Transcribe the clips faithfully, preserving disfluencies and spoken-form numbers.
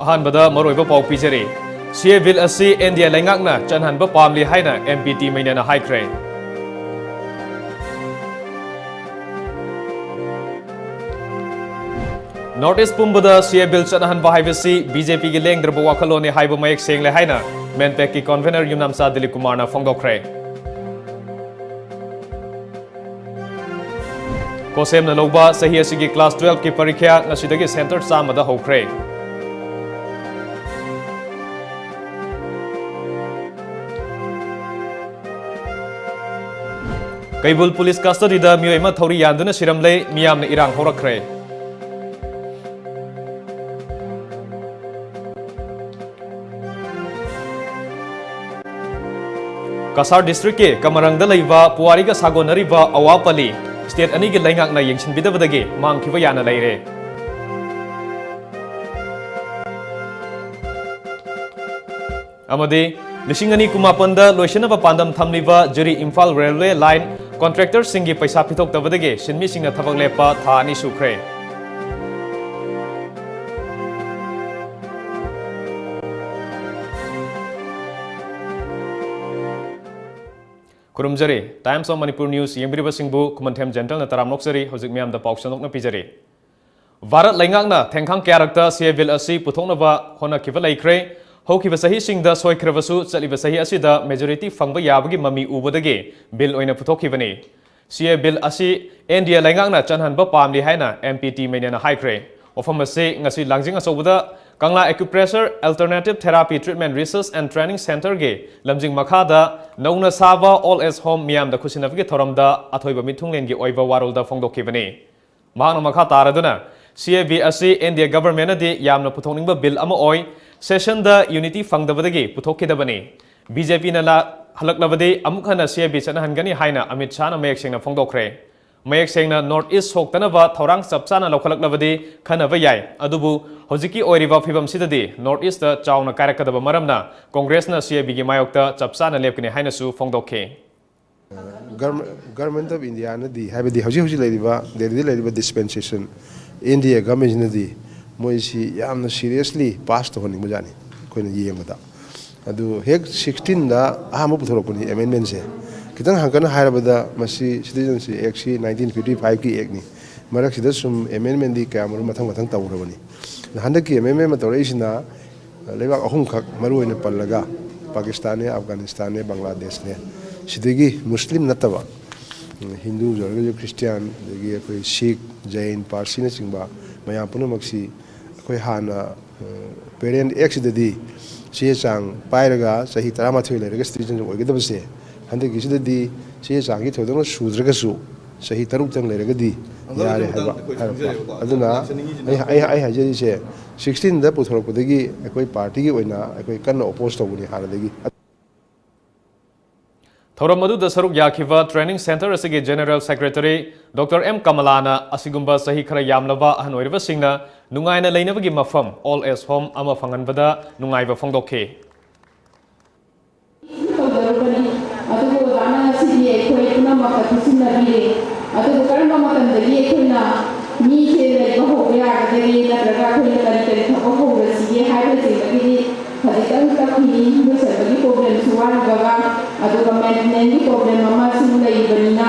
ꯑꯍꯥꯟꯕꯗ ꯃꯔꯨꯑꯣꯏꯕ ꯄꯥꯎ ꯄꯤꯖꯔꯤ꯫ ꯁꯤ ꯑꯦ ꯕꯤꯜ ꯑꯁꯤ ꯏꯟꯗꯤꯌꯥ ꯂꯩꯉꯥꯛꯅ ꯆꯠꯍꯟꯕ ꯄꯥꯝꯂꯤ ꯍꯥꯏꯅ ꯑꯦꯝ ꯄꯤ ꯇꯤꯃꯩꯅꯅ ꯍꯥꯏꯈ꯭ꯔꯦ꯫ ꯅꯣꯔꯠ ꯏꯁ ꯄꯨꯝꯕꯗ ꯁꯤ ꯑꯦ ꯕꯤꯜ ꯆꯠꯅꯍꯟꯕ ꯍꯥꯏꯕꯁꯤ ꯕꯤ ꯖꯦ ꯄꯤꯒꯤ ꯂꯦꯡꯗ꯭ꯔꯕ ꯋꯥꯈꯜꯂꯣꯟꯅꯤ ꯍꯥꯏꯕ ꯃꯌꯦꯛ ꯁꯦꯡꯂꯦ ꯍꯥꯏꯅ ꯃꯦꯟꯄꯦꯛꯀꯤ ꯀꯟꯚꯦꯅꯔ ꯌꯨꯝꯅꯥꯝꯆꯥ ꯗꯤꯂꯤꯞ ꯀꯨꯃꯥꯔꯅ ꯐꯣꯡꯗꯣꯛꯈ꯭ꯔꯦ꯫ ꯀꯣꯁꯦꯝꯅ ꯂꯧꯕ ꯆꯍꯤ ꯑꯁꯤꯒꯤ ꯀ꯭ꯂꯥꯁ ꯇꯨꯋꯦꯜꯐꯀꯤ ꯄꯔꯤꯈ꯭ꯌꯥ ꯉꯁꯤꯗꯒꯤ ꯁꯦꯟꯇꯔ ꯆꯥꯝꯃꯗ ꯍꯧꯈ꯭ꯔꯦ꯫ ꯀꯩꯕꯨꯜ ꯄꯨꯂꯤꯁ ꯀꯁꯇꯗꯤꯗ ꯃꯤꯑꯣꯏ ꯑꯃ ꯊꯧꯔꯤ ꯌꯥꯟꯗꯨꯅ ꯁꯤꯔꯝꯂꯦ, ꯃꯤꯌꯥꯝꯅ ꯏꯔꯥꯡ ꯍꯧꯔꯛꯈ꯭ꯔꯦ꯫ ꯀꯁꯥꯔ ꯗꯤꯁꯇ꯭ꯔꯤꯛꯀꯤ ꯀꯃꯔꯪꯗ ꯂꯩꯕ ꯄꯨꯋꯥꯔꯤꯒ ꯁꯥꯒꯣꯟꯅꯔꯤꯕ ꯑꯋꯥꯄꯜꯂꯤ ꯁ꯭ꯇꯦꯠ ꯑꯅꯤꯒꯤ ꯂꯩꯉꯥꯛꯅ ꯌꯦꯡꯁꯤꯟꯕꯤꯗꯕꯗꯒꯤ ꯃꯥꯡꯈꯤꯕ ꯌꯥꯅ ꯂꯩꯔꯦ꯫ ꯑꯃꯗꯤ ꯂꯤꯁꯤꯡ ꯑꯅꯤ ꯀꯨꯟꯃꯥꯄꯟꯗ ꯂꯣꯏꯁꯤꯟꯅꯕ ꯄꯥꯟꯗꯝ ꯊꯝꯂꯤꯕ ꯖꯤꯔꯤ ꯏꯝꯐꯥꯜ ꯔꯦꯜꯋꯦ ꯂꯥꯏꯟ ꯀꯣꯟꯇ꯭ꯔꯦꯛꯇꯔꯁꯤꯡꯒꯤ ꯄꯩꯁꯥ ꯄꯤꯊꯣꯛꯇꯕꯗꯒꯤ ꯁꯤꯟꯃꯤꯁꯤꯡꯅ ꯊꯕꯛ ꯂꯦꯞꯄ ꯊꯥ ꯑꯅꯤ ꯁꯨꯈ꯭ꯔꯦ꯫ ꯈꯨꯔꯨꯝꯖꯔꯤ꯫ Times of Manipur News ꯌꯦꯡꯕꯤꯔꯤꯕꯁꯤꯡꯕꯨ ꯈꯨꯃꯟꯊꯦꯝ ꯖꯦꯟꯇꯜꯅ ꯇꯔꯥꯝꯅ ꯑꯣꯛꯆꯔꯤ꯫ ꯍꯧꯖꯤꯛ ꯃꯤꯌꯥꯝꯗ ꯄꯥꯎ ꯁꯟꯗꯣꯛꯅ ꯄꯤꯖꯔꯤ꯫ ꯚꯥꯔꯠ ꯂꯩꯉꯥꯛꯅ ꯊꯦꯡꯈꯥꯡ ꯀꯌꯥꯔꯛꯇ ꯁꯤ ꯑꯦ ꯕꯤꯜ ꯑꯁꯤ ꯄꯨꯊꯣꯛꯅꯕ ꯍꯣꯠꯅꯈꯤꯕ ꯂꯩꯈ꯭ꯔꯦ꯫ ꯍꯧꯈꯤꯕ ꯆꯍꯤꯁꯤꯡꯗ ꯁꯣꯏꯈ꯭ꯔꯕꯁꯨ, ꯆꯠꯂꯤꯕ ꯆꯍꯤ ꯑꯁꯤꯗ ꯃꯦꯖꯣꯔꯤꯇꯤ ꯐꯪꯕ ꯌꯥꯕꯒꯤ ꯃꯃꯤ ꯎꯕꯗꯒꯤ ꯕꯤꯜ ꯑꯣꯏꯅ ꯄꯨꯊꯣꯛꯈꯤꯕꯅꯤ꯫ ꯁꯤ ꯑꯦ ꯕꯤꯜ ꯑꯁꯤ ꯏꯟꯗꯤꯌꯥ ꯂꯩꯉꯥꯛꯅ ꯆꯠꯍꯟꯕ ꯄꯥꯝꯂꯤ ꯍꯥꯏꯅ ꯑꯦꯝ ꯄꯤ ꯇꯤꯃꯩꯅꯅ ꯍꯥꯏꯈ꯭ꯔꯦ꯫ ꯋꯥꯐꯝ ꯑꯁꯤ ꯉꯁꯤ ꯂꯥꯡꯖꯤꯡ ꯑꯆꯧꯕꯗ ꯀꯪꯂꯥ Acupressure Alternative Therapy Treatment Research and Training Centreꯒꯤ ꯂꯝꯖꯤꯡ ꯃꯈꯥꯗ ꯅꯧꯅ ꯁꯥꯕ Old Age Home ꯃꯤꯌꯥꯝꯗ ꯈꯨꯠꯁꯤꯟꯅꯕꯒꯤ ꯊꯧꯔꯝꯗ ꯑꯊꯣꯏꯕ ꯃꯤꯊꯨꯡꯂꯦꯟꯒꯤ ꯑꯣꯏꯕ ꯋꯥꯔꯣꯜꯗ ꯐꯣꯡꯗꯣꯛꯈꯤꯕꯅꯤ꯫ ꯃꯍꯥꯛꯅ ꯃꯈꯥ ꯇꯥꯔꯗꯨꯅ, ꯁꯤ ꯑꯦ ꯕꯤ ꯑꯁꯤ ꯏꯟꯗꯤꯌꯥ ꯒꯚꯔꯟꯃꯦꯟꯠꯅꯗꯤ ꯌꯥꯝꯅ ꯄꯨꯊꯣꯛꯅꯤꯡꯕ ꯕꯤꯜ ꯑꯃ ꯑꯣꯏ, ꯁꯦꯁꯟꯗ ꯌꯨꯅꯤꯇꯤ ꯐꯪꯗꯕꯗꯒꯤ ꯄꯨꯊꯣꯛꯈꯤꯗꯕꯅꯤ꯫ ꯕꯤ ꯖꯦ ꯄꯤꯅ ꯂꯥ-, ꯍꯜꯂꯛꯂꯕꯗꯤ ꯑꯃꯨꯛ ꯍꯟꯅ ꯁꯤ ꯑꯦ ꯕꯤ ꯆꯠꯅꯍꯟꯒꯅꯤ ꯍꯥꯏꯅ ꯑꯃꯤꯠ ꯁꯥꯍꯅ ꯃꯌꯦꯛ ꯁꯦꯡꯅ ꯐꯣꯡꯗꯣꯛꯈ꯭ꯔꯦ꯫ ꯃꯌꯦꯛ ꯁꯦꯡꯅ ꯅꯣꯔꯠ ꯏꯁ ꯁꯣꯛꯇꯅꯕ ꯊꯧꯔꯥꯡ ꯆꯞ ꯆꯥꯅ ꯂꯧꯈꯠꯂꯛꯂꯕꯗꯤ ꯈꯟꯅꯕ ꯌꯥꯏ, ꯑꯗꯨꯕꯨ ꯍꯧꯖꯤꯛꯀꯤ ꯑꯣꯏꯔꯤꯕ ꯐꯤꯕꯝꯁꯤꯗꯗꯤ ꯅꯣꯔꯠ ꯏꯁꯇ ꯆꯥꯎꯅ ꯀꯥꯏꯔꯛꯀꯗꯕ ꯃꯔꯝꯅ ꯀꯣꯡꯒ꯭ꯔꯦꯁꯅ ꯁꯤ ꯑꯦ ꯕꯤꯒꯤ ꯃꯥꯌꯣꯛꯇ ꯆꯞ ꯆꯥꯅ ꯂꯦꯞꯀꯅꯤ ꯍꯥꯏꯅꯁꯨ ꯐꯣꯡꯗꯣꯛꯈꯤ꯫ ꯒꯔꯃ-, ꯒꯔꯃꯦꯟꯠ ꯑꯣꯐ ꯏꯟꯗꯤꯌꯥꯅꯗꯤ, ꯍꯥꯏꯕꯗꯤ ꯍꯧꯖꯤꯛ ꯍꯧꯖꯤꯛ ꯂꯩꯔꯤꯕ, ꯗꯦꯜꯂꯤꯗ ꯂꯩꯔꯤꯕ ꯗꯤꯁꯄꯦꯟꯁꯦꯁꯟ, ꯏꯟꯗꯤꯌꯥ ꯒꯔꯃꯦꯟꯁꯤꯅꯗꯤ ꯃꯣꯏꯁꯤ ꯌꯥꯝꯅ seriously pass ꯇꯧꯍꯟꯅꯤꯡꯕꯖꯥꯠꯅꯤ ꯑꯩꯈꯣꯏꯅ ꯌꯦꯡꯕꯗ꯫ ꯑꯗꯨ ꯍꯦꯛ sixteenꯗ ꯑꯍꯥꯟꯕ ꯄꯨꯊꯣꯔꯛꯄꯅꯤ amendmentꯁꯦ꯫ ꯈꯤꯇꯪ ꯍꯪꯀꯠꯅ ꯍꯥꯏꯔꯕꯗ, ꯃꯁꯤ Citizenship Actꯁꯤ nineteen fifty fiveꯀꯤ actꯅꯤ꯫ ꯃꯔꯛꯁꯤꯗ ꯁꯨꯝ amendmentꯗꯤ ꯀꯌꯥꯃꯔꯨꯝ ꯃꯊꯪ ꯃꯊꯪ ꯇꯧꯈ꯭ꯔꯕꯅꯤ꯫ ꯍꯟꯗꯛꯀꯤ amendment ꯑꯃ ꯇꯧꯔꯛꯏꯁꯤꯅ ꯂꯩꯕꯥꯛ ꯑꯍꯨꯝꯈꯛ ꯃꯔꯨ ꯑꯣꯏꯅ ꯄꯜꯂꯒ, ꯄꯥꯀꯤꯁꯇꯥꯟꯅꯦ, ꯑꯐꯒꯥꯅꯤꯁꯇꯥꯟꯅꯦ, ꯕꯪꯒ꯭ꯂꯥꯗꯦꯁꯅꯦ, ꯁꯤꯗꯒꯤ ꯃꯨꯁꯂꯤꯝ ꯅꯠꯇꯕ, ꯎꯝ, ꯍꯤꯟꯗꯨ ꯑꯣꯏꯔꯒꯁꯨ, ꯈ꯭ꯔꯤꯁꯇꯤꯌꯥꯟ, ꯑꯗꯒꯤ ꯑꯩꯈꯣꯏ ꯁꯤꯈ, ꯖꯩꯟ, ꯄꯥꯔꯁꯤꯅꯆꯤꯡꯕ ꯃꯌꯥꯝ ꯄꯨꯝꯅꯃꯛꯁꯤ ꯑꯩꯈꯣꯏ ꯍꯥꯟꯅ, ꯑ, Parent Actꯁꯤꯗꯗꯤ ꯆꯦ ꯆꯥꯡ ꯄꯥꯏꯔꯒ ꯆꯍꯤ ꯇꯔꯥꯃꯥꯊꯣꯏ ꯂꯩꯔꯒ citizen ꯑꯣꯏꯒꯗꯕꯁꯦ, ꯍꯟꯗꯛꯀꯤꯁꯤꯗꯗꯤ ꯆꯦ ꯆꯥꯡꯁꯤ ꯊꯣꯏꯗꯣꯛꯅ ꯁꯨꯗ꯭ꯔꯒꯁꯨ ꯆꯍꯤ ꯇꯔꯨꯛꯇꯪ ꯂꯩꯔꯒꯗꯤ ꯌꯥꯔꯦ ꯍꯥꯏꯕ ꯍꯥꯏꯔꯛꯄ꯫ ꯑꯗꯨꯅ ꯑꯩ, ꯑꯩ, ꯑꯩ ꯍꯥꯏꯖꯔꯤꯁꯦ, sixteenꯗ ꯄꯨꯊꯣꯔꯛꯄꯗꯒꯤ ꯑꯩꯈꯣꯏ partyꯒꯤ ꯑꯣꯏꯅ ꯑꯩꯈꯣꯏ ꯀꯟꯅ oppose ꯇꯧꯕꯅꯤ ꯍꯥꯟꯅꯗꯒꯤ꯫ ꯊꯧꯔꯝ ꯑꯗꯨꯗ ꯁꯔꯨꯛ ꯌꯥꯈꯤꯕ training centre ꯑꯁꯤꯒꯤ General Secretary Doctor M ꯀꯃꯂꯥꯅ ꯑꯁꯤꯒꯨꯝꯕ ꯆꯍꯤ ꯈꯔ ꯌꯥꯝꯂꯕ ꯑꯍꯟ ꯑꯣꯏꯔꯕꯁꯤꯡꯅ ꯅꯨꯡꯉꯥꯏꯅ ꯂꯩꯅꯕꯒꯤ ꯃꯐꯝ, old age home, ꯑꯃ ꯐꯪꯍꯟꯕꯗ ꯅꯨꯡꯉꯥꯏꯕ ꯐꯣꯡꯗꯣꯛꯈꯤ꯫ ꯇꯧꯖꯔꯨꯕꯅꯤ꯫ ꯑꯗꯨꯕꯨ ꯑꯣꯖꯥꯅ ꯉꯁꯤꯗꯤ ꯑꯩꯈꯣꯏ ꯄꯨꯝꯅꯃꯛꯇ ꯈꯨꯠꯁꯤꯟꯅꯕꯤꯔꯦ꯫ ꯑꯗꯨꯕꯨ ꯀꯔꯝꯕ ꯃꯇꯝꯗꯒꯤ ꯑꯩꯈꯣꯏꯅ ꯃꯤꯁꯦ ꯂꯩꯕ ꯍꯧꯕ ꯌꯥꯒꯗꯒꯦ, ꯅꯠꯇ꯭ꯔꯒ ꯑꯩꯈꯣꯏꯅ ꯀꯔꯤ ꯀꯔꯤ ꯊꯕꯛ ꯍꯧꯔꯁꯤꯒꯦ ꯍꯥꯏꯕꯅꯆꯤꯡꯕꯒꯤꯗꯤ ꯈꯖꯤꯛꯇꯪ ꯇꯞꯈꯤꯅꯤ꯫ ꯂꯣꯏꯁꯤꯟꯕꯒꯤ problemꯁꯨ ꯋꯥꯠꯂꯤꯕꯒ, ꯑꯗꯨꯒ maintenanceꯀꯤ problem ꯑꯃꯁꯨ ꯂꯩꯔꯤꯕꯅꯤꯅ,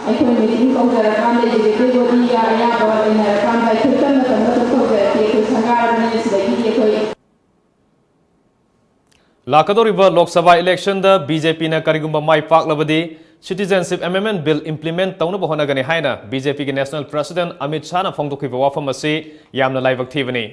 ꯑꯩꯈꯣꯏ meeting ꯇꯧꯖꯔꯀꯥꯟꯗ, executive bodyꯒ ꯑꯌꯥꯕ ꯂꯩꯅꯔꯀꯥꯟꯗ ꯑꯩꯈꯣꯏ ꯇꯞꯅ ꯇꯞꯅ ꯑꯗꯨꯝ ꯇꯧꯖꯔꯛꯀꯦ꯫ ꯑꯩꯈꯣꯏ ꯁꯪꯒꯥꯔꯕꯅꯤꯅ ꯁꯤꯗꯒꯤꯗꯤ ꯑꯩꯈꯣꯏ ꯂꯥꯛꯀꯗꯧꯔꯤꯕ ꯂꯣꯛ ꯁꯚꯥ electionꯗ BJPꯅ ꯀꯔꯤꯒꯨꯝꯕ ꯃꯥꯏ ꯄꯥꯛꯂꯕꯗꯤ, Citizenship Amendment Bill implement ꯇꯧꯅꯕ ꯍꯣꯠꯅꯒꯅꯤ ꯍꯥꯏꯅ BJPꯒꯤ National President ꯑꯃꯤꯠ ꯁꯥꯍꯅ ꯐꯣꯡꯗꯣꯛꯈꯤꯕ ꯋꯥꯐꯝ ꯑꯁꯤ ꯌꯥꯝꯅ ꯂꯥꯏꯕꯛ ꯊꯤꯕꯅꯤ꯫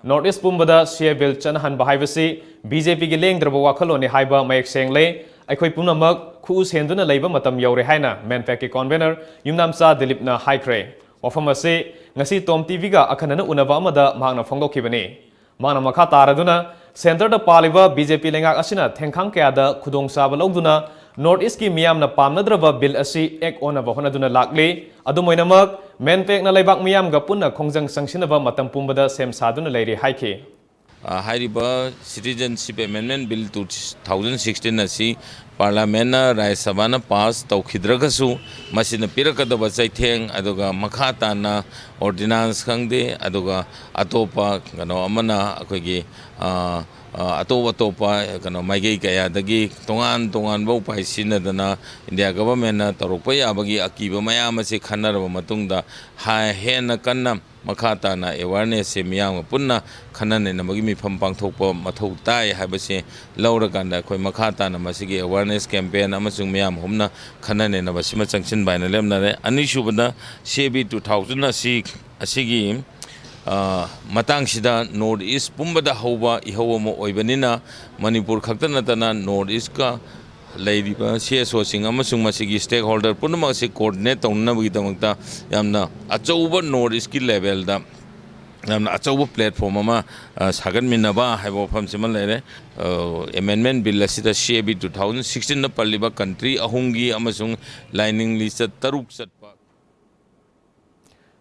North East ꯄꯨꯝꯕꯗ CAA Bill ꯆꯠꯅꯍꯟꯕ ꯍꯥꯏꯕꯁꯤ BJPꯒꯤ ꯂꯦꯡꯗ꯭ꯔꯕ ꯋꯥꯈꯜꯂꯣꯟꯅꯤ ꯍꯥꯏꯕ ꯃꯌꯦꯛ ꯁꯦꯡꯂꯦ꯫ ꯑꯩꯈꯣꯏ ꯄꯨꯝꯅꯃꯛ ꯈꯨꯎ ꯁꯦꯟꯗꯨꯅ ꯂꯩꯕ ꯃꯇꯝ ꯌꯧꯔꯦ ꯍꯥꯏꯅ MANPACꯀꯤ convener ꯌꯨꯝꯅꯥꯝꯆꯥ ꯗꯤꯂꯤꯞꯅ ꯍꯥꯏꯈ꯭ꯔꯦ꯫ ꯋꯥꯐꯝ ꯑꯁꯤ ꯉꯁꯤ TOM TVꯒ ꯑꯈꯟꯅꯅ ꯎꯅꯕ ꯑꯃꯗ ꯃꯍꯥꯛꯅ ꯐꯣꯡꯗꯣꯛꯈꯤꯕꯅꯤ꯫ ꯃꯥꯅ ꯃꯈꯥ ꯇꯥꯔꯗꯨꯅ, centreꯗ ꯄꯥꯜꯂꯤꯕ BJP ꯂꯩꯉꯥꯛ ꯑꯁꯤꯅ ꯊꯦꯡꯈꯥꯡ ꯀꯌꯥꯗ ꯈꯨꯗꯣꯡꯆꯥꯕ ꯂꯧꯗꯨꯅ North Eastꯀꯤ ꯃꯤꯌꯥꯝꯅ ꯄꯥꯝꯅꯗ꯭ꯔꯕ bill ꯑꯁꯤ act ꯑꯣꯟꯅꯕ ꯍꯣꯠꯅꯗꯨꯅ ꯂꯥꯛꯂꯤ꯫ ꯑꯗꯨꯝ ꯑꯣꯏꯅꯃꯛ, MANPACꯅ ꯂꯩꯕꯥꯛ ꯃꯤꯌꯥꯝꯒ ꯄꯨꯟꯅ ꯈꯣꯡꯖꯪ ꯆꯪꯁꯤꯟꯅꯕ ꯃꯇꯝ ꯄꯨꯝꯕꯗ ꯁꯦꯝ ꯁꯥꯗꯨꯅ ꯂꯩꯔꯤ ꯍꯥꯏꯈꯤ꯫ ꯑ, ꯍꯥꯏꯔꯤꯕ Citizenship Amendment Bill two thousand sixteen ꯑꯁꯤ Parliament ꯅ, ꯔꯥꯖ꯭ꯌ ꯁꯚꯥꯅ pass ꯇꯧꯈꯤꯗ꯭ꯔꯒꯁꯨ, ꯃꯁꯤꯅ ꯄꯤꯔꯛꯀꯗꯕ ꯆꯩꯊꯦꯡ, ꯑꯗꯨꯒ ꯃꯈꯥ ꯇꯥꯅ ordinance ꯈꯪꯗꯦ, ꯑꯗꯨꯒ ꯑꯇꯣꯞꯄ ꯀꯩꯅꯣ ꯑꯃꯅ ꯑꯩꯈꯣꯏꯒꯤ, ꯑ, ꯑ, ꯑꯇꯣꯞ ꯑꯇꯣꯞꯄ ꯀꯩꯅꯣ ꯃꯥꯏꯀꯩ ꯀꯌꯥꯗꯒꯤ ꯇꯣꯉꯥꯟ ꯇꯣꯉꯥꯟꯕ ꯎꯄꯥꯏ ꯁꯤꯖꯤꯟꯅꯗꯅ India government ꯅ ꯇꯧꯔꯛꯄ ꯌꯥꯕꯒꯤ ꯑꯀꯤꯕ ꯃꯌꯥꯝ ꯑꯁꯤ ꯈꯟꯅꯔꯕ ꯃꯇꯨꯡꯗ, ꯍꯥ-, ꯍꯦꯟꯅ ꯀꯟꯅ ꯃꯈꯥ ꯇꯥꯅ awareness ꯁꯦ ꯃꯤꯌꯥꯝꯒ ꯄꯨꯟꯅ ꯈꯟꯅ ꯅꯩꯅꯕꯒꯤ ꯃꯤꯐꯝ ꯄꯥꯡꯊꯣꯛꯄ ꯃꯊꯧ ꯇꯥꯏ ꯍꯥꯏꯕꯁꯤ ꯂꯧꯔꯀꯥꯟꯗ, ꯑꯩꯈꯣꯏ ꯃꯈꯥ ꯇꯥꯅ ꯃꯁꯤꯒꯤ awareness campaign ꯑꯃꯁꯨꯡ ꯃꯤꯌꯥꯝ ꯍꯨꯝꯅ ꯈꯟꯅ ꯅꯩꯅꯕ ꯁꯤꯃ ꯆꯪꯁꯤꯟꯕ ꯍꯥꯏꯅ ꯂꯦꯞꯅꯔꯦ꯫ ꯑꯅꯤꯁꯨꯕꯗ, C A B two thousand ꯑꯁꯤ, ꯑꯁꯤꯒꯤ, ꯑ, ꯃꯇꯥꯡꯁꯤꯗ North East ꯄꯨꯝꯕꯗ ꯍꯧꯕ ꯏꯍꯧ ꯑꯃ ꯑꯣꯏꯕꯅꯤꯅ, ꯃꯅꯤꯄꯨꯔ ꯈꯛꯇ ꯅꯠꯇꯅ North East ꯀ ꯂꯩꯔꯤꯕ C S O ꯁꯤꯡ ꯑꯃꯁꯨꯡ ꯃꯁꯤꯒꯤ stakeholder ꯄꯨꯝꯅꯃꯛ ꯑꯁꯤ coordinate ꯇꯧꯅꯅꯕꯒꯤꯗꯃꯛꯇ ꯌꯥꯝꯅ ꯑꯆꯧꯕ North East ꯀꯤ level ꯗ ꯌꯥꯝꯅ ꯑꯆꯧꯕ platform ꯑꯃ, ꯑ, ꯁꯥꯒꯠꯃꯤꯟꯅꯕ ꯍꯥꯏꯕ ꯋꯥꯐꯝꯁꯤꯃ ꯂꯩꯔꯦ꯫ ꯑ, amendment bill ꯑꯁꯤꯗ C A B two thousand sixteen ꯗ ꯄꯜꯂꯤꯕ country ꯑꯍꯨꯝꯒꯤ ꯑꯃꯁꯨꯡ ꯂꯥꯏꯅꯤꯡ ꯂꯤꯆꯠ ꯇꯔꯨꯛ ꯆꯠꯄ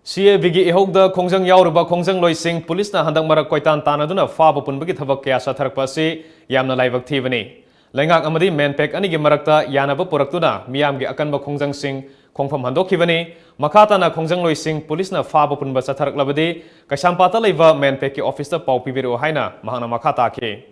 C A B ꯒꯤ ꯏꯍꯧꯗ ꯈꯣꯡꯖꯪ ꯌꯥꯎꯔꯨꯕ ꯈꯣꯡꯖꯪꯂꯣꯏꯁꯤꯡ ꯄꯨꯂꯤꯁꯅ ꯍꯟꯗꯛ ꯃꯔꯛ ꯀꯣꯏꯇꯥꯟ ꯇꯥꯟꯅꯗꯨꯅ ꯐꯥꯕ ꯄꯨꯟꯕꯒꯤ ꯊꯕꯛ ꯀꯌꯥ ꯆꯠꯊꯔꯛꯄ ꯑꯁꯤ ꯌꯥꯝꯅ ꯂꯥꯏꯕꯛ ꯊꯤꯕꯅꯤ꯫ ꯂꯩꯉꯥꯛ ꯑꯃꯗꯤ MANPAC ꯑꯅꯤꯒꯤ ꯃꯔꯛꯇ ꯌꯥꯅꯕ ꯄꯨꯔꯛꯇꯨꯅ ꯃꯤꯌꯥꯝꯒꯤ ꯑꯀꯟꯕ ꯈꯣꯡꯖꯪꯁꯤꯡ ꯈꯣꯡꯐꯝ ꯍꯟꯗꯣꯛꯈꯤꯕꯅꯤ꯫ ꯃꯈꯥ ꯇꯥꯅ ꯈꯣꯡꯖꯪꯂꯣꯏꯁꯤꯡ ꯄꯨꯂꯤꯁꯅ ꯐꯥꯕ ꯄꯨꯟꯕ ꯆꯠꯊꯔꯛꯂꯕꯗꯤ ꯀꯩꯁꯥꯝꯄꯥꯠꯇ ꯂꯩꯕ MANPAC ꯀꯤ office ꯇ ꯄꯥꯎ ꯄꯤꯕꯤꯔꯛꯎ ꯍꯥꯏꯅ ꯃꯍꯥꯛꯅ ꯃꯈꯥ ꯇꯥꯈꯤ꯫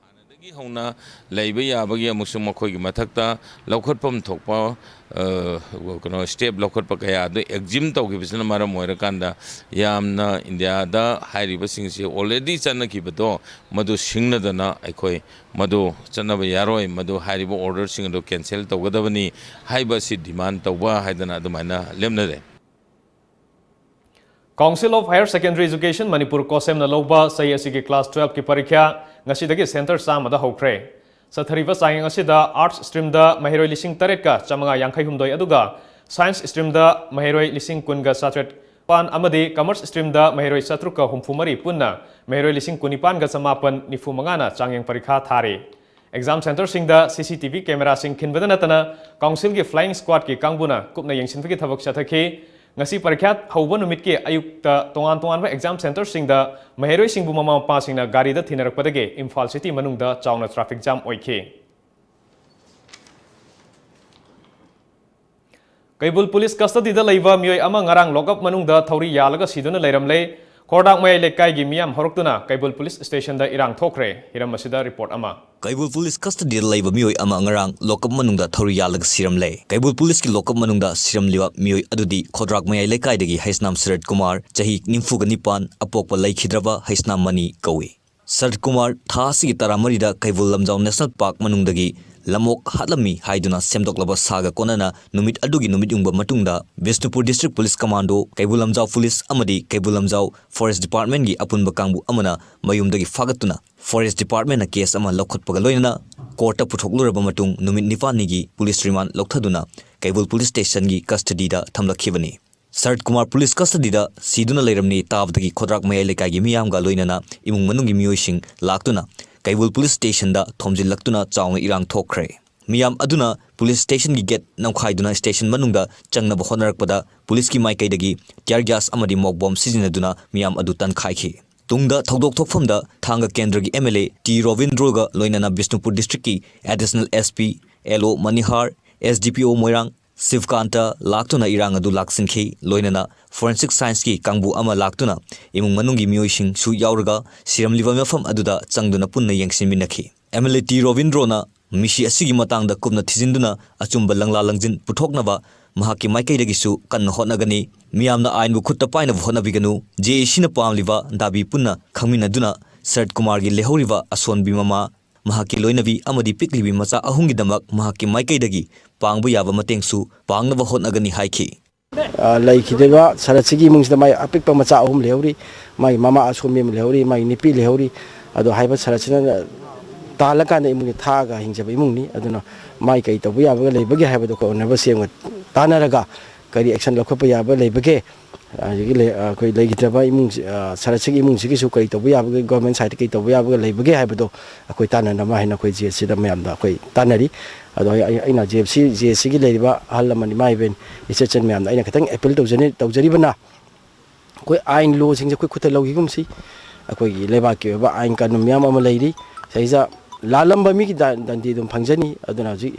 ꯍꯥꯟꯅꯗꯒꯤ ꯍꯧꯅ ꯂꯩꯕ ꯌꯥꯕꯒꯤ ꯑꯃꯁꯨꯡ ꯃꯈꯣꯏꯒꯤ ꯃꯊꯛꯇ ꯂꯧꯈꯠꯐꯝ ꯊꯣꯛꯄ, ꯑ, ꯀꯩꯅꯣ, step ꯂꯧꯈꯠꯄ ꯀꯌꯥ ꯑꯗꯨ exhume ꯇꯧꯈꯤꯕꯁꯤꯅ ꯃꯔꯝ ꯑꯣꯏꯔꯀꯥꯟꯗ ꯌꯥꯝꯅ India ꯗ ꯍꯥꯏꯔꯤꯕꯁꯤꯡꯁꯤ already ꯆꯠꯅꯈꯤꯕꯗꯣ ꯃꯗꯨ ꯁꯤꯡꯅꯗꯅ ꯑꯩꯈꯣꯏ ꯃꯗꯨ ꯆꯠꯅꯕ ꯌꯥꯔꯣꯏ, ꯃꯗꯨ ꯍꯥꯏꯔꯤꯕ order ꯁꯤꯡ ꯑꯗꯨ cancel ꯇꯧꯒꯗꯕꯅꯤ ꯍꯥꯏꯕ ꯑꯁꯤ demand ꯇꯧꯕ ꯍꯥꯏꯗꯅ ꯑꯗꯨꯃꯥꯏꯅ ꯂꯦꯞꯅꯔꯦ꯫ Council of Higher Secondary Education Manipur, COHSEM ꯅ ꯂꯧꯕ ꯆꯍꯤ ꯑꯁꯤꯒꯤ class twelve ꯀꯤ ꯄꯔꯤꯈ꯭ꯌꯥ ꯉꯁꯤꯗꯒꯤ centre ꯆꯥꯝꯃꯗ ꯍꯧꯈ꯭ꯔꯦ꯫ ꯆꯠꯊꯔꯤꯕ ꯆꯥꯡꯌꯦꯡ ꯑꯁꯤꯗ Arts stream ꯗ ꯃꯍꯩꯔꯣꯏ ꯂꯤꯁꯤꯡ ꯇꯔꯦꯠꯀ ꯆꯥꯃꯉꯥ ꯌꯥꯡꯈꯩ ꯍꯨꯝꯗꯣꯏ ꯑꯗꯨꯒ Science stream ꯗ ꯃꯍꯩꯔꯣꯏ ꯂꯤꯁꯤꯡ ꯀꯨꯟꯒ ꯆꯥꯇ꯭ꯔꯦꯠ ꯄꯥꯟ ꯑꯃꯗꯤ Commerce stream ꯗ ꯃꯍꯩꯔꯣꯏ ꯆꯥꯇ꯭ꯔꯨꯛꯀ ꯍꯨꯝꯐꯨ ꯃꯔꯤ, ꯄꯨꯟꯅ ꯃꯍꯩꯔꯣꯏ ꯂꯤꯁꯤꯡ ꯀꯨꯟꯅꯤꯄꯥꯟꯒ ꯆꯃꯥꯄꯟ ꯅꯤꯐꯨ ꯃꯉꯥꯅ ꯆꯥꯡꯌꯦꯡ ꯄꯔꯤꯈꯥ ꯊꯥꯔꯤ꯫ Exam centre ꯁꯤꯡꯗ C C T V camera ꯁꯤꯡ ꯈꯤꯟꯕꯗ ꯅꯠꯇꯅ Council ꯒꯤ flying squad ꯀꯤ ꯀꯥꯡꯕꯨꯅ ꯀꯨꯞꯅ ꯌꯦꯡꯁꯤꯟꯕꯒꯤ ꯊꯕꯛ ꯆꯠꯊꯈꯤ꯫ ꯉꯁꯤ ꯄꯔꯤꯈ꯭ꯌꯥ ꯍꯧꯕ ꯅꯨꯃꯤꯠꯀꯤ ꯑꯌꯨꯛꯇ ꯇꯣꯉꯥꯟ ꯇꯣꯉꯥꯟꯕ ꯑꯦꯛꯖꯥꯝ ꯁꯦꯟꯇꯔꯁꯤꯡꯗ ꯃꯍꯩꯔꯣꯏꯁꯤꯡꯕꯨ ꯃꯃꯥ ꯃꯄꯥꯁꯤꯡꯅ ꯒꯥꯔꯤꯗ ꯊꯤꯟꯅꯔꯛꯄꯗꯒꯤ ꯏꯝꯐꯥꯜ ꯁꯤꯇꯤ ꯃꯅꯨꯡꯗ ꯆꯥꯎꯅ ꯇ꯭ꯔꯥꯐꯤꯛ ꯖꯥꯝ ꯑꯣꯏꯈꯤ꯫ ꯀꯩꯕꯨꯜ ꯄꯨꯂꯤꯁ ꯀꯁꯇꯗꯤꯗ ꯂꯩꯕ ꯃꯤꯑꯣꯏ ꯑꯃ ꯉꯔꯥꯡ ꯂꯣꯛꯑꯞ ꯃꯅꯨꯡꯗ ꯊꯧꯔꯤ ꯌꯥꯜꯂꯒ ꯁꯤꯗꯨꯅ ꯂꯩꯔꯝꯂꯦ꯫ ꯈꯣꯔꯗꯥꯛ ꯃꯌꯥꯏ ꯂꯩꯀꯥꯏꯒꯤ ꯃꯤꯌꯥꯝ ꯍꯧꯔꯛꯇꯨꯅ ꯀꯩꯕꯨꯜ ꯄꯨꯂꯤꯁ ꯁ꯭ꯇꯦꯁꯟꯗ ꯏꯔꯥꯡ ꯊꯣꯛꯈ꯭ꯔꯦ꯫ ꯍꯤꯔꯝ ꯑꯁꯤꯗ ꯔꯤꯄꯣꯔꯠ ꯑꯃ꯫ ꯀꯩꯕꯨꯜ ꯄꯨꯂꯤꯁ ꯀꯁꯇꯗꯤꯗ ꯂꯩꯕ ꯃꯤꯑꯣꯏ ꯑꯃ ꯉꯔꯥꯡ ꯂꯣꯛꯑꯞ ꯃꯅꯨꯡꯗ ꯊꯧꯔꯤ ꯌꯥꯜꯂꯒ ꯁꯤꯔꯝꯂꯦ꯫ ꯀꯩꯕꯨꯜ ꯄꯨꯂꯤꯁꯀꯤ ꯂꯣꯛꯑꯞ ꯃꯅꯨꯡꯗ ꯁꯤꯔꯝꯂꯤꯕ ꯃꯤꯑꯣꯏ ꯑꯗꯨꯗꯤ ꯈꯣꯗ꯭ꯔꯥꯛ ꯃꯌꯥꯏ ꯂꯩꯀꯥꯏꯗꯒꯤ ꯍꯩꯁꯅꯥꯝ ꯁꯔꯠ ꯀꯨꯃꯥꯔ, ꯆꯍꯤ ꯅꯤꯐꯨꯒ ꯅꯤꯄꯥꯟ, ꯑꯄꯣꯛꯄ ꯂꯩꯈꯤꯗ꯭ꯔꯕ ꯍꯩꯁꯅꯥꯝ ꯃꯅꯤ ꯀꯧꯏ꯫ ꯁꯔꯠ ꯀꯨꯃꯥꯔ ꯊꯥ ꯑꯁꯤꯒꯤ ꯇꯔꯥꯃꯔꯤꯗ ꯀꯩꯕꯨꯜ ꯂꯝꯖꯥꯎ ꯅꯦꯁꯅꯦꯜ ꯄꯥꯔꯛ ꯃꯅꯨꯡꯗꯒꯤ ꯂꯝꯑꯣꯛ ꯍꯥꯠꯂꯝꯃꯤ ꯍꯥꯏꯗꯨꯅ ꯁꯦꯝꯗꯣꯛꯂꯕ ꯁꯥꯒ ꯀꯣꯟꯅꯅ ꯅꯨꯃꯤꯠ ꯑꯗꯨꯒꯤ ꯅꯨꯃꯤꯠ ꯌꯨꯡꯕ ꯃꯇꯨꯡꯗ Bishnupur district police commando, Keibul Lamjao police ꯑꯃꯗꯤ ꯀꯩꯕꯨꯜ ꯂꯝꯖꯥꯎ ꯐꯣꯔꯦꯁ ꯗꯤꯄꯥꯔꯠꯃꯦꯟꯒꯤ ꯑꯄꯨꯟꯕ ꯀꯥꯡꯕꯨ ꯑꯃꯅ ꯃꯌꯨꯝꯗꯒꯤ ꯐꯥꯒꯠꯇꯨꯅ ꯐꯣꯔꯦꯁ ꯗꯤꯄꯥꯔꯠꯃꯦꯟꯅ ꯀꯦꯁ ꯑꯃ ꯂꯧꯈꯠꯄꯒ ꯂꯣꯏꯅꯅ ꯀꯣꯔꯠꯇ ꯄꯨꯊꯣꯛꯂꯨꯔꯕ ꯃꯇꯨꯡ ꯅꯨꯃꯤꯠ ꯅꯤꯄꯥꯜꯅꯤꯒꯤ ꯄꯨꯂꯤꯁ ꯔꯤꯃꯥꯟ ꯂꯧꯊꯗꯨꯅ ꯀꯩꯕꯨꯜ ꯄꯨꯂꯤꯁ ꯁ꯭ꯇꯦꯁꯟꯒꯤ ꯀꯁꯇꯗꯤꯗ ꯊꯝꯂꯛꯈꯤꯕꯅꯤ꯫ ꯁꯔꯠ ꯀꯨꯃꯥꯔ ꯄꯨꯂꯤꯁ ꯀꯁꯇꯗꯤꯗ ꯁꯤꯗꯨꯅ ꯂꯩꯔꯝꯂꯦ ꯇꯥꯕꯗꯒꯤ ꯈꯣꯗ꯭ꯔꯥꯛ ꯃꯌꯥꯏ ꯂꯩꯀꯥꯏꯒꯤ ꯃꯤꯌꯥꯝꯒ ꯂꯣꯏꯅꯅ ꯏꯃꯨꯡ ꯃꯅꯨꯡꯒꯤ ꯃꯤꯑꯣꯏꯁꯤꯡ ꯂꯥꯛꯇꯨꯅ ꯀꯩꯕꯨꯜ ꯄꯨꯂꯤꯁ ꯁ꯭ꯇꯦꯁꯟꯗ ꯊꯣꯝꯖꯤꯜꯂꯛꯇꯨꯅ ꯆꯥꯎꯅ ꯏꯔꯥꯡ ꯊꯣꯛꯈ꯭ꯔꯦ꯫ ꯃꯤꯌꯥꯝ ꯑꯗꯨꯅ ꯄꯨꯂꯤꯁ ꯁ꯭ꯇꯦꯁꯟꯒꯤ ꯒꯦꯠ ꯅꯝꯈꯥꯏꯗꯨꯅ ꯁ꯭ꯇꯦꯁꯟ ꯃꯅꯨꯡꯗ ꯆꯪꯅꯕ ꯍꯣꯠꯅꯔꯛꯄꯗ ꯄꯨꯂꯤꯁꯀꯤ ꯃꯥꯏꯀꯩꯗꯒꯤ ꯇꯤꯌꯔ ꯒ꯭ꯌꯥꯁ ꯑꯃꯗꯤ ꯃꯣꯛ ꯕꯣꯝ ꯁꯤꯖꯤꯟꯅꯗꯨꯅ ꯃꯤꯌꯥꯝ ꯑꯗꯨ ꯇꯟꯈꯥꯏꯈꯤ꯫ ꯇꯨꯡꯗ ꯊꯧꯗꯣꯛ ꯊꯣꯛꯐꯝꯗ ꯊꯥꯡꯒ ꯀꯦꯟꯗ꯭ꯔꯒꯤ ꯑꯦꯝ ꯑꯦꯜ ꯑꯦ ꯇꯤ ꯔꯣꯕꯤꯟꯗ꯭ꯔꯣꯒ ꯂꯣꯏꯅꯅ ꯕꯤꯁꯅꯨꯄꯨꯔ ꯗꯤꯁꯇ꯭ꯔꯤꯛꯀꯤ ꯑꯦꯗꯤꯁꯅꯦꯜ ꯑꯦꯁ ꯄꯤ, ꯑꯦꯜ ꯑꯣ ꯃꯅꯤꯍꯥꯔ, ꯑꯦꯁ ꯗꯤ ꯄꯤ ꯑꯣ ꯃꯣꯏꯔꯥꯡ, ꯁꯤꯕꯀꯥꯟꯇ ꯂꯥꯛꯇꯨꯅ ꯏꯔꯥꯡ ꯑꯗꯨ ꯂꯥꯛꯁꯤꯟꯈꯤ꯫ ꯂꯣꯏꯅꯅ ꯐꯣꯔꯦꯟꯁꯤꯛ ꯁꯥꯏꯟꯁꯀꯤ ꯀꯥꯡꯕꯨ ꯑꯃ ꯂꯥꯛꯇꯨꯅ ꯏꯃꯨꯡ ꯃꯅꯨꯡꯒꯤ ꯃꯤꯑꯣꯏꯁꯤꯡꯁꯨ ꯌꯥꯎꯔꯒ ꯁꯤꯔꯝꯂꯤꯕ ꯃꯐꯝ ꯑꯗꯨꯗ ꯆꯪꯗꯨꯅ ꯄꯨꯟꯅ ꯌꯦꯡꯁꯤꯟꯃꯤꯟꯅꯈꯤ꯫ ꯑꯦꯝ ꯑꯦꯜ ꯑꯦ ꯇꯤ ꯔꯣꯕꯤꯟꯗ꯭ꯔꯣꯅ ꯃꯤꯁꯤ ꯑꯁꯤꯒꯤ ꯃꯇꯥꯡꯗ ꯀꯨꯞꯅ ꯊꯤꯖꯤꯟꯗꯨꯅ ꯑꯆꯨꯝꯕ ꯂꯪꯂꯥ ꯂꯪꯖꯤꯟ ꯄꯨꯊꯣꯛꯅꯕ ꯃꯍꯥꯛꯀꯤ ꯃꯥꯏꯀꯩꯗꯒꯤꯁꯨ ꯀꯟꯅ ꯍꯣꯠꯅꯒꯅꯤ꯫ ꯃꯤꯌꯥꯝꯅ ꯑꯥꯏꯟꯕꯨ ꯈꯨꯠꯇ ꯄꯥꯏꯅꯕ ꯍꯣꯠꯅꯕꯤꯒꯅꯨ꯫ ꯖꯦ ꯑꯦ ꯁꯤꯅ ꯄꯥꯝꯂꯤꯕ ꯗꯥꯕꯤ ꯄꯨꯟꯅ ꯈꯪꯃꯤꯟꯅꯗꯨꯅ ꯁꯔꯠ ꯀꯨꯃꯥꯔꯒꯤ ꯂꯩꯍꯧꯔꯤꯕ ꯑꯁꯣꯟꯕꯤ ꯃꯃꯥ, ꯃꯍꯥꯛꯀꯤ ꯂꯣꯏꯅꯕꯤ ꯑꯃꯗꯤ ꯄꯤꯛꯂꯤꯕꯤ ꯃꯆꯥ ꯑꯍꯨꯝꯒꯤꯗꯃꯛ ꯃꯍꯥꯛꯀꯤ ꯃꯥꯏꯀꯩꯗꯒꯤ ꯄꯥꯡꯕ ꯌꯥꯕ ꯃꯇꯦꯡꯁꯨ ꯄꯥꯡꯅꯕ ꯍꯣꯠꯅꯒꯅꯤ ꯍꯥꯏꯈꯤ꯫ ꯑ, ꯂꯩꯈꯤꯗ꯭ꯔꯤꯕ ꯁꯔꯠꯁꯤꯒꯤ ꯏꯃꯨꯡꯁꯤꯗ ꯃꯥꯒꯤ ꯑꯄꯤꯛꯄ ꯃꯆꯥ ꯑꯍꯨꯝ ꯂꯩꯍꯧꯔꯤ, ꯃꯥꯒꯤ ꯃꯃꯥ ꯑꯁꯣꯝꯕꯤ ꯑꯃ ꯂꯩꯍꯧꯔꯤ, ꯃꯥꯒꯤ ꯅꯨꯄꯤ ꯂꯩꯍꯧꯔꯤ꯫ ꯑꯗꯣ ꯍꯥꯏꯕ ꯁꯔꯠꯁꯤꯅ ꯇꯥꯜꯂꯀꯥꯟꯗ ꯏꯃꯨꯡꯁꯦ ꯊꯥꯛꯑꯒ ꯍꯤꯡꯖꯕ ꯏꯃꯨꯡꯅꯤ꯫ ꯑꯗꯨꯅ ꯃꯥꯒꯤ ꯀꯔꯤ ꯇꯧꯕ ꯌꯥꯕꯒ ꯂꯩꯕꯒꯦ ꯍꯥꯏꯕꯗꯣ ꯑꯩꯈꯣꯏ ꯑꯣꯅꯔꯦꯕꯜ ꯁꯤ ꯑꯦꯝꯒ ꯇꯥꯟꯅꯔꯒ ꯀꯔꯤ ꯑꯦꯛꯁꯟ ꯂꯧꯈꯠꯄ ꯌꯥꯕ ꯂꯩꯕꯒꯦ, ꯑꯗꯒꯤ ꯂꯩ-, ꯑꯩꯈꯣꯏ ꯂꯩꯈꯤꯗ꯭ꯔꯕ ꯏꯃꯨꯡꯁꯤ, ꯑ, ꯁꯔꯠꯁꯤꯒꯤ ꯏꯃꯨꯡꯁꯤꯒꯤꯁꯨ ꯀꯔꯤ ꯇꯧꯕ ꯌꯥꯕꯒꯦ, ꯒꯣꯔꯃꯦꯟ ꯁꯥꯏꯠꯇ ꯀꯔꯤ ꯇꯧꯕ ꯌꯥꯕꯒ ꯂꯩꯕꯒꯦ ꯍꯥꯏꯕꯗꯣ ꯑꯩꯈꯣꯏ ꯇꯥꯟꯅꯅꯕ ꯍꯥꯏꯅ ꯑꯩꯈꯣꯏ ꯖꯦ ꯑꯦ ꯁꯤꯗ ꯃꯌꯥꯝꯗ ꯑꯩꯈꯣꯏ ꯇꯥꯟꯅꯔꯤ꯫ ꯑꯗꯣ ꯑꯩ ꯑꯩ- ꯑꯩꯅ ꯖꯦ ꯑꯦꯐ ꯁꯤ ꯖꯦ ꯑꯦ ꯁꯤꯒꯤ ꯂꯩꯔꯤꯕ ꯑꯍꯜ ꯂꯃꯟ, ꯏꯃꯥ ꯏꯕꯦꯟ, ꯏꯆꯦ ꯏꯆꯟ ꯃꯌꯥꯝꯗ ꯑꯩꯅ ꯈꯤꯇꯪ ꯑꯦꯄꯤꯜ ꯇꯧꯖꯅꯤ ꯇꯧꯖꯔꯤꯕꯅ, ꯑꯩꯈꯣꯏ ꯑꯥꯏꯟ ꯂꯣꯁꯤꯡꯁꯦ ꯑꯩꯈꯣꯏ ꯈꯨꯠꯇ ꯂꯧꯈꯤꯒꯨꯝꯁꯤ꯫ ꯑꯩꯈꯣꯏꯒꯤ ꯂꯩꯕꯥꯛꯀꯤ ꯑꯣꯏꯕ ꯑꯥꯏꯟ ꯀꯥꯅꯨꯟ ꯃꯌꯥꯝ ꯑꯃ ꯂꯩꯔꯤ꯫ ꯁꯤꯗꯩꯁꯤꯗ ꯂꯥꯜꯂꯝꯕ ꯃꯤꯒꯤ ꯗ- ꯗꯟꯗꯤ ꯑꯗꯨꯝ ꯐꯪꯖꯅꯤ꯫ ꯑꯗꯨꯅ ꯍꯧꯖꯤꯛ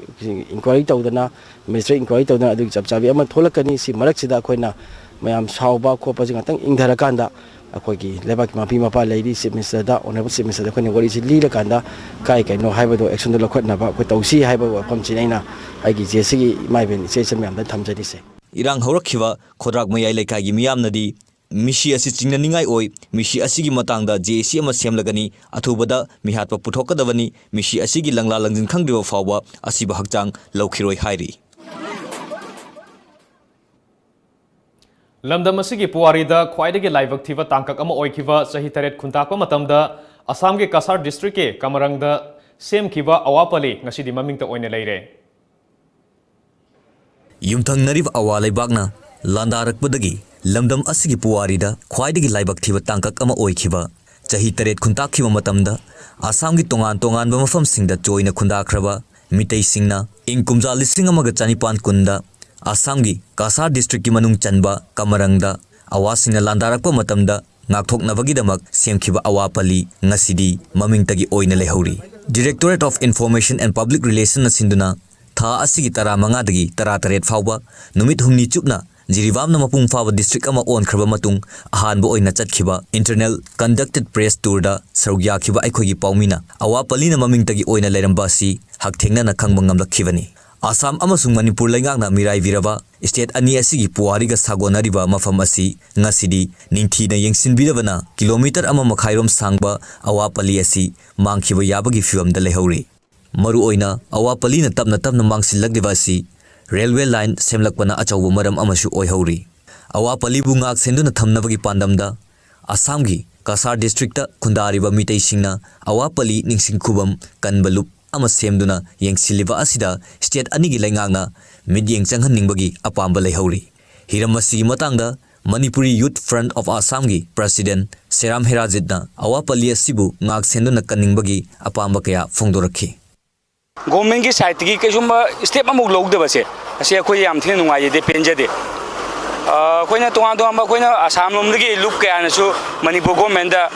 ꯏꯟꯀ꯭ꯋꯥꯏꯔꯤ ꯇꯧꯗꯅ, ꯃꯦꯖꯤꯁꯇ꯭ꯔꯦꯠ ꯏꯟꯀ꯭ꯋꯥꯏꯔꯤ ꯇꯧꯗꯅ ꯑꯗꯨꯒꯤ ꯆꯞ ꯆꯥꯕꯤ ꯑꯃ ꯊꯣꯛꯂꯛꯀꯅꯤ꯫ ꯁꯤ ꯃꯔꯛꯁꯤꯗ ꯑꯩꯈꯣꯏꯅ ꯃꯌꯥꯝ ꯁꯥꯎꯕ ꯈꯣꯠꯄꯁꯤ ꯉꯥꯛꯇꯪ ꯏꯪꯊꯔꯀꯥꯟꯗ, ꯑꯩꯈꯣꯏꯒꯤ ꯂꯩꯕꯥꯛꯀꯤ ꯃꯄꯤ ꯃꯄꯥ ꯂꯩꯔꯤ, ꯆꯤꯐ ꯃꯤꯅꯤꯁꯇꯔꯗ, ꯑꯣꯅꯔꯦꯕꯜ ꯆꯤꯐ ꯃꯤꯅꯤꯁꯇꯔꯗ ꯑꯩꯈꯣꯏꯅ ꯋꯥꯔꯤꯁꯤ ꯂꯤꯔꯀꯥꯟꯗ ꯀꯥꯏ ꯀꯩꯅꯣ ꯍꯥꯏꯕꯗꯣ ꯑꯦꯛꯁꯟꯗꯣ ꯂꯧꯈꯠꯅꯕ ꯑꯩꯈꯣꯏ ꯇꯧꯁꯤ ꯍꯥꯏꯕ ꯋꯥꯐꯝꯁꯤꯅꯤ ꯑꯩꯅ ꯑꯩꯒꯤ ꯖꯦ ꯑꯦ ꯁꯤꯒꯤ ꯏꯃꯥ ꯏꯕꯦꯟ, ꯏꯆꯦ ꯏꯆꯟ ꯃꯌꯥꯝꯗ ꯊꯝꯖꯔꯤꯁꯦ꯫ ꯏꯔꯥꯡ ꯍꯧꯔꯛꯈꯤꯕ ꯈꯣꯗ꯭ꯔꯥꯛ ꯃꯌꯥꯏ ꯂꯩꯀꯥꯏꯒꯤ ꯃꯤꯌꯥꯝꯅꯗꯤ ꯃꯤꯁꯤ ꯑꯁꯤ ꯆꯤꯡꯅꯅꯤꯡꯉꯥꯏ ꯑꯣꯏ, ꯃꯤꯁꯤ ꯑꯁꯤꯒꯤ ꯃꯇꯥꯡꯗ ꯖꯦ ꯑꯦ ꯁꯤ ꯑꯃ ꯁꯦꯝꯂꯒꯅꯤ, ꯑꯊꯨꯕꯗ ꯃꯤꯍꯥꯠꯄ ꯄꯨꯊꯣꯛꯀꯗꯕꯅꯤ, ꯃꯤꯁꯤ ꯑꯁꯤꯒꯤ ꯂꯪꯂꯥ ꯂꯪꯖꯤꯟ ꯈꯪꯗ꯭ꯔꯤꯕ ꯐꯥꯎꯕ ꯑꯁꯤꯕ ꯍꯛꯆꯥꯡ ꯂꯧꯈꯤꯔꯣꯏ ꯍꯥꯏꯔꯤ꯫ ꯂꯝꯗꯝ ꯑꯁꯤꯒꯤ ꯄꯨꯋꯥꯔꯤꯗ ꯈ꯭ꯋꯥꯏꯗꯒꯤ ꯂꯥꯏꯕꯛ ꯊꯤꯕ ꯇꯥꯡꯀꯛ ꯑꯃ ꯑꯣꯏꯈꯤꯕ ꯆꯍꯤ ꯇꯔꯦꯠ ꯈꯨꯟꯇꯥꯛꯄ ꯃꯇꯝꯗ ꯑꯁꯥꯝꯒꯤ ꯀꯁꯥꯔ ꯗꯤꯁꯇ꯭ꯔꯤꯛꯀꯤ ꯀꯃꯔꯪꯗ ꯁꯦꯝꯈꯤꯕ ꯑꯋꯥ ꯄꯜꯂꯤ ꯉꯁꯤꯗꯤ ꯃꯃꯤꯡꯇ ꯑꯣꯏꯅ ꯂꯩꯔꯦ꯫ ꯌꯨꯝꯊꯪꯅꯔꯤꯕ ꯑꯋꯥ ꯂꯩꯕꯥꯛꯅ ꯂꯥꯟꯗꯥꯔꯛꯄꯗꯒꯤ ꯂꯝꯗꯝ ꯑꯁꯤꯒꯤ ꯄꯨꯋꯥꯔꯤꯗ ꯈ꯭ꯋꯥꯏꯗꯒꯤ ꯂꯥꯏꯕꯛ ꯊꯤꯕ ꯇꯥꯡꯀꯛ ꯑꯃ ꯑꯣꯏꯈꯤꯕ ꯆꯍꯤ ꯇꯔꯦꯠ ꯈꯨꯟꯇꯥꯛꯈꯤꯕ ꯃꯇꯝꯗ ꯑꯁꯥꯝꯒꯤ ꯇꯣꯉꯥꯟ ꯇꯣꯉꯥꯟꯕ ꯃꯐꯝꯁꯤꯡꯗ ꯆꯣꯏꯅ ꯈꯨꯟꯗꯥꯈ꯭ꯔꯕ ꯃꯤꯇꯩꯁꯤꯡꯅ ꯏꯪ ꯀꯨꯝꯖꯥ ꯂꯤꯁꯤꯡ ꯑꯃꯒ ꯆꯅꯤꯄꯥꯟ ꯀꯨꯟꯗ ꯑꯁꯥꯝꯒꯤ ꯀꯁꯥꯔ ꯗꯤꯁꯇ꯭ꯔꯤꯛꯀꯤ ꯃꯅꯨꯡ ꯆꯟꯕ ꯀꯃꯔꯪꯗ ꯑꯋꯥꯁꯤꯡꯅ ꯂꯥꯟꯗꯥꯔꯛꯄ ꯃꯇꯝꯗ ꯉꯥꯛꯊꯣꯛꯅꯕꯒꯤꯗꯃꯛ ꯁꯦꯝꯈꯤꯕ ꯑꯋꯥ ꯄꯜꯂꯤ ꯉꯁꯤꯗꯤ ꯃꯃꯤꯡꯇꯒꯤ ꯑꯣꯏꯅ ꯂꯩꯍꯧꯔꯤ꯫ Directorate of Information and Public Relationꯅ ꯁꯤꯟꯗꯨꯅ ꯊꯥ ꯑꯁꯤꯒꯤ ꯇꯔꯥꯃꯉꯥꯗꯒꯤ ꯇꯔꯥꯇꯔꯦꯠ ꯐꯥꯎꯕ ꯅꯨꯃꯤꯠ ꯍꯨꯝꯅꯤ ꯆꯨꯞꯅ ꯖꯤꯔꯤꯕꯥꯝꯅ ꯃꯄꯨꯡ ꯐꯥꯕ ꯗꯤꯁꯇ꯭ꯔꯤꯛ ꯑꯃ ꯑꯣꯟꯈ꯭ꯔꯕ ꯃꯇꯨꯡ ꯑꯍꯥꯟꯕ ꯑꯣꯏꯅ ꯆꯠꯈꯤꯕ Internal Conducted Press Tourꯗ ꯁꯔꯨꯛ ꯌꯥꯈꯤꯕ ꯑꯩꯈꯣꯏꯒꯤ ꯄꯥꯎꯃꯤꯅ ꯑꯋꯥ ꯄꯜꯂꯤꯅ ꯃꯃꯤꯡꯇꯒꯤ ꯑꯣꯏꯅ ꯂꯩꯔꯝꯕ ꯑꯁꯤ ꯍꯛꯊꯦꯡꯅꯅ ꯈꯪꯕ ꯉꯝꯂꯛꯈꯤꯕꯅꯤ꯫ ꯑꯁꯥꯝ ꯑꯃꯁꯨꯡ ꯃꯅꯤꯄꯨꯔ ꯂꯩꯉꯥꯛꯅ ꯃꯤꯔꯥꯏꯕꯤꯔꯕ ꯁ꯭ꯇꯦꯠ ꯑꯅꯤ ꯑꯁꯤꯒꯤ ꯄꯨꯋꯥꯔꯤꯒ ꯁꯥꯒꯣꯟꯅꯔꯤꯕ ꯃꯐꯝ ꯑꯁꯤ ꯉꯁꯤꯗꯤ ꯅꯤꯡꯊꯤꯅ ꯌꯦꯡꯁꯤꯟꯕꯤꯗꯕꯅ ꯀꯤꯂꯣꯃꯤꯇꯔ ꯑꯃ ꯃꯈꯥꯏꯔꯣꯝ ꯁꯥꯡꯕ ꯑꯋꯥ ꯄꯜꯂꯤ ꯑꯁꯤ ꯃꯥꯡꯈꯤꯕ ꯌꯥꯕꯒꯤ ꯐꯤꯚꯝꯗ ꯂꯩꯍꯧꯔꯤ꯫ ꯃꯔꯨꯑꯣꯏꯅ ꯑꯋꯥ ꯄꯜꯂꯤꯅ ꯇꯞꯅ ꯇꯞꯅ ꯃꯥꯡꯁꯤꯜꯂꯛꯂꯤꯕ ꯑꯁꯤ ꯔꯦꯜꯋꯦ ꯂꯥꯏꯟ ꯁꯦꯝꯂꯛꯄꯅ ꯑꯆꯧꯕ ꯃꯔꯝ ꯑꯃꯁꯨ ꯑꯣꯏꯍꯧꯔꯤ꯫ ꯑꯋꯥ ꯄꯜꯂꯤꯕꯨ ꯉꯥꯛ ꯁꯦꯟꯗꯨꯅ ꯊꯝꯅꯕꯒꯤ ꯄꯥꯟꯗꯝꯗ ꯑꯁꯥꯝꯒꯤ ꯀꯁꯥꯔ ꯗꯤꯁꯇ꯭ꯔꯤꯛꯇ ꯈꯨꯟꯗꯥꯔꯤꯕ ꯃꯤꯇꯩꯁꯤꯡꯅ ꯑꯋꯥ ꯄꯜꯂꯤ ꯅꯤꯡꯁꯤꯡ ꯈꯨꯕꯝ ꯀꯟꯕ ꯂꯨꯞ ꯑꯃ ꯁꯦꯝꯗꯨꯅ ꯌꯦꯡꯁꯤꯜꯂꯤꯕ ꯑꯁꯤꯗ ꯁ꯭ꯇꯦꯠ ꯑꯅꯤꯒꯤ ꯂꯩꯉꯥꯛꯅ ꯃꯤꯠꯌꯦꯡ ꯆꯪꯍꯟꯅꯤꯡꯕꯒꯤ ꯑꯄꯥꯝꯕ ꯂꯩꯍꯧꯔꯤ꯫ ꯍꯤꯔꯝ ꯑꯁꯤꯒꯤ ꯃꯇꯥꯡꯗ Manipuri Youth Front of Assamꯒꯤ ꯄ꯭ꯔꯁꯤꯗꯦꯟ ꯁꯦꯔꯥꯝ ꯍꯦꯔꯥꯖꯤꯠꯅ ꯑꯋꯥ ꯄꯜꯂꯤ ꯑꯁꯤꯕꯨ ꯉꯥꯛ ꯁꯦꯟꯗꯨꯅ ꯀꯟꯅꯤꯡꯕꯒꯤ ꯑꯄꯥꯝꯕ ꯀꯌꯥ ꯐꯣꯡꯗꯣꯔꯛꯈꯤ꯫ ꯒꯣꯔꯃꯦꯟꯒꯤ ꯁꯥꯏꯠꯇꯒꯤ ꯀꯩꯁꯨꯝꯕ ꯁ꯭ꯇꯦꯞ ꯑꯃꯐꯥꯎ ꯂꯧꯗꯕꯁꯦ, ꯑꯁꯤ ꯑꯩꯈꯣꯏ ꯌꯥꯝ ꯊꯤꯅ ꯅꯨꯡꯉꯥꯏꯖꯗꯦ, ꯄꯦꯟꯖꯗꯦ꯫ ꯑ, ꯑꯩꯈꯣꯏꯅ ꯇꯣꯉꯥꯟ ꯇꯣꯉꯥꯟꯕ, ꯑꯩꯈꯣꯏꯅ ꯑꯁꯥꯝ ꯂꯣꯝꯗꯒꯤ ꯂꯨꯞ ꯀꯌꯥꯅꯁꯨ ꯃꯅꯤꯄꯨꯔ ꯒꯣꯔꯃꯦꯟꯗ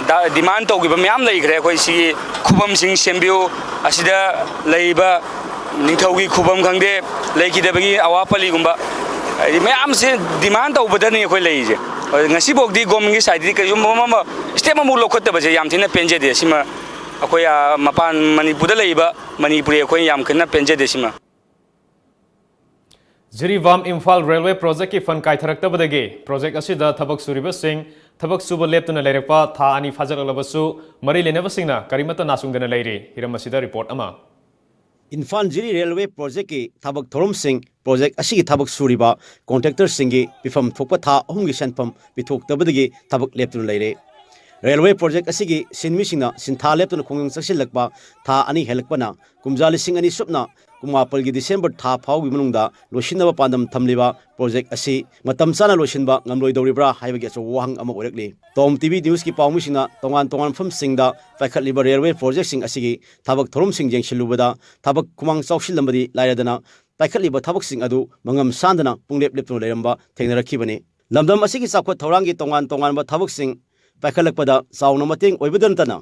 ꯗ-, ꯗꯤꯃꯥꯟ ꯇꯧꯈꯤꯕ ꯃꯌꯥꯝ ꯂꯩꯈ꯭ꯔꯦ꯫ ꯑꯩꯈꯣꯏ ꯁꯤꯒꯤ ꯈꯨꯕꯝꯁꯤꯡ ꯁꯦꯝꯕꯤꯌꯨ, ꯑꯁꯤꯗ ꯂꯩꯔꯤꯕ ꯅꯤꯡꯊꯧꯒꯤ ꯈꯨꯕꯝ ꯈꯪꯗꯦ, ꯂꯩꯈꯤꯗꯕꯒꯤ ꯑꯋꯥ ꯄꯜꯂꯤꯒꯨꯝꯕ, ꯍꯥꯏꯗꯤ ꯃꯌꯥꯝꯁꯦ ꯗꯤꯃꯥꯟ ꯇꯧꯕꯗꯅꯤ ꯑꯩꯈꯣꯏ ꯂꯩꯔꯤꯁꯦ꯫ ꯑꯗꯨ ꯉꯁꯤꯐꯥꯎꯗꯤ ꯒꯣꯔꯃꯦꯟꯒꯤ ꯁꯥꯏꯠꯇꯒꯤ ꯀꯔꯤꯒꯨꯝꯕ ꯑꯃ ꯁ꯭ꯇꯦꯞ ꯑꯃꯐꯥꯎ ꯂꯧꯈꯠꯇꯕꯁꯦ ꯌꯥꯝ ꯊꯤꯅ ꯄꯦꯟꯖꯗꯦ꯫ ꯁꯤꯃ ꯑꯩꯈꯣꯏ, ꯑ, ꯃꯄꯥꯟ ꯃꯅꯤꯄꯨꯔꯗ ꯂꯩꯔꯤꯕ ꯃꯅꯤꯄꯨꯔꯤ ꯑꯩꯈꯣꯏ ꯌꯥꯝ ꯀꯟꯅ ꯄꯦꯟꯖꯗꯦ ꯁꯤꯃ꯫ ꯖꯤꯔꯤꯕꯥꯝ ꯏꯝꯐꯥꯜ ꯔꯦꯜꯋꯦ ꯄ꯭ꯔꯣꯖꯦꯛꯀꯤ ꯐꯟ ꯀꯥꯏꯊꯔꯛꯇꯕꯗꯒꯤ ꯄ꯭ꯔꯣꯖꯦꯛ ꯑꯁꯤꯗ ꯊꯕꯛ ꯁꯨꯔꯤꯕꯁꯤꯡ ꯊꯕꯛ ꯁꯨꯕ ꯂꯦꯞꯇꯨꯅ ꯂꯩꯔꯛꯄ ꯊꯥ ꯑꯅꯤ ꯐꯥꯖꯤꯜꯂꯛꯂꯕꯁꯨ ꯃꯔꯤ ꯂꯩꯅꯕꯁꯤꯡꯅ ꯀꯔꯤꯃꯠꯇ ꯅꯥꯆꯨꯡꯗꯅ ꯂꯩꯔꯤ꯫ ꯍꯤꯔꯝ ꯑꯁꯤꯗ ꯔꯤꯄꯣꯔꯠ ꯑꯃ꯫ ꯏꯝꯐꯥꯜ ꯖꯤꯔꯤ ꯔꯦꯜꯋꯦ ꯄ꯭ꯔꯣꯖꯦꯛꯀꯤ ꯊꯕꯛ ꯊꯧꯔꯝꯁꯤꯡ, ꯄ꯭ꯔꯣꯖꯦꯛ ꯑꯁꯤꯒꯤ ꯊꯕꯛ ꯁꯨꯔꯤꯕ ꯀꯣꯟꯇ꯭ꯔꯦꯛꯇꯔꯁꯤꯡꯒꯤ ꯄꯤꯐꯝ ꯊꯣꯛꯄ ꯊꯥ ꯑꯍꯨꯝꯒꯤ ꯁꯦꯟꯐꯝ ꯄꯤꯊꯣꯛꯇꯕꯗꯒꯤ ꯊꯕꯛ ꯂꯦꯞꯇꯨꯅ ꯂꯩꯔꯦ꯫ ꯔꯦꯜꯋꯦ ꯄ꯭ꯔꯣꯖꯦꯛ ꯑꯁꯤꯒꯤ ꯁꯤꯟꯃꯤꯁꯤꯡꯅ ꯁꯤꯟꯊꯥ ꯂꯦꯞꯇꯨꯅ ꯈꯣꯡꯖꯪ ꯆꯪꯁꯤꯜꯂꯛꯄ ꯊꯥ ꯑꯅꯤ ꯍꯦꯜꯂꯛꯄꯅ ꯀꯨꯝꯖꯥ ꯂꯤꯁꯤꯡ ꯑꯅꯤ ꯁꯨꯞꯅ ꯀꯨꯟꯃꯥꯄꯜꯒꯤ ꯗꯤꯁꯦꯝꯕꯔ ꯊꯥ ꯐꯥꯎꯒꯤ ꯃꯅꯨꯡꯗ ꯂꯣꯏꯁꯤꯟꯅꯕ ꯄꯥꯟꯗꯝ ꯊꯝꯂꯤꯕ ꯄ꯭ꯔꯣꯖꯦꯛ ꯑꯁꯤ ꯃꯇꯝ ꯆꯥꯅ ꯂꯣꯏꯁꯤꯟꯕ ꯉꯝꯂꯣꯏꯗꯧꯔꯤꯕ꯭ꯔꯥ ꯍꯥꯏꯕꯒꯤ ꯑꯆꯧꯕ ꯋꯥꯍꯪ ꯑꯃ ꯑꯣꯏꯔꯛꯂꯤ꯫ ꯇꯣꯝ ꯇꯤꯚꯤ ꯅ꯭ꯌꯨꯁꯀꯤ ꯄꯥꯎꯃꯤꯁꯤꯡꯅ ꯇꯣꯉꯥꯟ ꯇꯣꯉꯥꯟꯕ ꯃꯐꯝꯁꯤꯡꯗ ꯄꯥꯏꯈꯠꯂꯤꯕ ꯔꯦꯜꯋꯦ ꯄ꯭ꯔꯣꯖꯦꯛꯁꯤꯡ ꯑꯁꯤꯒꯤ ꯊꯕꯛ ꯊꯧꯔꯝꯁꯤꯡ ꯌꯦꯡꯁꯤꯜꯂꯨꯕꯗ ꯊꯕꯛ ꯈꯨꯃꯥꯡ ꯆꯥꯎꯁꯤꯜꯂꯝꯕꯗꯤ ꯂꯥꯏꯔꯗꯅ ꯄꯥꯏꯈꯠꯂꯤꯕ ꯊꯕꯛꯁꯤꯡ ꯑꯗꯨ ꯃꯉꯝ ꯁꯥꯟꯗꯅ ꯄꯨꯡꯂꯦꯞ ꯂꯦꯞꯇꯨꯅ ꯂꯩꯔꯝꯕ ꯊꯦꯡꯅꯔꯛꯈꯤꯕꯅꯤ꯫ ꯂꯝꯗꯝ ꯑꯁꯤꯒꯤ ꯆꯥꯎꯈꯠ ꯊꯧꯔꯥꯡꯒꯤ ꯇꯣꯉꯥꯟ ꯇꯣꯉꯥꯟꯕ ꯊꯕꯛꯁꯤꯡ ꯄꯥꯏꯈꯠꯂꯛꯄꯗ ꯆꯥꯎꯅ ꯃꯇꯦꯡ ꯑꯣꯏꯕꯗ ꯅꯠꯇꯅ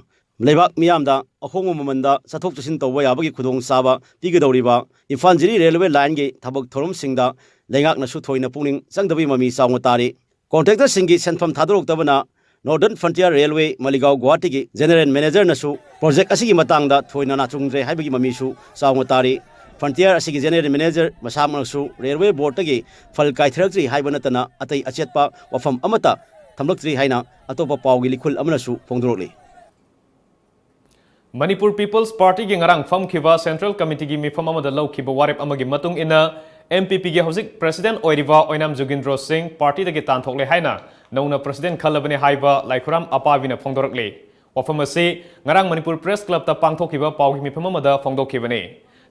ꯂꯩꯕꯥꯛ ꯃꯤꯌꯥꯝꯗ ꯑꯍꯣꯡꯕ ꯃꯃꯜꯗ ꯆꯠꯊꯣꯛ ꯆꯠꯁꯤꯟ ꯇꯧꯕ ꯌꯥꯕꯒꯤ ꯈꯨꯗꯣꯡꯆꯥꯕ ꯄꯤꯒꯗꯧꯔꯤꯕ ꯏꯝꯐꯥꯜ ꯖꯤꯔꯤ ꯔꯦꯜꯋꯦ ꯂꯥꯏꯟꯒꯤ ꯊꯕꯛ ꯊꯧꯔꯝꯁꯤꯡꯗ ꯂꯩꯉꯥꯛꯅꯁꯨ ꯊꯣꯏꯅ ꯄꯨꯛꯅꯤꯡ ꯆꯪꯗꯕꯒꯤ ꯃꯃꯤ ꯆꯥꯎꯅ ꯇꯥꯔꯤ꯫ ꯀꯣꯟꯇ꯭ꯔꯦꯛꯇꯔꯁꯤꯡꯒꯤ ꯁꯦꯟꯐꯝ ꯊꯥꯗꯣꯔꯛꯇꯕꯅ ꯅꯣꯔꯗꯔꯟ ꯐ꯭ꯔꯟꯇꯤꯌꯔ ꯔꯦꯜꯋꯦ ꯃꯂꯤꯒꯥꯎ ꯒꯨꯋꯥꯍꯥꯇꯤꯒꯤ ꯖꯦꯅꯦꯔꯦꯜ ꯃꯦꯅꯦꯖꯔꯅꯁꯨ ꯄ꯭ꯔꯣꯖꯦꯛ ꯑꯁꯤꯒꯤ ꯃꯇꯥꯡꯗ ꯊꯣꯏꯅ ꯅꯥꯆꯨꯡꯗ꯭ꯔꯦ ꯍꯥꯏꯕꯒꯤ ꯃꯃꯤꯁꯨ ꯆꯥꯎꯅ ꯇꯥꯔꯤ꯫ ꯐ꯭ꯔꯟꯇꯤꯌꯔ ꯑꯁꯤꯒꯤ ꯖꯦꯅꯦꯔꯦꯜ ꯃꯦꯅꯦꯖꯔ ꯃꯁꯥꯃꯛꯅꯁꯨ ꯔꯦꯜꯋꯦ ꯕꯣꯔꯗꯇꯒꯤ ꯐꯜ ꯀꯥꯏꯊꯔꯛꯇ꯭ꯔꯤ ꯍꯥꯏꯕ ꯅꯠꯇꯅ ꯑꯇꯩ ꯑꯆꯦꯠꯄ ꯋꯥꯐꯝ ꯑꯃꯠꯇ ꯊꯝꯂꯛꯇ꯭ꯔꯤ ꯍꯥꯏꯅ ꯑꯇꯣꯞꯄ ꯄꯥꯎꯒꯤ ꯂꯤꯈꯨꯜ ꯑꯃꯅꯁꯨ ꯐꯣꯡꯗꯣꯔꯛꯂꯤ꯫ ꯃꯅꯤꯄꯨꯔ ꯄꯤꯄꯜꯁ ꯄꯥꯔꯇꯤꯒꯤ ꯉꯔꯥꯡ ꯐꯝꯈꯤꯕ ꯁꯦꯟꯇ꯭ꯔꯦꯜ ꯀꯃꯤꯇꯤꯒꯤ ꯃꯤꯐꯝ ꯑꯃꯗ ꯂꯧꯈꯤꯕ ꯋꯥꯔꯦꯞ ꯑꯃꯒꯤ ꯃꯇꯨꯡ ꯏꯟꯅ, ꯑꯦꯝ ꯄꯤ ꯄꯤꯒꯤ ꯍꯧꯖꯤꯛ ꯄ꯭ꯔꯦꯁꯤꯗꯦꯟꯠ ꯑꯣꯏꯔꯤꯕ ꯑꯣꯏꯅꯥꯝ ꯖꯨꯒꯤꯟꯗ꯭ꯔꯣ ꯁꯤꯡ ꯄꯥꯔꯇꯤꯗꯒꯤ ꯇꯥꯟꯊꯣꯛꯂꯦ ꯍꯥꯏꯅ ꯅꯧꯅ ꯄ꯭ꯔꯦꯁꯤꯗꯦꯟꯠ ꯈꯜꯂꯕꯅꯤ ꯍꯥꯏꯕ ꯂꯥꯏꯈꯨꯔꯥꯝ ꯑꯄꯥꯕꯤꯅ ꯐꯣꯡꯗꯣꯔꯛꯂꯤ꯫ ꯋꯥꯐꯝ ꯑꯁꯤ ꯉꯔꯥꯡ ꯃꯅꯤꯄꯨꯔ ꯄ꯭ꯔꯦꯁ ꯀ꯭ꯂꯕꯇ ꯄꯥꯡꯊꯣꯛꯈꯤꯕ ꯄꯥꯎꯒꯤ ꯃꯤꯐꯝ ꯑꯃꯗ ꯐꯣꯡꯗꯣꯛꯈꯤꯕꯅꯤ꯫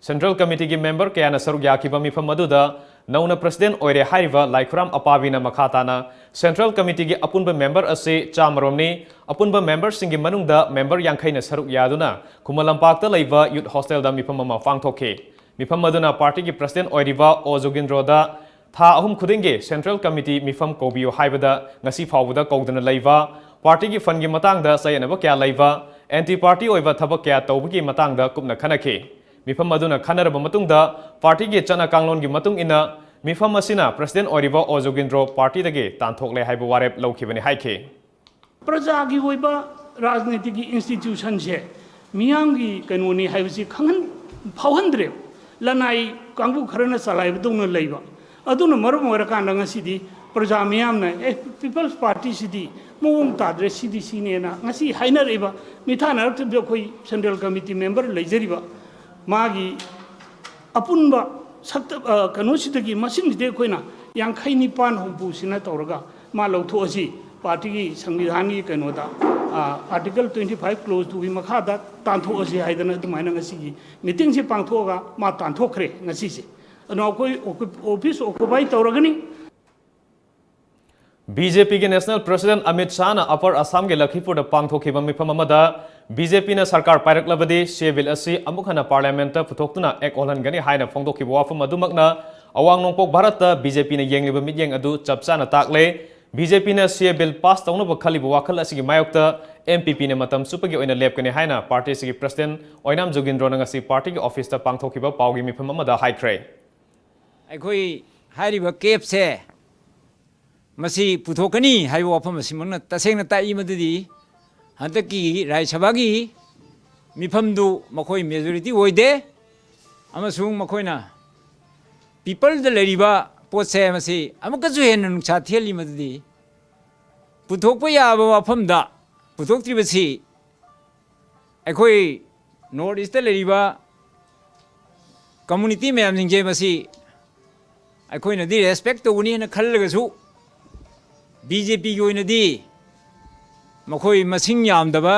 Central Committeeꯒꯤ member ꯀꯌꯥꯅ ꯁꯔꯨꯛ ꯌꯥꯈꯤꯕ ꯃꯤꯐꯝ ꯑꯗꯨꯗ ꯅꯧꯅ president ꯑꯣꯏꯔꯦ ꯍꯥꯏꯔꯤꯕ ꯂꯥꯏꯈꯨꯔꯥꯝ ꯑꯄꯥꯕꯤꯅ ꯃꯈꯥ ꯇꯥꯅ Central Committeeꯒꯤ ꯑꯄꯨꯟꯕ member ꯑꯁꯤ ꯆꯥꯝꯃꯔꯣꯝꯅꯤ꯫ ꯑꯄꯨꯟꯕ memberꯁꯤꯡꯒꯤ ꯃꯅꯨꯡꯗ member ꯌꯥꯡꯈꯩꯅ ꯁꯔꯨꯛ ꯌꯥꯗꯨꯅ ꯈꯨꯃꯟ ꯂꯝꯄꯥꯛꯇ ꯂꯩꯕ Youth Hostelꯗ ꯃꯤꯐꯝ ꯑꯃ ꯄꯥꯡꯊꯣꯛꯈꯤ꯫ ꯃꯤꯐꯝ ꯑꯗꯨꯅ partyꯒꯤ president ꯑꯣꯏꯔꯤꯕ ꯑꯣ ꯖꯣꯒꯤꯟꯗ꯭ꯔꯣꯗ ꯊꯥ ꯑꯍꯨꯝ ꯈꯨꯗꯤꯡꯒꯤ Central Committee ꯃꯤꯐꯝ ꯀꯧꯕꯤꯌꯨ ꯍꯥꯏꯕꯗ ꯉꯁꯤ ꯐꯥꯎꯕꯗ ꯀꯧꯗꯅ ꯂꯩꯕ, partyꯒꯤ fundꯒꯤ ꯃꯇꯥꯡꯗ ꯆꯌꯦꯠꯅꯕ ꯀꯌꯥ ꯂꯩꯕ, anti party ꯑꯣꯏꯕ ꯊꯕꯛ ꯀꯌꯥ ꯇꯧꯕꯒꯤ ꯃꯇꯥꯡꯗ ꯀꯨꯞꯅ ꯈꯟꯅꯈꯤ꯫ ꯃꯤꯐꯝ ꯑꯗꯨꯅ ꯈꯟꯅꯔꯕ ꯃꯇꯨꯡꯗ partyꯒꯤ ꯆꯠꯅ ꯀꯥꯡꯂꯣꯟꯒꯤ ꯃꯇꯨꯡ ꯏꯟꯅ ꯃꯤꯐꯝ ꯑꯁꯤꯅ president ꯑꯣꯏꯔꯤꯕ ꯑꯣ ꯖꯣꯒꯤꯟꯗ꯭ꯔꯣ partyꯗꯒꯤ ꯇꯥꯟꯊꯣꯛꯂꯦ ꯍꯥꯏꯕ ꯋꯥꯔꯦꯞ ꯂꯧꯈꯤꯕꯅꯤ ꯍꯥꯏꯈꯤ꯫ ꯄ꯭ꯔꯖꯥꯒꯤ ꯑꯣꯏꯕ ꯔꯥꯖꯅꯤꯇꯤꯒꯤ institutionꯁꯦ ꯃꯤꯌꯥꯝꯒꯤ ꯀꯩꯅꯣꯅꯤ ꯍꯥꯏꯕꯁꯤ ꯈꯪꯍꯟ ꯐꯥꯎꯍꯟꯗ꯭ꯔꯦꯕ꯫ ꯂꯅꯥꯏ ꯀꯥꯡꯕꯨ ꯈꯔꯅ ꯆꯂꯥꯏꯕꯗꯧꯅ ꯂꯩꯕ꯫ ꯑꯗꯨꯅ ꯃꯔꯝ ꯑꯣꯏꯔꯀꯥꯟꯗ ꯉꯁꯤꯗꯤ ꯄ꯭ꯔꯖꯥ ꯃꯤꯌꯥꯝꯅ ꯑꯦ People's Partyꯁꯤꯗꯤ ꯃꯑꯣꯡ ꯇꯥꯗ꯭ꯔꯦ, ꯁꯤꯗꯤ ꯁꯤꯅꯦꯅ ꯉꯁꯤ ꯍꯥꯏꯅꯔꯛꯏꯕ꯫ ꯃꯤꯊꯥꯅꯔꯛꯇꯕꯗ ꯑꯩꯈꯣꯏ Central Committee member ꯂꯩꯖꯔꯤꯕ ꯃꯥꯒꯤ ꯑꯄꯨꯟꯕ ꯁꯛꯇ ꯀꯩꯅꯣꯁꯤꯗꯒꯤ ꯃꯁꯤꯡꯁꯤꯗꯤ ꯑꯩꯈꯣꯏꯅ ꯌꯥꯡꯈꯩ ꯅꯤꯄꯥꯟ ꯍꯨꯝꯐꯨꯁꯤꯅ ꯇꯧꯔꯒ ꯃꯥ ꯂꯧꯊꯣꯛꯑꯁꯤ꯫ Partyꯒꯤ ꯁꯪꯕꯤꯙꯥꯟꯒꯤ ꯀꯩꯅꯣꯗ Article twenty five clause twoꯒꯤ ꯃꯈꯥꯗ ꯇꯥꯟꯊꯣꯛꯑꯁꯤ ꯍꯥꯏꯗꯅ ꯑꯗꯨꯃꯥꯏꯅ ꯉꯁꯤꯒꯤ meetingꯁꯤ ꯄꯥꯡꯊꯣꯛꯑꯒ ꯃꯥ ꯇꯥꯟꯊꯣꯛꯈ꯭ꯔꯦ ꯉꯁꯤꯁꯦ꯫ ꯑꯗꯨꯅ ꯑꯩꯈꯣꯏ office occupy ꯇꯧꯔꯒꯅꯤ꯫ BJPꯒꯤ National President Amit ꯁꯥꯍꯅ Upper Assamꯒꯤ ꯂꯈꯤꯄꯨꯔꯗ ꯄꯥꯡꯊꯣꯛꯈꯤꯕ ꯃꯤꯐꯝ ꯑꯃꯗ BJPꯅ ꯁꯔꯀꯥꯔ ꯄꯥꯏꯔꯛꯂꯕꯗꯤ CAA bill ꯑꯁꯤ ꯑꯃꯨꯛ ꯍꯟꯅ parliamentꯇ ꯄꯨꯊꯣꯛꯇꯨꯅ act ꯑꯣꯜꯍꯟꯒꯅꯤ ꯍꯥꯏꯅ ꯐꯣꯡꯗꯣꯛꯈꯤꯕ ꯋꯥꯐꯝ ꯑꯗꯨꯃꯛꯅ ꯑꯋꯥꯡ ꯅꯣꯡꯄꯣꯛ ꯚꯥꯔꯠꯇ BJPꯅ ꯌꯦꯡꯂꯤꯕ ꯃꯤꯠꯌꯦꯡ ꯑꯗꯨ ꯆꯞ ꯆꯥꯅ ꯇꯥꯛꯂꯦ꯫ BJPꯅ CAA bill pass ꯇꯧꯅꯕ ꯈꯜꯂꯤꯕ ꯋꯥꯈꯜ ꯑꯁꯤꯒꯤ ꯃꯥꯌꯣꯛꯇ NPPꯅ ꯃꯇꯝ ꯆꯨꯞꯄꯒꯤ ꯑꯣꯏꯅ ꯂꯦꯞꯀꯅꯤ ꯍꯥꯏꯅ party ꯑꯁꯤꯒꯤ president ꯑꯣꯏꯅꯥꯝ ꯖꯣꯒꯤꯟꯗ꯭ꯔꯣꯅ ꯉꯁꯤ partyꯒꯤ officeꯇ ꯄꯥꯡꯊꯣꯛꯈꯤꯕ ꯄꯥꯎꯒꯤ ꯃꯤꯐꯝ ꯑꯃꯗ ꯍꯥꯏꯈ꯭ꯔꯦ꯫ ꯑꯩꯈꯣꯏ ꯍꯥꯏꯔꯤꯕ CAAPꯁꯦ ꯃꯁꯤ ꯄꯨꯊꯣꯛꯀꯅꯤ ꯍꯥꯏꯕ ꯋꯥꯐꯝ ꯑꯁꯤꯃꯛꯅ ꯇꯁꯦꯡꯅ ꯇꯥꯛꯏ ꯃꯗꯨꯗꯤ ꯍꯟꯗꯛꯀꯤ ꯔꯥꯖ꯭ꯌ ꯁꯚꯥꯒꯤ ꯃꯤꯐꯝꯗꯨ ꯃꯈꯣꯏ majority ꯑꯣꯏꯗꯦ ꯑꯃꯁꯨꯡ ꯃꯈꯣꯏꯅ peopleꯗ ꯂꯩꯔꯤꯕ ꯄꯣꯠꯁꯦ ꯃꯁꯤ ꯑꯃꯨꯛꯀꯁꯨ ꯍꯦꯟꯅ ꯅꯨꯡꯁꯥ ꯊꯤꯍꯜꯂꯤ ꯃꯗꯨꯗꯤ ꯄꯨꯊꯣꯛꯄ ꯌꯥꯕ ꯋꯥꯐꯝꯗ ꯄꯨꯊꯣꯛꯇ꯭ꯔꯤꯕꯁꯤ ꯑꯩꯈꯣꯏ North Eastꯇ ꯂꯩꯔꯤꯕ community ꯃꯌꯥꯝꯁꯤꯡꯁꯦ ꯃꯁꯤ ꯑꯩꯈꯣꯏꯅꯗꯤ respect ꯇꯧꯒꯅꯤ ꯍꯥꯏꯅ ꯈꯜꯂꯒꯁꯨ BJPꯒꯤ ꯑꯣꯏꯅꯗꯤ ꯃꯈꯣꯏ ꯃꯁꯤꯡ ꯌꯥꯝꯗꯕ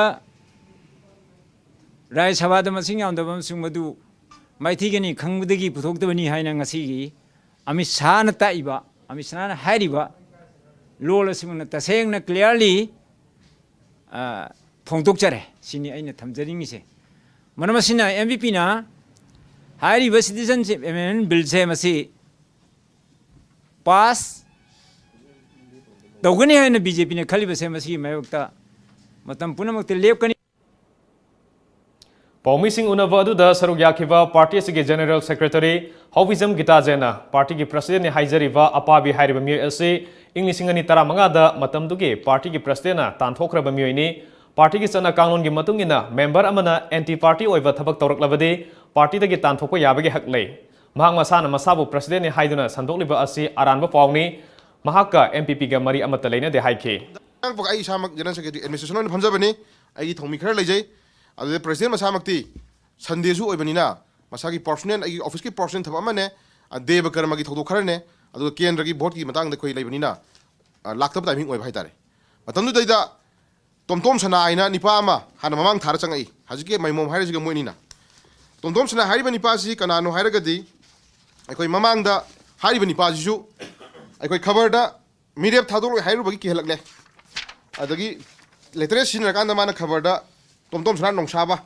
ꯔꯥꯖ꯭ꯌ ꯁꯚꯥꯗ ꯃꯁꯤꯡ ꯌꯥꯝꯗꯕ ꯑꯃꯁꯨꯡ ꯃꯗꯨ ꯃꯥꯏꯊꯤꯒꯅꯤ ꯈꯪꯕꯗꯒꯤ ꯄꯨꯊꯣꯛꯇꯕꯅꯤ ꯍꯥꯏꯅ ꯉꯁꯤꯒꯤ ꯑꯃꯤꯠ ꯁꯥꯍꯅ ꯇꯥꯛꯏꯕ, ꯑꯃꯤꯠ ꯁꯥꯍꯅ ꯍꯥꯏꯔꯤꯕ ꯂꯣꯜ ꯑꯁꯤꯃꯛꯅ ꯇꯁꯦꯡꯅ, clearly, ꯑ, ꯐꯣꯡꯗꯣꯛꯆꯔꯦ꯫ ꯁꯤꯅꯤ ꯑꯩꯅ ꯊꯝꯖꯅꯤꯡꯉꯤꯁꯦ꯫ ꯃꯔꯝ ꯑꯁꯤꯅ M V P ꯅ ꯍꯥꯏꯔꯤꯕ Citizenship Amendment Bill ꯁꯦ ꯃꯁꯤ pass ꯇꯧꯒꯅꯤ ꯍꯥꯏꯅ B J P ꯅ ꯈꯜꯂꯤꯕꯁꯦ ꯃꯁꯤꯒꯤ ꯃꯥꯌꯣꯛꯇ ꯃꯇꯝ ꯄꯨꯝꯅꯃꯛꯇ ꯂꯦꯞꯀꯅꯤ꯫ ꯄꯥꯎꯃꯤꯁꯤꯡ ꯎꯅꯕ ꯑꯗꯨꯗ ꯁꯔꯨꯛ ꯌꯥꯈꯤꯕ party ꯑꯁꯤꯒꯤ General Secretary ꯍꯥꯎꯕꯤꯖꯝ ꯒꯤꯇꯥꯖꯦꯅ party ꯒꯤ president ꯅꯤ ꯍꯥꯏꯖꯔꯤꯕ ꯑꯄꯥꯕꯤ ꯍꯥꯏꯔꯤꯕ ꯃꯤꯑꯣꯏ ꯑꯁꯤ ꯏꯪ ꯂꯤꯁꯤꯡ ꯑꯅꯤ ꯇꯔꯥꯃꯉꯥꯗ ꯃꯇꯝꯗꯨꯒꯤ party ꯒꯤ president ꯅ ꯇꯥꯟꯊꯣꯛꯈ꯭ꯔꯕ ꯃꯤꯑꯣꯏꯅꯤ꯫ Party ꯒꯤ ꯆꯠꯅ ꯀꯥꯡꯂꯣꯟꯒꯤ ꯃꯇꯨꯡ ꯏꯟꯅ member ꯑꯃꯅ anti party ꯑꯣꯏꯕ ꯊꯕꯛ ꯇꯧꯔꯛꯂꯕꯗꯤ party ꯗꯒꯤ ꯇꯥꯟꯊꯣꯛꯄ ꯌꯥꯕꯒꯤ ꯍꯛ ꯂꯩ꯫ ꯃꯍꯥꯛ ꯃꯁꯥꯅ ꯃꯁꯥꯕꯨ president ꯅꯤ ꯍꯥꯏꯗꯨꯅ ꯁꯟꯗꯣꯛꯂꯤꯕ ꯑꯁꯤ ꯑꯔꯥꯟꯕ ꯄꯥꯎꯅꯤ꯫ ꯃꯍꯥꯛꯀ M P P ꯒ ꯃꯔꯤ ꯑꯃꯠꯇ ꯂꯩꯅꯗꯦ ꯍꯥꯏꯈꯤ꯫ ꯉꯔꯥꯡ ꯑꯩ ꯏꯁꯥꯃꯛ General Secretary administration ꯑꯣꯏꯅ ꯐꯝꯖꯕꯅꯤ꯫ ꯑꯩꯒꯤ ꯊꯧꯃꯤ ꯈꯔ ꯂꯩꯖꯩ꯫ ꯑꯗꯨꯗ president ꯃꯁꯥꯃꯛꯇꯤ Sunday ꯁꯨ ꯑꯣꯏꯕꯅꯤꯅ ꯃꯁꯥꯒꯤ personal, ꯑꯩꯒꯤ office ꯀꯤ personal ꯊꯕꯛ ꯑꯃꯅꯦ, ꯑ, ꯗꯦꯕ ꯀꯔꯃꯒꯤ ꯊꯧꯗꯣꯛ ꯈꯔꯅꯦ, ꯑꯗꯨꯒ ꯀꯦꯟꯗ꯭ꯔꯒꯤ vote ꯀꯤ ꯃꯇꯥꯡꯗ ꯑꯩꯈꯣꯏ ꯂꯩꯕꯅꯤꯅ, ꯑ, ꯂꯥꯛꯇꯕ timing ꯑꯣꯏꯕ ꯍꯥꯏꯇꯥꯔꯦ꯫ ꯃꯇꯝꯗꯨꯗꯩꯗ ꯇꯣꯝꯇꯣꯝ ꯁꯅꯥ ꯍꯥꯏꯅ ꯅꯤꯄꯥ ꯑꯃ ꯍꯥꯟꯅ ꯃꯃꯥꯡ ꯊꯥꯔ ꯆꯪꯉꯛꯏ꯫ ꯍꯧꯖꯤꯛꯀꯤ ꯃꯥꯏꯃꯣꯝ ꯍꯥꯏꯔꯤꯁꯤꯒ ꯃꯣꯏ ꯑꯅꯤꯅ꯫ ꯇꯣꯝꯇꯣꯝ ꯁꯅꯥ ꯍꯥꯏꯔꯤꯕ ꯅꯤꯄꯥꯁꯤ ꯀꯅꯥꯅꯣ ꯍꯥꯏꯔꯒꯗꯤ, ꯑꯩꯈꯣꯏ ꯃꯃꯥꯡꯗ ꯍꯥꯏꯔꯤꯕ ꯅꯤꯄꯥꯁꯤꯁꯨ ꯑꯩꯈꯣꯏ ꯈꯕꯔꯗ ꯃꯤꯔꯦꯞ ꯊꯥꯗꯣꯛꯂꯣꯏ ꯍꯥꯏꯔꯨꯕꯒꯤ ꯀꯤꯍꯜꯂꯛꯂꯦ꯫ ꯑꯗꯒꯤ ꯂꯦꯇꯔꯦꯁ ꯁꯤꯖꯤꯟꯅꯔꯀꯥꯟꯗ ꯃꯥꯅ ꯈꯕꯔꯗ ꯇꯣꯝꯇꯣꯝ ꯁꯅꯥ ꯅꯣꯡꯁꯥꯕ,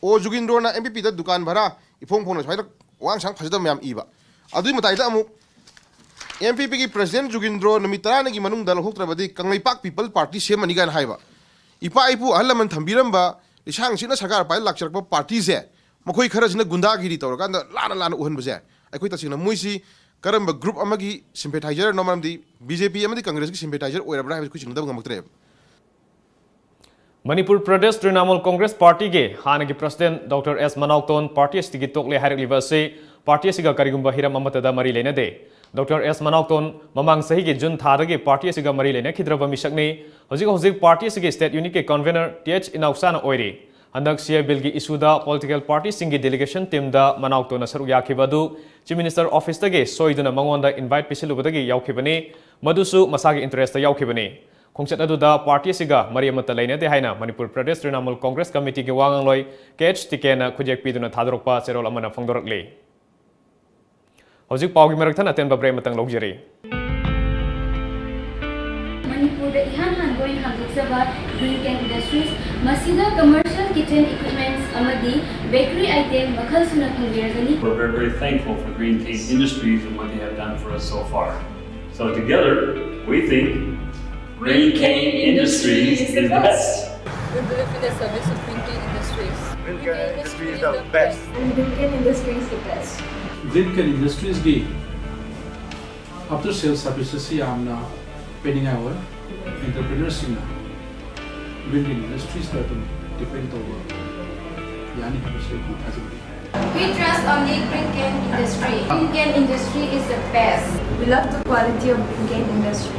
ꯑꯣ ꯖꯨꯒꯤꯟꯗ꯭ꯔꯣꯅ M P P ꯗ ꯗꯨꯀꯥꯟ ꯚꯔꯥ ꯏꯐꯣꯡ ꯐꯣꯡꯅ ꯁꯨꯃꯥꯏꯅ ꯋꯥꯉꯥꯡ ꯁꯉꯥꯡ ꯐꯖꯗꯕ ꯃꯌꯥꯝ ꯏꯕ꯫ ꯑꯗꯨꯒꯤ ꯃꯇꯥꯏꯗ ꯑꯃꯨꯛ M P P ꯒꯤ president ꯖꯨꯒꯤꯟꯗ꯭ꯔꯣ ꯅꯨꯃꯤꯠ ꯇꯔꯥꯅꯤꯒꯤ ꯃꯅꯨꯡꯗ ꯂꯧꯊꯣꯛꯇ꯭ꯔꯕꯗꯤ ꯀꯪꯂꯩꯄꯥꯛ People Party ꯁꯦꯝꯃꯅꯤ ꯀꯥꯏꯅ ꯍꯥꯏꯕ꯫ ꯏꯄꯥ ꯏꯄꯨ ꯑꯍꯜ ꯂꯃꯟ ꯊꯝꯕꯤꯔꯝꯕ ꯂꯤꯁꯥꯡ ꯁꯤꯠꯅ ꯁꯔꯀꯥꯔ ꯄꯥꯏꯔ ꯂꯥꯛꯆꯔꯛꯄ party ꯁꯦ ꯃꯈꯣꯏ ꯈꯔꯁꯤꯅ ꯒꯨꯟꯗꯥꯒꯤꯔꯤ ꯇꯧꯔꯀꯥꯟꯗ ꯂꯥꯟꯅ ꯂꯥꯟꯅ ꯎꯍꯟꯕꯁꯦ ꯑꯩꯈꯣꯏ ꯇꯁꯦꯡꯅ ꯃꯣꯏꯁꯤ ꯀꯔꯝꯕ group ꯑꯃꯒꯤ sympathizer ꯅꯣ, ꯃꯔꯝꯗꯤ B J P ꯑꯃꯗꯤ Congress ꯀꯤ sympathizer ꯑꯣꯏꯔꯕ꯭ꯔꯥ ꯍꯥꯏꯕꯁꯤ ꯑꯩꯈꯣꯏ ꯆꯤꯡꯅꯗꯕ ꯉꯝꯃꯛꯇ꯭ꯔꯦꯕ꯫ ꯃꯅꯤꯄꯨꯔ ꯄ꯭ꯔꯗꯦꯁ ꯇ꯭ꯔꯤꯅꯥꯃꯨꯜ ꯀꯣꯡꯒ꯭ꯔꯦꯁ ꯄꯥꯔꯇꯤꯒꯤ ꯍꯥꯟꯅꯒꯤ president Doctor S ꯃꯅꯥꯎꯇꯣꯟ party ꯑꯁꯤꯗꯒꯤ ꯇꯣꯛꯂꯦ ꯍꯥꯏꯔꯛꯂꯤꯕ ꯑꯁꯤ party ꯑꯁꯤꯒ ꯀꯔꯤꯒꯨꯝꯕ ꯍꯤꯔꯝ ꯑꯃꯠꯇꯗ ꯃꯔꯤ ꯂꯩꯅꯗꯦ꯫ Doctor S ꯃꯅꯥꯎꯇꯣꯟ ꯃꯃꯥꯡ ꯆꯍꯤꯒꯤ June ꯊꯥꯗꯒꯤ party ꯑꯁꯤꯒ ꯃꯔꯤ ꯂꯩꯅꯈꯤꯗ꯭ꯔꯕ ꯃꯤꯁꯛꯅꯤ꯫ ꯍꯧꯖꯤꯛ ꯍꯧꯖꯤꯛ party ꯑꯁꯤꯒꯤ state unit ꯀꯤ convener T H ꯏꯅꯥꯎꯆꯥꯅ ꯑꯣꯏꯔꯤ꯫ ꯍꯟꯗꯛ C A A bill ꯒꯤ issue ꯗ political party ꯁꯤꯡꯒꯤ delegation team ꯗ ꯃꯅꯥꯎꯇꯣꯟꯅ ꯁꯔꯨꯛ ꯌꯥꯈꯤꯕ ꯑꯗꯨ Chief Minister office ꯇꯒꯤ ꯁꯣꯏꯗꯨꯅ ꯃꯉꯣꯟꯗ invite ꯄꯤꯁꯤꯜꯂꯨꯕꯗꯒꯤ ꯌꯥꯎꯈꯤꯕꯅꯤ꯫ ꯃꯗꯨꯁꯨ ꯃꯁꯥꯒꯤ interest ꯇ ꯌꯥꯎꯈꯤꯕꯅꯤ꯫ ꯈꯣꯡꯆꯠ ꯑꯗꯨꯗ ꯄꯥꯔꯇꯤ ꯑꯁꯤꯒ ꯃꯔꯤ ꯑꯃꯠꯇ ꯂꯩꯅꯗꯦ ꯍꯥꯏꯅ ꯃꯅꯤꯄꯨꯔ ꯄ꯭ꯔꯗꯦꯁ ꯇ꯭ꯔꯤꯅꯥꯃꯨꯜ ꯀꯣꯡꯒ꯭ꯔꯦꯁ ꯀꯃꯤꯇꯤꯒꯤ ꯋꯥ ꯉꯥꯡꯂꯣꯏ ꯀꯦ ꯑꯩꯆ ꯇꯤꯀꯦꯟꯅ ꯈꯨꯠꯌꯦꯛ ꯄꯤꯗꯨꯅ ꯊꯥꯗꯣꯔꯛꯄ ꯆꯦꯔꯣꯜ ꯑꯃꯅ ꯐꯣꯡꯗꯣꯔꯛꯂꯤ꯫ ꯍꯧꯖꯤꯛ ꯄꯥꯎꯒꯤ ꯃꯔꯛ ꯊꯠꯅ ꯑꯇꯦꯟꯕ ꯕ꯭ꯔꯦꯛ ꯑꯃꯇꯪ ꯂꯧꯖꯔꯤ꯫ ꯃꯅꯤꯄꯨꯔꯗ ꯏꯍꯥꯟ ꯍꯥꯟꯕ ꯑꯣꯏꯅ ꯍꯥꯡꯗꯣꯛꯆꯕ Green Can Industries, ꯃꯁꯤꯗ commercial kitchen equipments ꯑꯃꯗꯤ bakery item ꯃꯈꯜ ꯁꯨꯅ ꯐꯪꯕꯤꯔꯒꯅꯤ꯫ We're very, very thankful for Green Can Industries and what they have done for us so far. So together, we think Green Can Industries is the best. We believe in the service of Green Can Industries. Green Can Industries is the best. And Green Can Industries is the best. Green Can Industries ꯒꯤ after sales services ꯁꯤ ꯌꯥꯝꯅ ꯄꯤꯅꯤꯡꯉꯥꯏ ꯑꯣꯏ꯫ Entrepreneurs ꯁꯤꯡꯅ Green Can Industries ꯇ ꯑꯗꯨꯝ depend ꯇꯧꯕ ꯌꯥꯅꯤ ꯍꯥꯏꯕꯁꯤ ꯑꯩꯈꯣꯏ ꯊꯥꯖꯕ ꯂꯩ꯫ We trust only Green Can Industry. Green Can Industry is the best. We love the quality of Green Can Industry.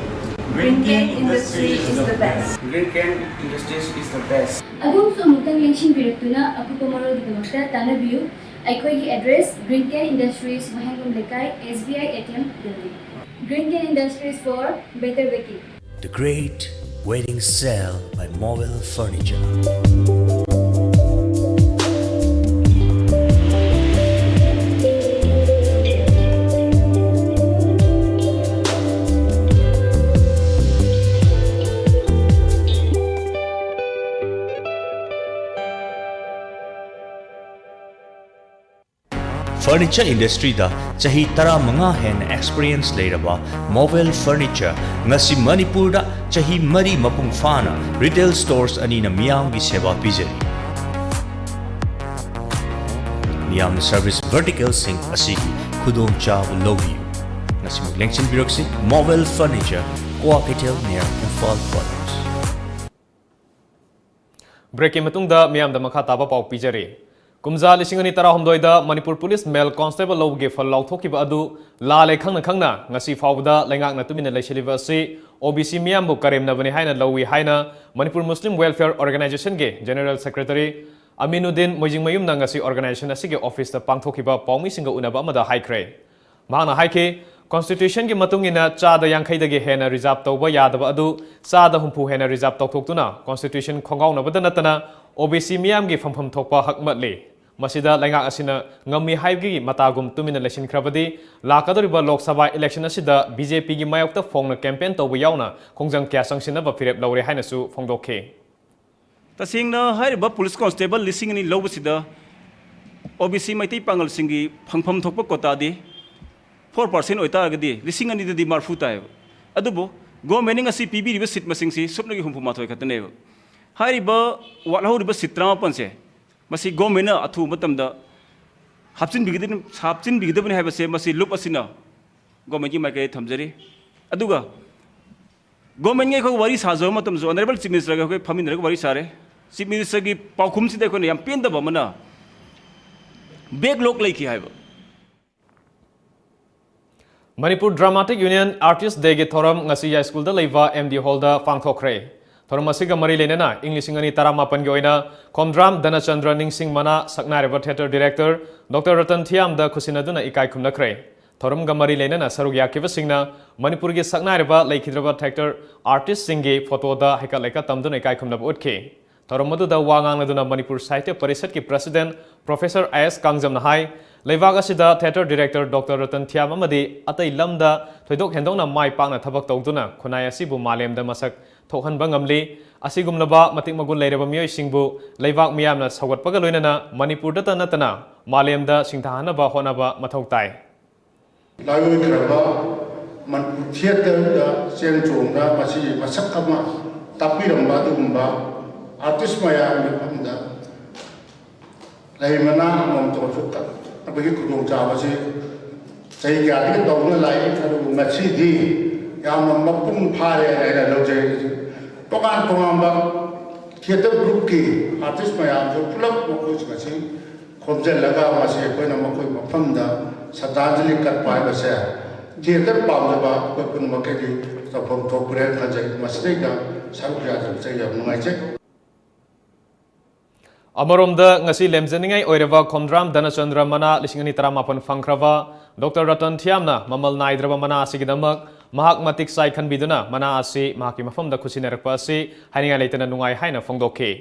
Green Can Industry is the best. Green Can Industries is the best. ꯑꯗꯣꯝꯁꯨ ꯑꯃꯨꯛꯇꯪ ꯂꯦꯡꯁꯤꯟꯕꯤꯔꯛꯇꯨꯅ ꯑꯀꯨꯞꯄ ꯃꯔꯣꯜꯒꯤꯗꯃꯛꯇ ꯇꯥꯟꯅꯕꯤꯌꯨ꯫ ꯑꯩꯈꯣꯏꯒꯤ address, Green Can Industries, ꯋꯥꯍꯦꯡꯕꯝ ꯂꯩꯀꯥꯏ, S B I A T M building. Green Can Industries for better baking. The Great Wedding Sale by Mobile Furniture. Furniture industry ꯗ ꯆꯍꯤ ꯇꯔꯥꯃꯉꯥ ꯍꯦꯟꯅ experience ꯂꯩꯔꯕ Mobile Furniture ꯉꯁꯤ ꯃꯅꯤꯄꯨꯔꯗ ꯆꯍꯤ ꯃꯔꯤ ꯃꯄꯨꯡ ꯐꯥꯅ retail stores ꯑꯅꯤꯅ ꯃꯤꯌꯥꯝꯒꯤ ꯁꯦꯕꯥ ꯄꯤꯖꯔꯤ꯫ ꯃꯤꯌꯥꯝꯅ service vertical ꯁꯤꯡ ꯑꯁꯤꯒꯤ ꯈꯨꯗꯣꯡꯆꯥꯕ ꯂꯧꯕꯤꯌꯨ꯫ ꯉꯁꯤꯃꯛ ꯂꯦꯡꯁꯤꯟꯕꯤꯔꯛꯁꯤ, Mobile Furniture, Kwakeithel near Imphal College꯫ ꯕ꯭ꯔꯦꯛꯀꯤ ꯃꯇꯨꯡꯗ ꯃꯤꯌꯥꯝꯗ ꯃꯈꯥ ꯇꯥꯕ ꯄꯥꯎ ꯄꯤꯖꯔꯤ꯫ ꯀꯨꯝꯖꯥ ꯂꯤꯁꯤꯡ ꯑꯅꯤ ꯇꯔꯥꯍꯨꯝꯗꯣꯏꯗ ꯃꯅꯤꯄꯨꯔ ꯄꯨꯂꯤꯁ male constable ꯂꯧꯕꯒꯤ ꯐꯜ ꯂꯥꯎꯊꯣꯛꯈꯤꯕ ꯑꯗꯨ ꯂꯥꯜꯂꯦ ꯈꯪꯅ ꯈꯪꯅ ꯉꯁꯤ ꯐꯥꯎꯕꯗ ꯂꯩꯉꯥꯛꯅ ꯇꯨꯃꯤꯟꯅ ꯂꯩꯁꯤꯜꯂꯤꯕ ꯑꯁꯤ O B C ꯃꯤꯌꯥꯝꯕꯨ ꯀꯔꯦꯝꯅꯕꯅꯤ ꯍꯥꯏꯅ ꯂꯧꯏ ꯍꯥꯏꯅ ꯃꯅꯤꯄꯨꯔ ꯃꯨꯁꯂꯤꯝ Welfare Organization ꯒꯤ General Secretary ꯑꯃꯤꯅꯨꯗꯤꯟ ꯃꯣꯏꯖꯤꯡꯃꯌꯨꯝꯅ ꯉꯁꯤ organization ꯑꯁꯤꯒꯤ office ꯇ ꯄꯥꯡꯊꯣꯛꯈꯤꯕ ꯄꯥꯎꯃꯤꯁꯤꯡꯒ ꯎꯅꯕ ꯑꯃꯗ ꯍꯥꯏꯈ꯭ꯔꯦ꯫ ꯃꯍꯥꯛꯅ ꯍꯥꯏꯈꯤ, Constitutionꯒꯤ ꯃꯇꯨꯡ ꯏꯟꯅ ꯆꯥꯗ ꯌꯥꯡꯈꯩꯗꯒꯤ ꯍꯦꯟꯅ reserve ꯇꯧꯕ ꯌꯥꯗꯕ ꯑꯗꯨ ꯆꯥꯗ ꯍꯨꯝꯐꯨ ꯍꯦꯟꯅ reserve ꯇꯧꯊꯣꯛꯇꯨꯅ Constitution ꯈꯣꯡꯒꯥꯎꯅꯕꯗ ꯅꯠꯇꯅ O B C ꯃꯤꯌꯥꯝꯒꯤ ꯐꯪꯐꯝ ꯊꯣꯛꯄ ꯍꯛꯃꯠꯂꯤ꯫ ꯃꯁꯤꯗ ꯂꯩꯉꯥꯛ ꯑꯁꯤꯅ ꯉꯝꯃꯤ ꯍꯥꯏꯕꯒꯤ ꯃꯇꯥꯒꯨꯝ ꯇꯨꯃꯤꯟꯅ ꯂꯩꯁꯤꯟꯈ꯭ꯔꯕꯗꯤ ꯂꯥꯛꯀꯗꯧꯔꯤꯕ ꯂꯣꯛ ꯁꯚꯥ election ꯑꯁꯤꯗ B J Pꯒꯤ ꯃꯥꯌꯣꯛꯇ ꯐꯣꯡꯅ campaign ꯇꯧꯕ ꯌꯥꯎꯅ ꯈꯣꯡꯖꯪ ꯀꯌꯥ ꯆꯪꯁꯤꯟꯅꯕ ꯐꯤꯔꯦꯞ ꯂꯧꯔꯦ ꯍꯥꯏꯅꯁꯨ ꯐꯣꯡꯗꯣꯛꯈꯤ꯫ ꯇꯁꯦꯡꯅ ꯍꯥꯏꯔꯤꯕ police constable ꯂꯤꯁꯤꯡ ꯑꯅꯤ ꯂꯧꯕꯁꯤꯗ O B C ꯃꯩꯇꯩ ꯄꯥꯉꯜꯁꯤꯡꯒꯤ ꯐꯪꯐꯝ ꯊꯣꯛꯄ quotaꯗꯤ four percent ꯑꯣꯏꯇꯥꯔꯒꯗꯤ ꯂꯤꯁꯤꯡ ꯑꯅꯤꯗꯗꯤ ꯃꯔꯐꯨ ꯇꯥꯏꯌꯦꯕ꯫ ꯑꯗꯨꯕꯨ governmentꯅ ꯉꯁꯤ ꯄꯤꯕꯤꯔꯤꯕ seat ꯃꯁꯤꯡꯁꯤ ꯁꯨꯞꯅꯒꯤ ꯍꯨꯝꯐꯨ ꯃꯥꯊꯣꯏ ꯈꯛꯇꯅꯦꯕ꯫ ꯍꯥꯏꯔꯤꯕ ꯋꯥꯠꯍꯧꯔꯤꯕ seat ꯇꯔꯥꯃꯥꯄꯟꯁꯦ, ꯃꯁꯤ governmentꯅ ꯑꯊꯨꯕ ꯃꯇꯝꯗ ꯍꯥꯞꯆꯤꯟꯕꯤꯒꯗꯕꯅꯤ, ꯍꯥꯞꯆꯤꯟꯕꯤꯒꯗꯕꯅꯤ ꯍꯥꯏꯕꯁꯦ ꯃꯁꯤ ꯂꯨꯞ ꯑꯁꯤꯅ governmentꯀꯤ ꯃꯥꯏꯀꯩꯗ ꯊꯝꯖꯔꯤ꯫ ꯑꯗꯨꯒ governmentꯒꯤ ꯑꯩꯈꯣꯏ ꯋꯥꯔꯤ ꯁꯥꯖꯕ ꯃꯇꯝꯗꯁꯨ Honourable Chief Ministerꯒ ꯑꯩꯈꯣꯏ ꯐꯝꯃꯤꯟꯅꯔꯒ ꯋꯥꯔꯤ ꯁꯥꯔꯦ꯫ Chief Ministerꯒꯤ ꯄꯥꯎꯈꯨꯝꯁꯤꯗ ꯑꯩꯈꯣꯏꯅ ꯌꯥꯝ ꯄꯦꯟꯗꯕ ꯑꯃꯅ backlog ꯂꯩꯈꯤ ꯍꯥꯏꯕ꯫ Manipur Dramatic Union Artist Dayꯒꯤ ꯊꯧꯔꯝ ꯉꯁꯤ ꯌꯥꯏꯁ꯭ꯀꯨꯜꯗ ꯂꯩꯕ M D Hallꯗ ꯄꯥꯡꯊꯣꯛꯈ꯭ꯔꯦ꯫ ꯊꯧꯔꯝ ꯑꯁꯤꯒ ꯃꯔꯤ ꯂꯩꯅꯅ ꯏꯪ ꯂꯤꯁꯤꯡ ꯑꯅꯤ ꯇꯔꯥꯃꯥꯄꯟꯒꯤ ꯑꯣꯏꯅ ꯈꯣꯝꯗ꯭ꯔꯥꯝ ꯙꯅꯆꯟꯗ꯭ꯔ ꯅꯤꯡꯁꯤꯡ ꯃꯅꯥ ꯁꯛꯅꯥꯏꯔꯕ theatre director Doctor ꯔꯇꯟ ꯊꯤꯌꯥꯝꯗ ꯈꯨꯠꯁꯤꯟꯅꯗꯨꯅ ꯏꯀꯥꯏ ꯈꯨꯝꯅꯈ꯭ꯔꯦ꯫ ꯊꯧꯔꯝꯒ ꯃꯔꯤ ꯂꯩꯅꯅ ꯁꯔꯨꯛ ꯌꯥꯈꯤꯕꯁꯤꯡꯅ ꯃꯅꯤꯄꯨꯔꯒꯤ ꯁꯛꯅꯥꯏꯔꯕ ꯂꯩꯈꯤꯗ꯭ꯔꯕ theatre artistꯁꯤꯡꯒꯤ photoꯗ ꯍꯩꯀꯠ ꯂꯩꯀꯠ ꯇꯝꯗꯨꯅ ꯏꯀꯥꯏ ꯈꯨꯝꯅꯕ ꯎꯠꯈꯤ꯫ ꯊꯧꯔꯝ ꯑꯗꯨꯗ ꯋꯥ ꯉꯥꯡꯂꯗꯨꯅ ꯃꯅꯤꯄꯨꯔ ꯁꯥꯍꯤꯇ꯭ꯌ ꯄꯔꯤꯁꯠꯀꯤ president Professor ꯑꯥꯏ ꯑꯦꯁ ꯀꯥꯡꯖꯝꯅ ꯍꯥꯏ, ꯂꯩꯕꯥꯛ ꯑꯁꯤꯗ theatre director Doctor ꯔꯇꯟ ꯊꯤꯌꯥꯝ ꯑꯃꯗꯤ ꯑꯇꯩ ꯂꯝꯗ ꯊꯣꯏꯗꯣꯛ ꯍꯦꯟꯗꯣꯛꯅ ꯃꯥꯏ ꯄꯥꯛꯅ ꯊꯕꯛ ꯇꯧꯗꯨꯅ ꯈꯨꯟꯅꯥꯏ ꯑꯁꯤꯕꯨ ꯃꯥꯂꯦꯝꯗ ꯃꯁꯛ ꯊꯣꯛꯍꯟꯕ ꯉꯝꯂꯤ꯫ ꯑꯁꯤꯒꯨꯝꯂꯕ ꯃꯇꯤꯛ ꯃꯒꯨꯟ ꯂꯩꯔꯕ ꯃꯤꯑꯣꯏꯁꯤꯡꯕꯨ ꯂꯩꯕꯥꯛ ꯃꯤꯌꯥꯝꯅ ꯁꯧꯒꯠꯄꯒ ꯂꯣꯏꯅꯅ ꯃꯅꯤꯄꯨꯔꯗꯇ ꯅꯠꯇꯅ ꯃꯥꯂꯦꯝꯗ ꯁꯤꯡꯊꯥꯍꯟꯅꯕ ꯍꯣꯠꯅꯕ ꯃꯊꯧ ꯇꯥꯏ꯫ ꯂꯥꯏꯑꯣꯏꯈ꯭ꯔꯕ ꯃꯅꯤꯄꯨꯔ theatreꯗ ꯆꯦꯟ ꯆꯣꯡꯅ ꯃꯁꯤꯒꯤ ꯃꯁꯛ ꯑꯃ ꯇꯥꯛꯄꯤꯔꯝꯕ ꯑꯗꯨꯒꯨꯝꯕ artist ꯃꯌꯥꯝꯒꯤ ꯃꯐꯝꯗ ꯂꯩ ꯃꯅꯥ ꯑꯃꯃꯝꯇ ꯑꯣꯏꯔꯁꯨ ꯀꯠꯅꯕꯒꯤ ꯈꯨꯗꯣꯡꯆꯥꯕꯁꯤ ꯆꯍꯤ ꯀꯌꯥꯗꯒꯤ ꯇꯧꯗꯨꯅ ꯂꯥꯛꯏ, ꯑꯗꯨꯕꯨ ꯉꯁꯤꯗꯤ ꯌꯥꯝꯅ ꯃꯄꯨꯡ ꯐꯥꯔꯦ ꯍꯥꯏꯅ ꯂꯧꯖꯩ꯫ ꯇꯣꯉꯥꯟ ꯇꯣꯉꯥꯟꯕ theatre groupꯀꯤ artist ꯃꯌꯥꯝꯁꯨ ꯄꯨꯂꯞ ꯃꯈꯣꯏꯁꯤꯡ ꯑꯁꯤ ꯈꯣꯝꯖꯤꯜꯂꯒ ꯃꯁꯤ ꯑꯩꯈꯣꯏꯅ ꯃꯈꯣꯏ ꯃꯐꯝꯗ ꯁ꯭ꯔꯗꯥꯟꯖꯂꯤ ꯀꯠꯄ ꯍꯥꯏꯕꯁꯦ theatre ꯄꯥꯝꯖꯕ ꯑꯩꯈꯣꯏ ꯄꯨꯝꯅꯃꯛꯀꯤꯗꯤ ꯇꯧꯐꯝ ꯊꯣꯛꯄꯅꯦꯅ ꯈꯟꯖꯩ꯫ ꯃꯁꯤꯗꯩꯗ ꯁꯔꯨꯛ ꯌꯥꯖꯕꯁꯦ ꯌꯥꯝ ꯅꯨꯡꯉꯥꯏꯖꯩ꯫ ꯑꯃꯔꯣꯝꯗ, ꯉꯁꯤ ꯂꯦꯝꯖꯅꯤꯡꯉꯥꯏ ꯑꯣꯏꯔꯕ ꯈꯣꯝꯗ꯭ꯔꯥꯝ ꯙꯅꯆꯟꯗ꯭ꯔ ꯃꯅꯥ ꯂꯤꯁꯤꯡ ꯑꯅꯤ ꯇꯔꯥꯃꯥꯄꯟ ꯐꯪꯈ꯭ꯔꯕ ꯗꯣꯛꯇꯔ ꯔꯇꯟ ꯊꯤꯌꯥꯝꯅ ꯃꯃꯜ ꯅꯥꯏꯗ꯭ꯔꯕ ꯃꯅꯥ ꯑꯁꯤꯒꯤꯗꯃꯛ ꯃꯍꯥꯛ ꯃꯇꯤꯛ ꯆꯥꯏ ꯈꯟꯕꯤꯗꯨꯅ ꯃꯅꯥ ꯑꯁꯤ ꯃꯍꯥꯛꯀꯤ ꯃꯐꯝꯗ ꯈꯨꯠꯁꯤꯟꯅꯔꯛꯄ ꯑꯁꯤ ꯍꯥꯏꯅꯤꯡꯉꯥꯏ ꯂꯩꯇꯅ ꯅꯨꯡꯉꯥꯏ ꯍꯥꯏꯅ ꯐꯣꯡꯗꯣꯛꯈꯤ꯫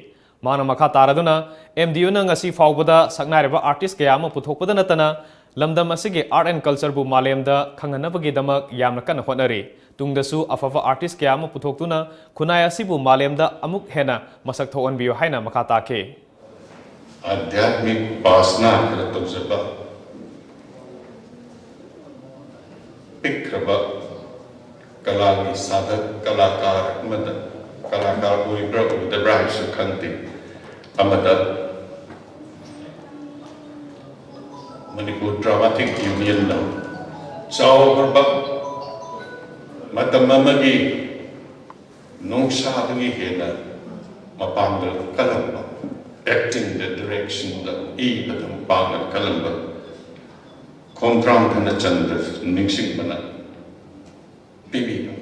ꯃꯍꯥꯛꯅ ꯃꯈꯥ ꯇꯥꯔꯗꯨꯅ, ꯑꯦꯝ ꯗꯤ ꯌꯨꯅ ꯉꯁꯤ ꯐꯥꯎꯕꯗ ꯁꯛꯅꯥꯏꯔꯕ artist ꯀꯌꯥ ꯑꯃ ꯄꯨꯊꯣꯛꯄꯗ ꯅꯠꯇꯅ, ꯂꯝꯗꯝ ꯑꯁꯤꯒꯤ art and culture ꯕꯨ ꯃꯥꯂꯦꯝꯗ ꯈꯪꯍꯟꯅꯕꯒꯤꯗꯃꯛ ꯌꯥꯝꯅ ꯀꯟꯅ ꯍꯣꯠꯅꯔꯤ꯫ ꯇꯨꯡꯗꯁꯨ ꯑꯐꯕ artist ꯀꯌꯥ ꯑꯃ ꯄꯨꯊꯣꯛꯇꯨꯅ ꯈꯨꯟꯅꯥꯏ ꯑꯁꯤꯕꯨ ꯃꯥꯂꯦꯝꯗ ꯑꯃꯨꯛ ꯍꯦꯟꯅ ꯃꯁꯛ ꯊꯣꯛꯍꯟꯕꯤꯌꯨ ꯍꯥꯏꯅ ꯃꯈꯥ ꯇꯥꯈꯤ꯫ ꯑꯙ꯭ꯌꯥꯠꯃꯤꯛ ꯎꯄꯥꯁꯅꯥ ꯈꯔ ꯇꯧꯖꯕ ꯄꯤꯛꯈ꯭ꯔꯕ ꯀꯂꯥꯒꯤ ꯁꯥꯙꯛ ꯀꯂꯥꯀꯥꯔ ꯑꯃꯗ, ꯀꯂꯥꯀꯥꯔ ꯑꯣꯏꯕ꯭ꯔꯥ ꯑꯣꯏꯗꯕ꯭ꯔꯥ ꯍꯥꯏꯕꯁꯨ ꯈꯪꯗꯦ, ꯑꯃꯗ ꯃꯅꯤꯄꯨꯔ ꯗ꯭ꯔꯥꯃꯥꯇꯤꯛ ꯌꯨꯅꯤꯌꯟꯅ ꯆꯥꯎꯈ꯭ꯔꯕ ꯃꯇꯝ ꯑꯃꯒꯤ ꯅꯣꯡꯁꯥꯗꯒꯤ ꯍꯦꯟꯅ ꯃꯄꯥꯡꯒꯜ ꯀꯜꯂꯝꯕ, acting ꯗ, direction ꯗ, ꯏꯕꯗ ꯃꯄꯥꯡꯒꯜ ꯀꯜꯂꯝꯕ ꯈꯣꯝꯗ꯭ꯔꯥꯝ ꯙꯅꯆꯟꯗ꯭ꯔ ꯅꯤꯡꯁꯤꯡꯕꯅ ꯄꯤꯕꯤꯕ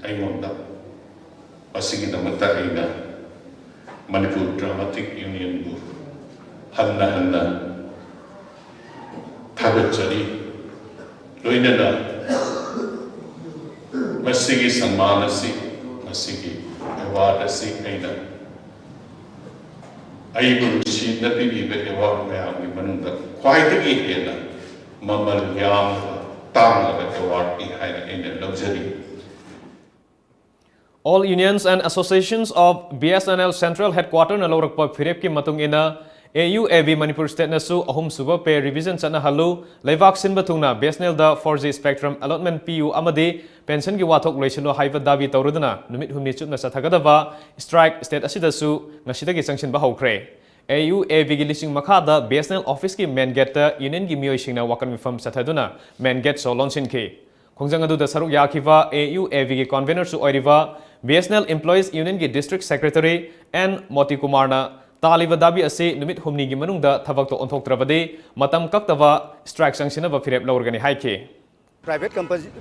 ꯑꯩꯉꯣꯟꯗ꯫ ꯃꯁꯤꯒꯤꯗꯃꯛꯇ ꯑꯩꯅ ꯃꯅꯤꯄꯨꯔ ꯗ꯭ꯔꯥꯃꯥꯇꯤꯛ ꯌꯨꯅꯤꯌꯟꯕꯨ ꯍꯟꯅ ꯍꯟꯅ ꯊꯥꯒꯠꯆꯔꯤ꯫ ꯂꯣꯏꯅꯅ ꯃꯁꯤꯒꯤ ꯁꯟꯃꯥꯟ ꯑꯁꯤ, ꯃꯁꯤꯒꯤ award ꯑꯁꯤ ꯑꯩꯅ ꯑꯩꯕꯨ ꯅꯨꯡꯁꯤꯅ ꯄꯤꯕꯤꯕ award ꯃꯌꯥꯝꯒꯤ ꯃꯅꯨꯡꯗ ꯈ꯭ꯋꯥꯏꯗꯒꯤ ꯍꯦꯟꯅ ꯃꯃꯜ ꯌꯥꯝꯂꯕ, ꯇꯥꯡꯂꯕ award ꯅꯤ ꯍꯥꯏꯅ ꯑꯩꯅ ꯂꯧꯖꯔꯤ꯫ All Unions and Associations of B S N L Central Headquarter ꯅ ꯂꯧꯔꯛꯄ ꯐꯤꯔꯦꯞꯀꯤ ꯃꯇꯨꯡ ꯏꯟꯅ, A U A B Manipur state ꯅꯁꯨ ꯑꯍꯨꯝꯁꯨꯕ pay revision ꯆꯠꯅꯍꯜꯂꯨ, ꯂꯩꯕꯥꯛ ꯁꯤꯟꯕ ꯊꯨꯡꯅ B S N L ꯗ four G spectrum allotment ꯄꯤꯌꯨ ꯑꯃꯗꯤ pension ꯒꯤ ꯋꯥꯊꯣꯛ ꯂꯣꯏꯁꯤꯜꯂꯨ ꯍꯥꯏꯕ ꯗꯥꯕꯤ ꯇꯧꯔꯗꯨꯅ ꯅꯨꯃꯤꯠ ꯍꯨꯝꯅꯤ ꯆꯨꯞꯅ ꯆꯠꯊꯒꯗꯕ strike state ꯑꯁꯤꯗꯁꯨ ꯉꯁꯤꯗꯒꯤ ꯆꯪꯁꯤꯟꯕ ꯍꯧꯈ꯭ꯔꯦ꯫ A U A B ꯒꯤ ꯂꯤꯁꯤꯡ ꯃꯈꯥꯗ B S N L office ꯀꯤ main gate ꯇ union ꯒꯤ ꯃꯤꯑꯣꯏꯁꯤꯡꯅ ꯋꯥꯀꯠ ꯃꯤꯐꯝ ꯆꯠꯊꯗꯨꯅ main gate ꯁꯨ ꯂꯣꯟꯁꯤꯟꯈꯤ꯫ ꯈꯣꯡꯖꯪ ꯑꯗꯨꯗ ꯁꯔꯨꯛ ꯌꯥꯈꯤꯕ A U A B ꯒꯤ convener ꯁꯨ ꯑꯣꯏꯔꯤꯕ B S N L Employees Union ꯒꯤ District Secretary N ꯃꯣꯇꯤ ꯀꯨꯃꯥꯔꯅ ꯇꯥꯜꯂꯤꯕ ꯗꯥꯕꯤ ꯑꯁꯤ ꯅꯨꯃꯤꯠ ꯍꯨꯝꯅꯤꯒꯤ ꯃꯅꯨꯡꯗ ꯊꯕꯛꯇ ꯑꯣꯟꯊꯣꯛꯇ꯭ꯔꯕꯗꯤ ꯃꯇꯝ ꯀꯛꯇꯕ strike ꯆꯪꯁꯤꯟꯅꯕ ꯐꯤꯔꯦꯞ ꯂꯧꯔꯒꯅꯤ ꯍꯥꯏꯈꯤ꯫ Private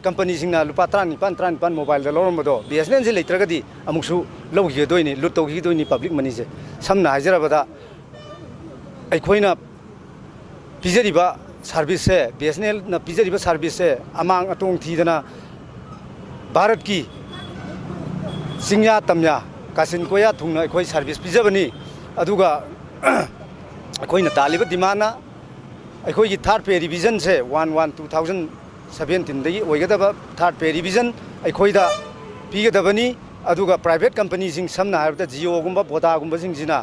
company ꯁꯤꯡꯅ ꯂꯨꯄꯥ ꯇꯔꯥꯅꯤꯄꯥꯟ, ꯇꯔꯥꯅꯤꯄꯥꯟ mobile ꯗ ꯂꯧꯔꯝꯕꯗꯣ B S N L ꯁꯤ ꯂꯩꯇ꯭ꯔꯒꯗꯤ ꯑꯃꯨꯛꯁꯨ ꯂꯧꯈꯤꯒꯗꯣꯏꯅꯤ, loot ꯇꯧꯈꯤꯗꯣꯏꯅꯤ public money ꯁꯦ꯫ ꯁꯝꯅ ꯍꯥꯏꯖꯔꯕꯗ ꯑꯩꯈꯣꯏꯅ ꯄꯤꯖꯔꯤꯕ ꯁꯥꯔꯚꯤꯁꯁꯦ, ꯕꯤ ꯑꯦꯁ ꯑꯦꯟ ꯑꯦꯜꯅ ꯄꯤꯖꯔꯤꯕ ꯁꯥꯔꯚꯤꯁꯁꯦ ꯑꯃꯥꯡ ꯑꯇꯣꯡ ꯊꯤꯗꯅ ꯚꯥꯔꯠꯀꯤ ꯆꯤꯡꯌꯥ ꯇꯝꯌꯥ, ꯀꯥꯆꯤꯟ ꯀꯣꯌꯥ ꯊꯨꯡꯅ ꯑꯩꯈꯣꯏ ꯁꯥꯔꯚꯤꯁ ꯄꯤꯖꯕꯅꯤ꯫ ꯑꯗꯨꯒ ꯑꯩꯈꯣꯏꯅ ꯇꯥꯜꯂꯤꯕ ꯗꯤꯃꯥꯟꯅ ꯑꯩꯈꯣꯏꯒꯤ ꯊꯥꯔꯠ ꯄꯦ ꯔꯤꯚꯤꯖꯟꯁꯦ, ꯋꯥꯟ ꯋꯥꯟ ꯇꯨ ꯊꯥꯎꯖꯟ ꯁꯚꯦꯟꯇꯤꯟꯗꯒꯤ ꯑꯣꯏꯒꯗꯕ ꯊꯥꯔꯠ ꯄꯦ ꯔꯤꯚꯤꯖꯟ ꯑꯩꯈꯣꯏꯗ ꯄꯤꯒꯗꯕꯅꯤ꯫ ꯑꯗꯨꯒ ꯄ꯭ꯔꯥꯏꯚꯦꯠ ꯀꯝꯄꯅꯤꯁꯤꯡ, ꯁꯝꯅ ꯍꯥꯏꯔꯕꯗ ꯖꯤꯑꯣꯒꯨꯝꯕ, ꯚꯣꯗꯥꯒꯨꯝꯕꯁꯤꯡꯁꯤꯅ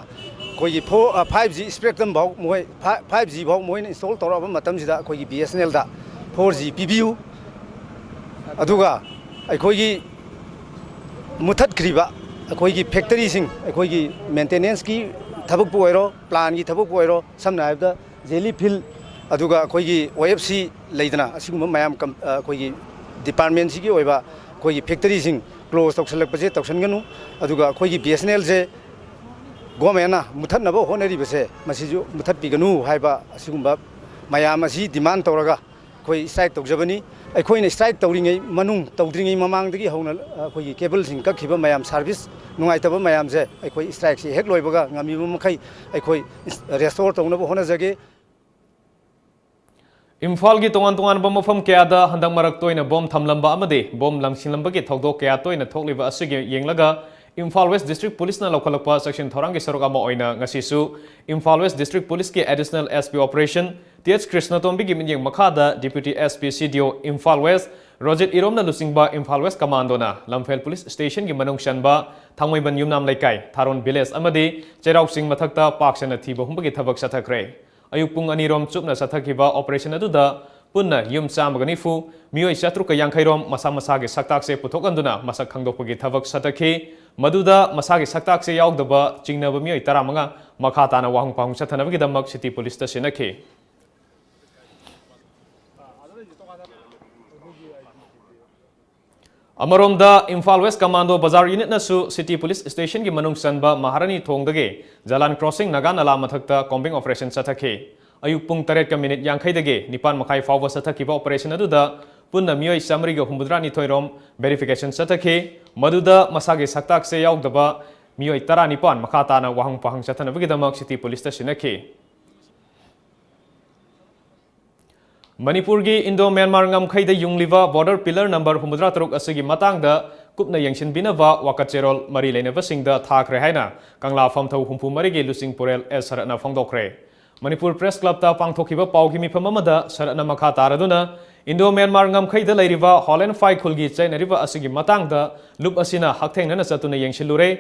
ꯑꯩꯈꯣꯏꯒꯤ ꯐꯣꯔ, ꯐꯥꯏꯚ ꯖꯤ ꯁ꯭ꯄꯦꯛꯇ꯭ꯔꯝ ꯐꯥꯎ ꯃꯈꯣꯏ, ꯐꯥꯏꯚ ꯖꯤ ꯐꯥꯎ ꯃꯈꯣꯏꯅ ꯏꯟꯁꯇꯣꯜ ꯇꯧꯔꯛꯑꯕ ꯃꯇꯝꯁꯤꯗ ꯑꯩꯈꯣꯏꯒꯤ ꯕꯤ ꯑꯦꯁ ꯑꯦꯟ ꯑꯦꯜꯗ ꯐꯣꯔ ꯖꯤ ꯄꯤꯕꯤꯌꯨ꯫ ꯑꯗꯨꯒ ꯑꯩꯈꯣꯏꯒꯤ ꯃꯨꯊꯠꯈ꯭ꯔꯤꯕ ꯑꯩꯈꯣꯏꯒꯤ ꯐꯦꯛꯇꯔꯤꯁꯤꯡ, ꯑꯩꯈꯣꯏꯒꯤ ꯃꯦꯟꯇꯦꯅꯦꯟꯁꯀꯤ ꯊꯕꯛꯄꯨ ꯑꯣꯏꯔꯣ, ꯄ꯭ꯂꯥꯟꯒꯤ ꯊꯕꯛꯄꯨ ꯑꯣꯏꯔꯣ, ꯁꯝꯅ ꯍꯥꯏꯔꯕꯗ ꯖꯦꯂꯤ ꯐꯤꯜ, ꯑꯗꯨꯒ ꯑꯩꯈꯣꯏꯒꯤ ꯑꯣ ꯑꯦꯐ ꯁꯤ ꯂꯩꯗꯅ, ꯑꯁꯤꯒꯨꯝꯕ ꯃꯌꯥꯝ ꯀꯝ-, ꯑ, ꯑꯩꯈꯣꯏꯒꯤ ꯗꯤꯄꯥꯔꯠꯃꯦꯟꯁꯤꯒꯤ ꯑꯣꯏꯕ ꯑꯩꯈꯣꯏꯒꯤ ꯐꯦꯛꯇꯔꯤꯁꯤꯡ ꯀ꯭ꯂꯣꯖ ꯇꯧꯁꯜꯂꯛꯄꯁꯦ ꯇꯧꯁꯟꯒꯅꯨ꯫ ꯑꯗꯨꯒ ꯑꯩꯈꯣꯏꯒꯤ ꯕꯤ ꯑꯦꯁ ꯑꯦꯟ ꯑꯦꯜꯁꯦ ꯒꯣꯔꯃꯦꯟꯅ ꯃꯨꯊꯠꯅꯕ ꯍꯣꯠꯅꯔꯤꯕꯁꯦ, ꯃꯁꯤꯁꯨ ꯃꯨꯊꯠꯄꯤꯒꯅꯨ ꯍꯥꯏꯕ ꯑꯁꯤꯒꯨꯝꯕ ꯃꯌꯥꯝ ꯑꯁꯤ ꯗꯤꯃꯥꯟ ꯇꯧꯔꯒ ꯑꯩꯈꯣꯏ ꯁ꯭ꯇ꯭ꯔꯥꯏꯛ ꯇꯧꯖꯕꯅꯤ꯫ ꯑꯩꯈꯣꯏꯅ ꯁ꯭ꯇ꯭ꯔꯥꯏꯛ ꯇꯧꯔꯤꯉꯩ ꯃꯅꯨꯡ, ꯇꯧꯗ꯭ꯔꯤꯉꯩ ꯃꯃꯥꯡꯗꯒꯤ ꯍꯧꯅ, ꯑ, ꯑꯩꯈꯣꯏꯒꯤ ꯀꯦꯕꯜꯁꯤꯡ ꯀꯛꯈꯤꯕ ꯃꯌꯥꯝ, ꯁꯥꯔꯚꯤꯁ ꯅꯨꯡꯉꯥꯏꯇꯕ ꯃꯌꯥꯝꯁꯦ ꯑꯩꯈꯣꯏ ꯁ꯭ꯇ꯭ꯔꯥꯏꯛꯁꯤ ꯍꯦꯛ ꯂꯣꯏꯕꯒ ꯉꯝꯃꯤꯕ ꯃꯈꯩ ꯑꯩꯈꯣꯏ ꯔꯦꯁꯇꯣꯔ ꯇꯧꯅꯕ ꯍꯣꯠꯅꯖꯒꯦ꯫ ꯏꯝꯐꯥꯜꯒꯤ ꯇꯣꯉꯥꯟ ꯇꯣꯉꯥꯟꯕ ꯃꯐꯝ ꯀꯌꯥꯗ ꯍꯟꯗꯛ ꯃꯔꯛ ꯇꯣꯏꯅ ꯕꯣꯝ ꯊꯝꯂꯝꯕ ꯑꯃꯗꯤ ꯕꯣꯝ ꯂꯪꯁꯤꯜꯂꯝꯕꯒꯤ ꯊꯧꯗꯣꯛ ꯀꯌꯥ ꯇꯣꯏꯅ ꯊꯣꯛꯂꯤꯕ ꯑꯁꯤꯒꯤ ꯌꯦꯡꯂꯒ, ꯏꯝꯐꯥꯜ ꯋꯦꯁ ꯗꯤꯁꯇ꯭ꯔꯤꯛ ꯄꯨꯂꯤꯁꯅ ꯂꯧꯈꯠꯂꯛꯄ ꯆꯦꯛꯁꯤꯟ ꯊꯧꯔꯥꯡꯒꯤ ꯁꯔꯨꯛ ꯑꯃ ꯑꯣꯏꯅ ꯉꯁꯤꯁꯨ ꯏꯝꯐꯥꯜ ꯋꯦꯁ ꯗꯤꯁꯇ꯭ꯔꯤꯛ ꯄꯨꯂꯤꯁꯀꯤ additional S P operation T H ꯀ꯭ꯔꯤꯁꯅꯇꯣꯝꯕꯤꯒꯤ ꯃꯤꯠꯌꯦꯡ ꯃꯈꯥꯗ ꯗꯤꯄ꯭ꯌꯨꯇꯤ ꯑꯦꯁ ꯄꯤ ꯁꯤ ꯗꯤ ꯑꯣ ꯏꯝꯐꯥꯜ ꯋꯦꯁ ꯔꯣꯖꯤꯠ ꯏꯔꯣꯝꯅ ꯂꯨꯆꯤꯡꯕ ꯏꯝꯐꯥꯜ ꯋꯦꯁ ꯀꯃꯥꯟꯗꯣꯅ ꯂꯝꯐꯦꯜ ꯄꯨꯂꯤꯁ ꯁ꯭ꯇꯦꯁꯟꯒꯤ ꯃꯅꯨꯡ ꯆꯟꯕ ꯊꯥꯡꯃꯩꯕꯟ ꯌꯨꯝꯅꯥꯝ ꯂꯩꯀꯥꯏ, ꯊꯥꯔꯣꯟ ꯚꯤꯂꯦꯖ ꯑꯃꯗꯤ ꯆꯩꯔꯥꯎ ꯆꯤꯡ ꯃꯊꯛꯇ ꯄꯥꯛ ꯁꯟꯅ ꯊꯤꯕ ꯍꯨꯝꯕꯒꯤ ꯊꯕꯛ ꯆꯠꯊꯈ꯭ꯔꯦ꯫ ꯑꯌꯨꯛ ꯄꯨꯡ ꯑꯅꯤꯔꯣꯝ ꯆꯨꯞꯅ ꯆꯠꯊꯈꯤꯕ ꯑꯣꯄꯔꯦꯁꯟ ꯑꯗꯨꯗ ꯄꯨꯟꯅ ꯌꯨꯝ ꯆꯥꯝꯃꯒ ꯅꯤꯐꯨ, ꯃꯤꯑꯣꯏ ꯆꯥꯇ꯭ꯔꯨꯛꯀ ꯌꯥꯡꯈꯩꯔꯣꯝ ꯃꯁꯥ ꯃꯁꯥꯒꯤ ꯁꯛꯇꯥꯛꯁꯦ ꯄꯨꯊꯣꯛꯍꯟꯗꯨꯅ ꯃꯁꯛ ꯈꯪꯗꯣꯛꯄꯒꯤ ꯊꯕꯛ ꯆꯠꯊꯈꯤ꯫ ꯃꯗꯨꯗ ꯃꯁꯥꯒꯤ ꯁꯛꯇꯥꯛꯁꯦ ꯌꯥꯎꯗꯕ ꯆꯤꯡꯅꯕ ꯃꯤꯑꯣꯏ ꯇꯔꯥꯃꯉꯥ ꯃꯈꯥ ꯇꯥꯅ ꯋꯥꯍꯪ ꯄꯥꯎꯍꯪ ꯆꯠꯊꯅꯕꯒꯤꯗꯃꯛ ꯁꯤꯇꯤ ꯄꯨꯂꯤꯁꯇ ꯁꯤꯟꯅꯈꯤ꯫ ꯑꯃꯔꯣꯝꯗ, ꯏꯝꯐꯥꯜ ꯋꯦꯁ ꯀꯃꯥꯟꯗꯣ ꯕꯖꯥꯔ ꯌꯨꯅꯤꯠꯅꯁꯨ ꯁꯤꯇꯤ ꯄꯨꯂꯤꯁ ꯁ꯭ꯇꯦꯁꯟꯒꯤ ꯃꯅꯨꯡ ꯆꯟꯕ ꯃꯍꯥꯔꯥꯅꯤ ꯊꯣꯡꯗꯒꯤ ꯖꯂꯥꯟ ꯀ꯭ꯔꯣꯁꯤꯡ ꯅꯥꯒꯥ ꯅꯂꯥ ꯃꯊꯛꯇ ꯀꯣꯝꯕꯤꯡ ꯑꯣꯄꯔꯦꯁꯟ ꯆꯠꯊꯈꯤ꯫ ꯑꯌꯨꯛ ꯄꯨꯡ ꯇꯔꯦꯠꯀ ꯃꯤꯅꯤꯠ ꯌꯥꯡꯈꯩꯗꯒꯤ ꯅꯤꯄꯥꯟ ꯃꯈꯥꯏ ꯐꯥꯎꯕ ꯆꯠꯊꯈꯤꯕ ꯑꯣꯄꯔꯦꯁꯟ ꯑꯗꯨꯗ ꯄꯨꯟꯅ ꯃꯤꯑꯣꯏ ꯆꯥꯃꯔꯤꯒ ꯍꯨꯝꯐꯨꯇꯔꯥꯅꯤꯊꯣꯏ ꯔꯣꯝ ꯚꯦꯔꯤꯐꯤꯀꯦꯁꯟ ꯆꯠꯊꯈꯤ꯫ ꯃꯗꯨꯗ ꯃꯁꯥꯒꯤ ꯁꯛꯇꯥꯛꯁꯦ ꯌꯥꯎꯗꯕ ꯃꯤꯑꯣꯏ ꯇꯔꯥꯅꯤꯄꯥꯟ ꯃꯈꯥ ꯇꯥꯅ ꯋꯥꯍꯪ ꯄꯥꯎꯍꯪ ꯆꯠꯊꯅꯕꯒꯤꯗꯃꯛ ꯁꯤꯇꯤ ꯄꯨꯂꯤꯁꯇ ꯁꯤꯟꯅꯈꯤ꯫ ꯃꯅꯤꯄꯨꯔꯒꯤ ꯏꯟꯗꯣ ꯃ꯭ꯌꯥꯟꯃꯥꯔ ꯉꯝꯈꯩꯗ ꯌꯨꯡꯂꯤꯕ ꯕꯣꯔꯗꯔ ꯄꯤꯂꯔ ꯅꯝꯕꯔ ꯍꯨꯝꯐꯨꯇꯔꯥ ꯇꯔꯨꯛ ꯑꯁꯤꯒꯤ ꯃꯇꯥꯡꯗ ꯀꯨꯞꯅ ꯌꯦꯡꯁꯤꯟꯕꯤꯅꯕ ꯋꯥꯀꯠ ꯆꯦꯔꯣꯜ ꯃꯔꯤ ꯂꯩꯅꯕꯁꯤꯡꯗ ꯊꯥꯈ꯭ꯔꯦ ꯍꯥꯏꯅ ꯀꯪꯂꯥ ꯐꯝꯊꯧ ꯍꯨꯝꯐꯨ ꯃꯔꯤꯒꯤ ꯂꯨꯆꯤꯡ ꯄꯨꯔꯦꯜ ꯑꯦꯁ ꯁꯔꯠꯅ ꯐꯣꯡꯗꯣꯛꯈ꯭ꯔꯦ꯫ ꯃꯅꯤꯄꯨꯔ ꯄ꯭ꯔꯦꯁ ꯀ꯭ꯂꯕꯇ ꯄꯥꯡꯊꯣꯛꯈꯤꯕ ꯄꯥꯎꯒꯤ ꯃꯤꯐꯝ ꯑꯃꯗ ꯁꯔꯠꯅ ꯃꯈꯥ ꯇꯥꯔꯗꯨꯅ, ꯏꯟꯗꯣ ꯃ꯭ꯌꯥꯟꯃꯥꯔ ꯉꯝꯈꯩꯗ ꯂꯩꯔꯤꯕ ꯍꯣꯂꯦꯟ ꯐꯥꯏ ꯈꯨꯜꯒꯤ ꯆꯩꯅꯔꯤꯕ ꯑꯁꯤꯒꯤ ꯃꯇꯥꯡꯗ ꯂꯨꯞ ꯑꯁꯤꯅ ꯍꯛꯊꯦꯡꯅꯅ ꯆꯠꯇꯨꯅ ꯌꯦꯡꯁꯤꯜꯂꯨꯔꯦ꯫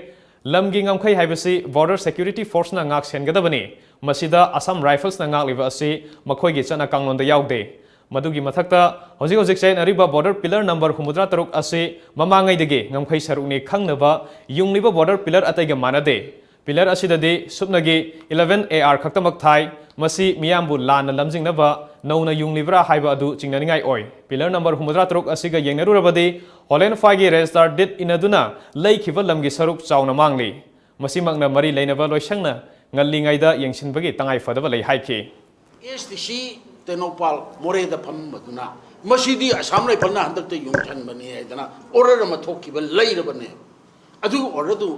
ꯂꯝꯒꯤ ꯉꯝꯈꯩ ꯍꯥꯏꯕꯁꯤ ꯕꯣꯔꯗꯔ ꯁꯦꯀ꯭ꯌꯨꯔꯤꯇꯤ ꯐꯣꯔꯁꯅ ꯉꯥꯛ ꯁꯦꯟꯒꯗꯕꯅꯤ꯫ ꯃꯁꯤꯗ ꯑꯁꯥꯝ ꯔꯥꯏꯐꯜꯁꯅ ꯉꯥꯛꯂꯤꯕ ꯑꯁꯤ ꯃꯈꯣꯏꯒꯤ ꯆꯠꯅ ꯀꯥꯡꯂꯣꯟꯗ ꯌꯥꯎꯗꯦ꯫ ꯃꯗꯨꯒꯤ ꯃꯊꯛꯇ, ꯍꯧꯖꯤꯛ ꯍꯧꯖꯤꯛ ꯆꯌꯦꯠꯅꯔꯤꯕ ꯕꯣꯔꯗꯔ ꯄꯤꯂꯔ ꯅꯝꯕꯔ ꯍꯨꯝꯐꯨꯇꯔꯥ ꯇꯔꯨꯛ ꯑꯁꯤ ꯃꯃꯥꯡꯉꯩꯗꯒꯤ ꯉꯝꯈꯩ ꯁꯔꯨꯛꯅꯤ ꯈꯪꯅꯕ ꯌꯨꯡꯂꯤꯕ ꯕꯣꯔꯗꯔ ꯄꯤꯂꯔ ꯑꯇꯩꯒ ꯃꯥꯟꯅꯗꯦ꯫ ꯄꯤꯂꯔ ꯑꯁꯤꯗꯗꯤ ꯁꯨꯞꯅꯒꯤ ꯏꯂꯦꯚꯦꯟ ꯑꯦ ꯑꯥꯔ ꯈꯛꯇꯃꯛ ꯊꯥꯏ꯫ ꯃꯁꯤ ꯃꯤꯌꯥꯝꯕꯨ ꯂꯥꯟꯅ ꯂꯝꯖꯤꯡꯅꯕ ꯅꯧꯅ ꯌꯨꯡꯂꯤꯕ꯭ꯔꯥ ꯍꯥꯏꯕ ꯑꯗꯨ ꯆꯤꯡꯅꯅꯤꯡꯉꯥꯏ ꯑꯣꯏ꯫ ꯄꯤꯂꯔ ꯅꯝꯕꯔ ꯍꯨꯝꯐꯨꯇꯔꯥ ꯇꯔꯨꯛ ꯑꯁꯤꯒ ꯌꯦꯡꯅꯔꯨꯔꯕꯗꯤ, ꯍꯣꯂꯦꯟ ꯐꯥꯏꯒꯤ ꯔꯦꯖꯤꯁꯇꯥꯔ ꯗꯦꯠ ꯏꯟꯅꯗꯨꯅ ꯂꯩꯈꯤꯕ ꯂꯝꯒꯤ ꯁꯔꯨꯛ ꯆꯥꯎꯅ ꯃꯥꯡꯂꯤ꯫ ꯃꯁꯤꯃꯛꯅ ꯃꯔꯤ ꯂꯩꯅꯕ ꯂꯣꯏꯁꯪꯅ ꯉꯜꯂꯤꯉꯩꯗ ꯌꯦꯡꯁꯤꯟꯕꯒꯤ ꯇꯉꯥꯏ ꯐꯗꯕ ꯂꯩ ꯍꯥꯏꯈꯤ꯫ ꯑꯦꯁ ꯗꯤ ꯁꯤ ꯇꯦꯡꯅꯧꯄꯥꯜ ꯃꯣꯔꯦꯗ ꯐꯝꯕꯗꯨꯅ, "ꯃꯁꯤꯗꯤ ꯑꯁꯥꯝ ꯔꯥꯏꯐꯜꯅ ꯍꯟꯗꯛꯇ ꯌꯨꯡꯁꯟꯕꯅꯤ" ꯍꯥꯏꯗꯅ ꯑꯣꯔꯗꯔ ꯑꯃ ꯊꯣꯛꯈꯤꯕ ꯂꯩꯔꯕꯅꯦꯕ꯫ ꯑꯗꯨꯒꯤ ꯑꯣꯔꯗꯔꯗꯨ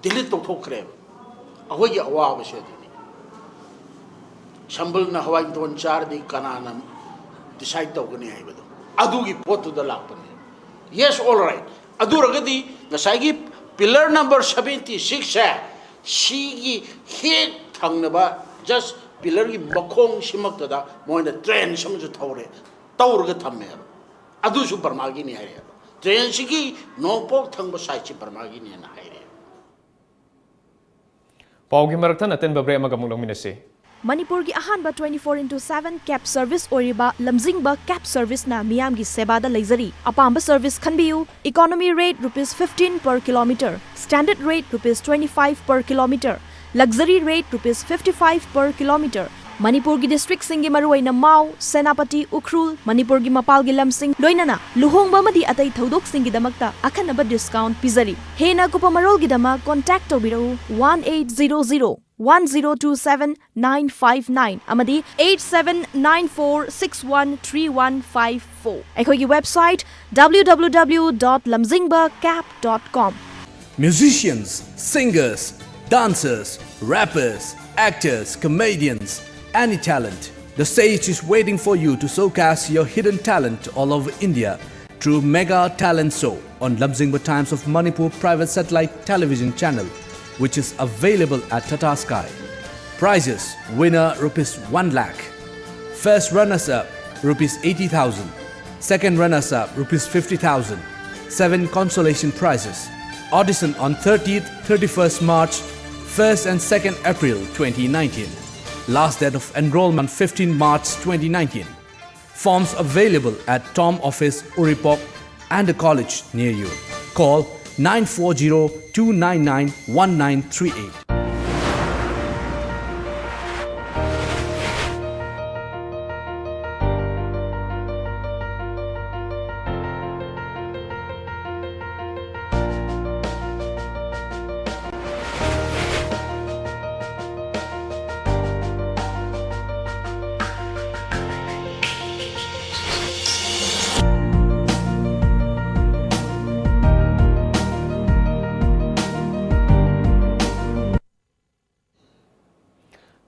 ꯗꯤꯂꯤꯠ ꯇꯧꯊꯣꯛꯈ꯭ꯔꯦꯕ꯫ ꯑꯩꯈꯣꯏꯒꯤ ꯑꯋꯥꯕꯁꯦ ꯑꯗꯨꯅꯤ꯫ ꯁꯝꯕꯜꯅ ꯍꯋꯥꯏ ꯃꯇꯣꯟ ꯆꯥꯔꯗꯤ ꯀꯅꯥꯅ ꯗꯤꯁꯥꯏꯠ ꯇꯧꯒꯅꯤ ꯍꯥꯏꯕꯗꯣ, ꯑꯗꯨꯒꯤ ꯄꯣꯠꯇꯨꯗ ꯂꯥꯛꯄꯅꯦ꯫ Yes, all right. ꯑꯗꯨ ꯑꯣꯏꯔꯒꯗꯤ ꯉꯁꯥꯏꯒꯤ ꯄꯤꯂꯔ ꯅꯝꯕꯔ ꯁꯕꯦꯟꯇꯤ ꯁꯤꯛꯁꯁꯦ, ꯁꯤꯒꯤ ꯍꯦꯛ ꯊꯪꯅꯕ, ꯖꯁ ꯄꯤꯂꯔꯒꯤ ꯃꯈꯣꯡꯁꯤꯃꯛꯇꯗ ꯃꯣꯏꯅ ꯇ꯭ꯔꯦꯟ ꯑꯃꯁꯨ ꯊꯧꯔꯦ, ꯇꯧꯔꯒ ꯊꯝꯃꯦꯕ꯫ ꯑꯗꯨꯁꯨ ꯕꯔꯃꯥꯒꯤꯅꯤ ꯍꯥꯏꯔꯛꯑꯦꯕ꯫ ꯇ꯭ꯔꯦꯟꯁꯤꯒꯤ ꯅꯣꯡꯄꯣꯛ ꯊꯪꯕ ꯁꯥꯏꯠꯁꯤ ꯕꯔꯃꯥꯒꯤꯅꯦꯅ ꯍꯥꯏꯔꯛꯑꯦꯕ꯫ ꯄꯥꯎꯒꯤ ꯃꯔꯛꯇ ꯑꯇꯦꯟꯕ ꯕ꯭ꯔꯦꯛ ꯑꯃꯒ ꯑꯃꯨꯛ ꯂꯧꯃꯤꯟꯅꯁꯤ꯫ ꯃꯅꯤꯄꯨꯔꯒꯤ ꯑꯍꯥꯟꯕ twenty four into seven cab service ꯑꯣꯏꯔꯤꯕ ꯂꯝꯖꯤꯡꯕ cab serviceꯅ ꯃꯤꯌꯥꯝꯒꯤ ꯁꯦꯕꯥꯗ ꯂꯩꯖꯔꯤ꯫ ꯑꯄꯥꯝꯕ service ꯈꯟꯕꯤꯌꯨ꯫ Economy rate rupees fifteen per kilometer, standard rate rupees twenty five per kilometer, luxury rate rupees fifty five per kilometer꯫ ꯃꯅꯤꯄꯨꯔꯒꯤ districtꯁꯤꯡꯒꯤ ꯃꯔꯨꯑꯣꯏꯅ ꯃꯥꯎ, ꯁꯦꯅꯥꯄꯇꯤ, ꯎꯈ꯭ꯔꯨꯜ, ꯃꯅꯤꯄꯨꯔꯒꯤ ꯃꯄꯥꯜꯒꯤ ꯂꯝꯁꯤꯡ, ꯂꯣꯏꯅꯅ ꯂꯨꯍꯣꯡꯕ ꯑꯃꯗꯤ ꯑꯇꯩ ꯊꯧꯗꯣꯛꯁꯤꯡꯒꯤꯗꯃꯛꯇ ꯑꯈꯟꯅꯕ discount ꯄꯤꯖꯔꯤ꯫ ꯍꯦꯟꯅ ꯑꯀꯨꯞꯄ ꯃꯔꯣꯜꯒꯤꯗꯃꯛ contact ꯇꯧꯕꯤꯔꯛꯎ, one eight zero zero, one zero two seven, nine five nine ꯑꯃꯗꯤ eight seven nine four six one three one five four꯫ ꯑꯩꯈꯣꯏꯒꯤ website, W W W dot lamjingba cab dot com꯫ Musicians, singers, dancers, rappers, actors, comedians, any talent. The stage is waiting for you to showcase your hidden talent all over India through Mega Talent Show on Lamjingba Times of Manipur private satellite television channel, which is available at Tata Sky. Prizes: winner rupees one lakh, first runners up rupees eighty thousand, second runners up rupees fifty thousand, seven consolation prizes. Audition on thirtieth, thirty-first March, first and second April twenty nineteen. Last date of enrollment fifteen March twenty nineteen. Forms available at Tom Office, Uripok, and the college near you. Call nine four zero two nine nine one nine three eight.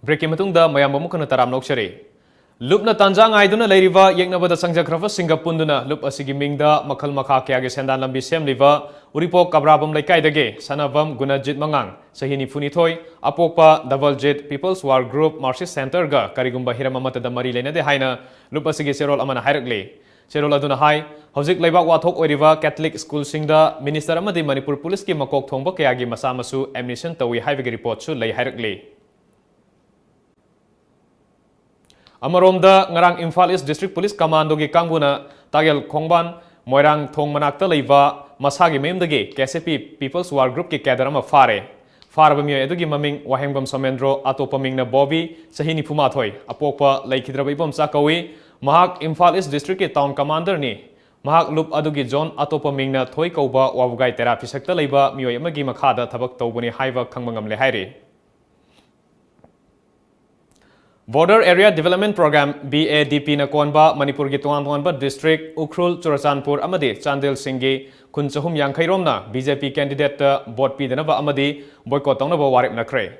Breakꯀꯤ ꯃꯇꯨꯡꯗ ꯃꯌꯥꯝ ꯑꯃꯨꯛ ꯍꯟꯅ ꯇꯔꯥꯝꯅ ꯑꯣꯛꯆꯔꯤ꯫ ꯂꯨꯞꯅ ꯇꯥꯟꯖꯥ ꯉꯥꯏꯗꯨꯅ ꯂꯩꯔꯤꯕ ꯌꯦꯛꯅꯕꯗ ꯆꯪꯖꯈ꯭ꯔꯕꯁꯤꯡꯒ ꯄꯨꯟꯗꯨꯅ ꯂꯨꯞ ꯑꯁꯤꯒꯤ ꯃꯤꯡꯗ ꯃꯈꯜ ꯃꯈꯥ ꯀꯌꯥꯒꯤ ꯁꯦꯟꯗꯥꯟ ꯂꯝꯕꯤ ꯁꯦꯝꯂꯤꯕ ꯎꯔꯤꯄꯣꯛ ꯀꯕ꯭ꯔꯥꯕꯝ ꯂꯩꯀꯥꯏꯗꯒꯤ ꯁꯥꯟꯅꯕꯝ ꯒꯨꯅꯖꯤꯠ ꯃꯉꯥꯡ, ꯆꯍꯤ ꯅꯤꯐꯨꯅꯤꯊꯣꯏ, ꯑꯄꯣꯛꯄ ꯗꯕꯜꯖꯤꯠ People's War Group Marxist Centreꯒ ꯀꯔꯤꯒꯨꯝꯕ ꯍꯤꯔꯝ ꯑꯃꯠꯇꯗ ꯃꯔꯤ ꯂꯩꯅꯗꯦ ꯍꯥꯏꯅ ꯂꯨꯞ ꯑꯁꯤꯒꯤ ꯆꯦꯔꯣꯜ ꯑꯃꯅ ꯍꯥꯏꯔꯛꯂꯤ꯫ ꯆꯦꯔꯣꯜ ꯑꯗꯨꯅ ꯍꯥꯏ, ꯍꯧꯖꯤꯛ ꯂꯩꯕꯥꯛ ꯋꯥꯊꯣꯛ ꯑꯣꯏꯔꯤꯕ ꯀꯦꯊꯂꯤꯛ ꯁ꯭ꯀꯨꯜꯁꯤꯡꯗ ꯃꯤꯅꯤꯁꯇꯔ ꯑꯃꯗꯤ ꯃꯅꯤꯄꯨꯔ ꯄꯨꯂꯤꯁꯀꯤ ꯃꯀꯣꯛ ꯊꯣꯡꯕ ꯀꯌꯥꯒꯤ ꯃꯆꯥ ꯃꯁꯨ ꯑꯦꯗꯃꯤꯁꯟ ꯇꯧꯏ ꯍꯥꯏꯕꯒꯤ ꯔꯤꯄꯣꯔꯠꯁꯨ ꯂꯩ ꯍꯥꯏꯔꯛꯂꯤ꯫ ꯑꯃꯔꯣꯝꯗ, ꯉꯔꯥꯡ ꯏꯝꯐꯥꯜ ꯏꯁ ꯗꯤꯁꯇ꯭ꯔꯤꯛ ꯄꯨꯂꯤꯁ ꯀꯃꯥꯟꯗꯣꯒꯤ ꯀꯥꯡꯕꯨꯅ ꯇꯥꯒꯦꯜ ꯈꯣꯡꯕꯥꯟ, ꯃꯣꯏꯔꯥꯡ ꯊꯣꯡ ꯃꯅꯥꯛꯇ ꯂꯩꯕ ꯃꯁꯥꯒꯤ ꯃꯌꯨꯝꯗꯒꯤ ꯀꯦ ꯑꯦꯁ ꯑꯦ ꯄꯤ People's War Groupꯀꯤ cadre ꯑꯃ ꯐꯥꯔꯦ꯫ ꯐꯥꯔꯕ ꯃꯤꯑꯣꯏ ꯑꯗꯨꯒꯤ ꯃꯃꯤꯡ ꯋꯥꯍꯦꯡꯕꯝ ꯁꯣꯃꯦꯟꯗ꯭ꯔꯣ, ꯑꯇꯣꯞꯄ ꯃꯤꯡꯅ ꯕꯣꯕꯤ, ꯆꯍꯤ ꯅꯤꯐꯨꯃꯥꯊꯣꯏ, ꯑꯄꯣꯛꯄ ꯂꯩꯈꯤꯗ꯭ꯔꯕ ꯏꯕꯣꯝꯆꯥ ꯀꯧꯏ꯫ ꯃꯍꯥꯛ ꯏꯝꯐꯥꯜ ꯏꯁ ꯗꯤꯁꯇ꯭ꯔꯤꯛꯀꯤ ꯇꯥꯎꯟ ꯀꯃꯥꯟꯗꯔꯅꯤ꯫ ꯃꯍꯥꯛ ꯂꯨꯞ ꯑꯗꯨꯒꯤ ꯖꯣꯟ, ꯑꯇꯣꯞꯄ ꯃꯤꯡꯅ ꯊꯣꯏ ꯀꯧꯕ ꯋꯥꯕꯒꯥꯏ ꯇꯦꯔꯥ ꯐꯤꯁꯛꯇ ꯂꯩꯕ ꯃꯤꯑꯣꯏ ꯑꯃꯒꯤ ꯃꯈꯥꯗ ꯊꯕꯛ ꯇꯧꯕꯅꯤ ꯍꯥꯏꯕ ꯈꯪꯕ ꯉꯝꯂꯦ ꯍꯥꯏꯔꯤ꯫ Border Area Development Programme, B A D Pꯅ ꯀꯣꯟꯕ ꯃꯅꯤꯄꯨꯔꯒꯤ ꯇꯣꯉꯥꯟ ꯇꯣꯉꯥꯟꯕ ꯗꯤꯁꯇ꯭ꯔꯤꯛ, ꯎꯈ꯭ꯔꯨꯜ, ꯆꯨꯔꯆꯥꯟꯄꯨꯔ ꯑꯃꯗꯤ ꯆꯥꯟꯗꯦꯜꯁꯤꯡꯒꯤ ꯈꯨꯟ ꯆꯍꯨꯝ ꯌꯥꯡꯈꯩ ꯔꯣꯝꯅ ꯕꯤ ꯖꯦ ꯄꯤ ꯀꯦꯟꯗꯤꯗꯦꯠꯇ ꯚꯣꯠ ꯄꯤꯗꯅꯕ ꯑꯃꯗꯤ ꯕꯣꯏꯀꯣꯠ ꯇꯧꯅꯕ ꯋꯥꯔꯦꯞꯅꯈ꯭ꯔꯦ꯫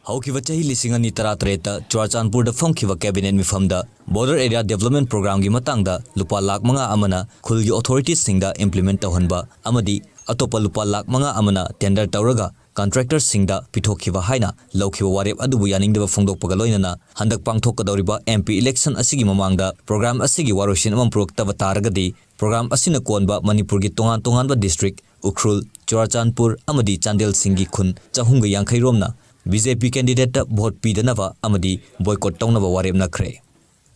ꯍꯧꯈꯤꯕ ꯆꯍꯤ ꯂꯤꯁꯤꯡ ꯑꯅꯤ ꯇꯔꯥꯇꯔꯦꯠꯇ ꯆꯨꯔꯥꯆꯥꯟꯄꯨꯔꯗ ꯐꯝꯈꯤꯕ cabinet ꯃꯤꯐꯝꯗ Border Area Development Programꯒꯤ ꯃꯇꯥꯡꯗ ꯂꯨꯄꯥ ꯂꯥꯈ ꯃꯉꯥ ꯑꯃꯅ ꯈꯨꯜꯒꯤ authoritiesꯁꯤꯡꯗ implement ꯇꯧꯍꯟꯕ ꯑꯃꯗꯤ ꯑꯇꯣꯞꯄ ꯂꯨꯄꯥ ꯂꯥꯈ ꯃꯉꯥ ꯑꯃꯅ tender ꯇꯧꯔꯒ contractorꯁꯤꯡꯗ ꯄꯤꯊꯣꯛꯈꯤꯕ ꯍꯥꯏꯅ ꯂꯧꯈꯤꯕ ꯋꯥꯔꯦꯞ ꯑꯗꯨꯕꯨ ꯌꯥꯅꯤꯡꯗꯕ ꯐꯣꯡꯗꯣꯛꯄꯒ ꯂꯣꯏꯅꯅ ꯍꯟꯗꯛ ꯄꯥꯡꯊꯣꯛꯀꯗꯧꯔꯤꯕ MP election ꯑꯁꯤꯒꯤ ꯃꯃꯥꯡꯗ program ꯑꯁꯤꯒꯤ ꯋꯥꯔꯣꯏꯁꯤꯟ ꯑꯃ ꯄꯨꯔꯛꯇꯕ ꯇꯥꯔꯒꯗꯤ program ꯑꯁꯤꯅ ꯀꯣꯟꯕ ꯃꯅꯤꯄꯨꯔꯒꯤ ꯇꯣꯉꯥꯟ ꯇꯣꯉꯥꯟꯕ district, ꯎꯈ꯭ꯔꯨꯜ, ꯆꯨꯔꯥꯆꯥꯟꯄꯨꯔ ꯑꯃꯗꯤ ꯆꯥꯟꯗꯦꯜꯁꯤꯡꯒꯤ ꯈꯨꯟ ꯆꯍꯨꯝꯒ ꯌꯥꯡꯈꯩ ꯔꯣꯝꯅ BJP candidateꯇ vote ꯄꯤꯗꯅꯕ ꯑꯃꯗꯤ boycott ꯇꯧꯅꯕ ꯋꯥꯔꯦꯞꯅꯈ꯭ꯔꯦ꯫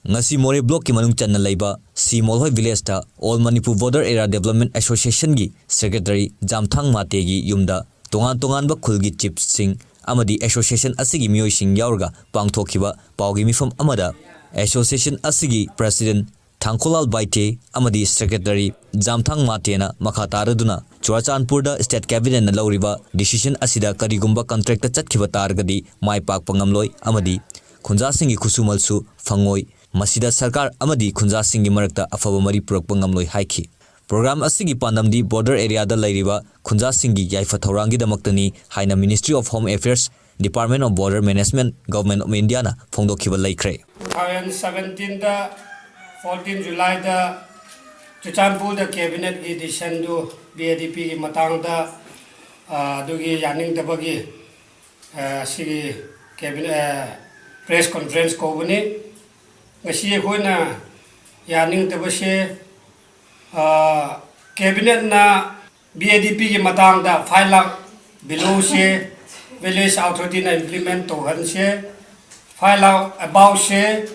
ꯉꯁꯤ ꯃꯣꯔꯦ blockꯀꯤ ꯃꯅꯨꯡ ꯆꯟꯅ ꯂꯩꯕ ꯁꯤ ꯃꯣꯜꯍꯣꯏ villageꯇ All Manipur Border Area Development Associationꯒꯤ secretary ꯖꯥꯝꯊꯥꯡ ꯃꯥꯇꯦꯒꯤ ꯌꯨꯝꯗ ꯇꯣꯉꯥꯟ ꯇꯣꯉꯥꯟꯕ ꯈꯨꯜꯒꯤ chiefꯁꯤꯡ ꯑꯃꯗꯤ association ꯑꯁꯤꯒꯤ ꯃꯤꯑꯣꯏꯁꯤꯡ ꯌꯥꯎꯔꯒ ꯄꯥꯡꯊꯣꯛꯈꯤꯕ ꯄꯥꯎꯒꯤ ꯃꯤꯐꯝ ꯑꯃꯗ association ꯑꯁꯤꯒꯤ president ꯊꯥꯡꯈꯣꯂꯥꯜ ꯕꯥꯏꯇꯦ ꯑꯃꯗꯤ secretary ꯖꯥꯝꯊꯥꯡ ꯃꯥꯇꯦꯅ ꯃꯈꯥ ꯇꯥꯔꯗꯨꯅ ꯆꯨꯔꯥꯆꯥꯟꯄꯨꯔꯗ state cabinetꯅ ꯂꯧꯔꯤꯕ decision ꯑꯁꯤꯗ ꯀꯔꯤꯒꯨꯝꯕ contractꯇ ꯆꯠꯈꯤꯕ ꯇꯥꯔꯒꯗꯤ ꯃꯥꯏ ꯄꯥꯛꯄ ꯉꯝꯂꯣꯏ ꯑꯃꯗꯤ ꯈꯨꯟꯖꯥꯁꯤꯡꯒꯤ ꯈꯨꯠꯁꯨꯃꯜꯁꯨ ꯐꯪꯉꯣꯏ꯫ ꯃꯁꯤꯗ ꯁꯔꯀꯥꯔ ꯑꯃꯗꯤ ꯈꯨꯟꯖꯥꯁꯤꯡꯒꯤ ꯃꯔꯛꯇ ꯑꯐꯕ ꯃꯔꯤ ꯄꯨꯔꯛꯄ ꯉꯝꯂꯣꯏ ꯍꯥꯏꯈꯤ꯫ Program ꯑꯁꯤꯒꯤ ꯄꯥꯟꯗꯝꯗꯤ border areaꯗ ꯂꯩꯔꯤꯕ ꯈꯨꯟꯖꯥꯁꯤꯡꯒꯤ ꯌꯥꯏꯐ ꯊꯧꯔꯥꯡꯒꯤꯗꯃꯛꯇꯅꯤ ꯍꯥꯏꯅ Ministry of Home Affairs, Department of Border Management, Government of Indiaꯅ ꯐꯣꯡꯗꯣꯛꯈꯤꯕ ꯂꯩꯈ꯭ꯔꯦ꯫ Two thousand seventeenꯗ fourteen Julyꯗ ꯆꯨꯔꯆꯥꯟꯄꯨꯔꯗ cabinetꯀꯤ decisionꯗꯨ BADPꯒꯤ ꯃꯇꯥꯡꯗ, ꯑ, ꯑꯗꯨꯒꯤ ꯌꯥꯅꯤꯡꯗꯕꯒꯤ, ꯑ, ꯁꯤꯒꯤ cabinet, ꯑ, press conference ꯀꯧꯕꯅꯤ꯫ ꯉꯁꯤ ꯑꯩꯈꯣꯏꯅ ꯌꯥꯅꯤꯡꯗꯕꯁꯦ, ꯑ, cabinetꯅ BADPꯒꯤ ꯃꯇꯥꯡꯗ five lakh belowꯁꯦ village authorityꯅ implement ꯇꯧꯍꯟꯁꯦ, five lakh aboveꯁꯦ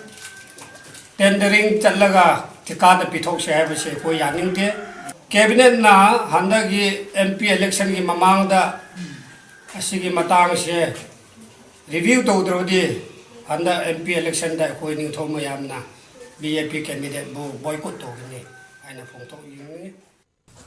tendering ꯆꯠꯂꯒ ꯊꯤꯀꯥꯗ ꯄꯤꯊꯣꯛꯁꯦ ꯍꯥꯏꯕꯁꯦ ꯑꯩꯈꯣꯏ ꯌꯥꯅꯤꯡꯗꯦ꯫ Cabinetꯅ ꯍꯟꯗꯛꯀꯤ MP electionꯒꯤ ꯃꯃꯥꯡꯗ ꯑꯁꯤꯒꯤ ꯃꯇꯥꯡꯁꯦ review ꯇꯧꯗ꯭ꯔꯕꯗꯤ ꯍꯟꯗꯛ MP electionꯗ ꯑꯩꯈꯣꯏ ꯅꯤꯡꯊꯧ ꯃꯌꯥꯝꯅ BJP candidateꯕꯨ boycott ꯇꯧꯒꯅꯤ ꯍꯥꯏꯅ ꯐꯣꯡꯗꯣꯛꯅꯤꯡꯏ꯫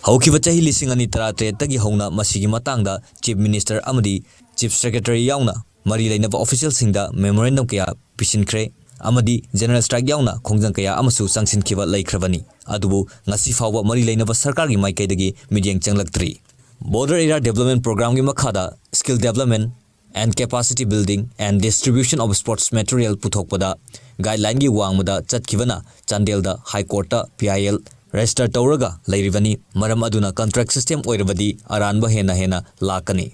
ꯍꯧꯈꯤꯕ ꯆꯍꯤ ꯂꯤꯁꯤꯡ ꯑꯅꯤ ꯇꯔꯥꯇꯔꯦꯠꯇꯒꯤ ꯍꯧꯅ ꯃꯁꯤꯒꯤ ꯃꯇꯥꯡꯗ Chief Minister ꯑꯃꯗꯤ Chief Secretary ꯌꯥꯎꯅ ꯃꯔꯤ ꯂꯩꯅꯕ officialꯁꯤꯡꯗ memorandum ꯀꯌꯥ ꯄꯤꯁꯤꯟꯈ꯭ꯔꯦ ꯑꯃꯗꯤ general strike ꯌꯥꯎꯅ ꯈꯣꯡꯖꯪ ꯀꯌꯥ ꯑꯃꯁꯨ ꯆꯪꯁꯤꯟꯈꯤꯕ ꯂꯩꯈ꯭ꯔꯕꯅꯤ꯫ ꯑꯗꯨꯕꯨ ꯉꯁꯤ ꯐꯥꯎꯕ ꯃꯔꯤ ꯂꯩꯅꯕ ꯁꯔꯀꯥꯔꯒꯤ ꯃꯥꯏꯀꯩꯗꯒꯤ ꯃꯤꯠꯌꯦꯡ ꯆꯪꯂꯛꯇ꯭ꯔꯤ꯫ Border Area Development Programꯒꯤ ꯃꯈꯥꯗ skill development, and Capacity Building and Distribution of Sports Material ꯄꯨꯊꯣꯛꯄꯗ guideline ꯒꯤ ꯋꯥꯡꯃꯗ ꯆꯠꯈꯤꯕꯅ ꯆꯥꯟꯗꯦꯜꯗ High Court ꯇ P I L register ꯇꯧꯔꯒ ꯂꯩꯔꯤꯕꯅꯤ꯫ ꯃꯔꯝ ꯑꯗꯨꯅ contract system ꯑꯣꯏꯔꯕꯗꯤ ꯑꯔꯥꯟꯕ ꯍꯦꯟꯅ ꯍꯦꯟꯅ ꯂꯥꯛꯀꯅꯤ꯫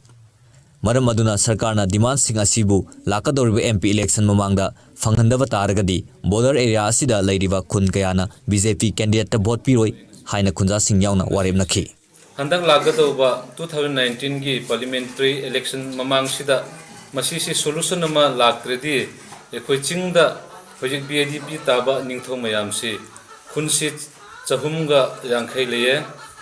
ꯃꯔꯝ ꯑꯗꯨꯅ ꯁꯔꯀꯥꯔꯅ demand ꯁꯤꯡ ꯑꯁꯤꯕꯨ ꯂꯥꯛꯀꯗꯧꯔꯤꯕ M P election ꯃꯃꯥꯡꯗ ꯐꯪꯍꯟꯗꯕ ꯇꯥꯔꯒꯗꯤ border area ꯑꯁꯤꯗ ꯂꯩꯔꯤꯕ ꯈꯨꯟ ꯀꯌꯥꯅ B J P candidate ꯇ vote ꯄꯤꯔꯣꯏ ꯍꯥꯏꯅ ꯈꯨꯟꯖꯥꯁꯤꯡ ꯌꯥꯎꯅ ꯋꯥꯔꯦꯞꯅꯈꯤ꯫ ꯍꯟꯗꯛ ꯂꯥꯛꯀꯗꯧꯕ two thousand nineteen ꯒꯤ parliamentary election ꯃꯃꯥꯡꯁꯤꯗ ꯃꯁꯤꯁꯤ solution ꯑꯃ ꯂꯥꯛꯇ꯭ꯔꯗꯤ ꯑꯩꯈꯣꯏ ꯆꯤꯡꯗ ꯍꯧꯖꯤꯛ V I D P ꯇꯥꯕ ꯅꯤꯡꯊꯧ ꯃꯌꯥꯝꯁꯤ ꯈꯨꯟꯁꯤ ꯆꯍꯨꯝꯒ ꯌꯥꯡꯈꯩ ꯂꯩꯌꯦ,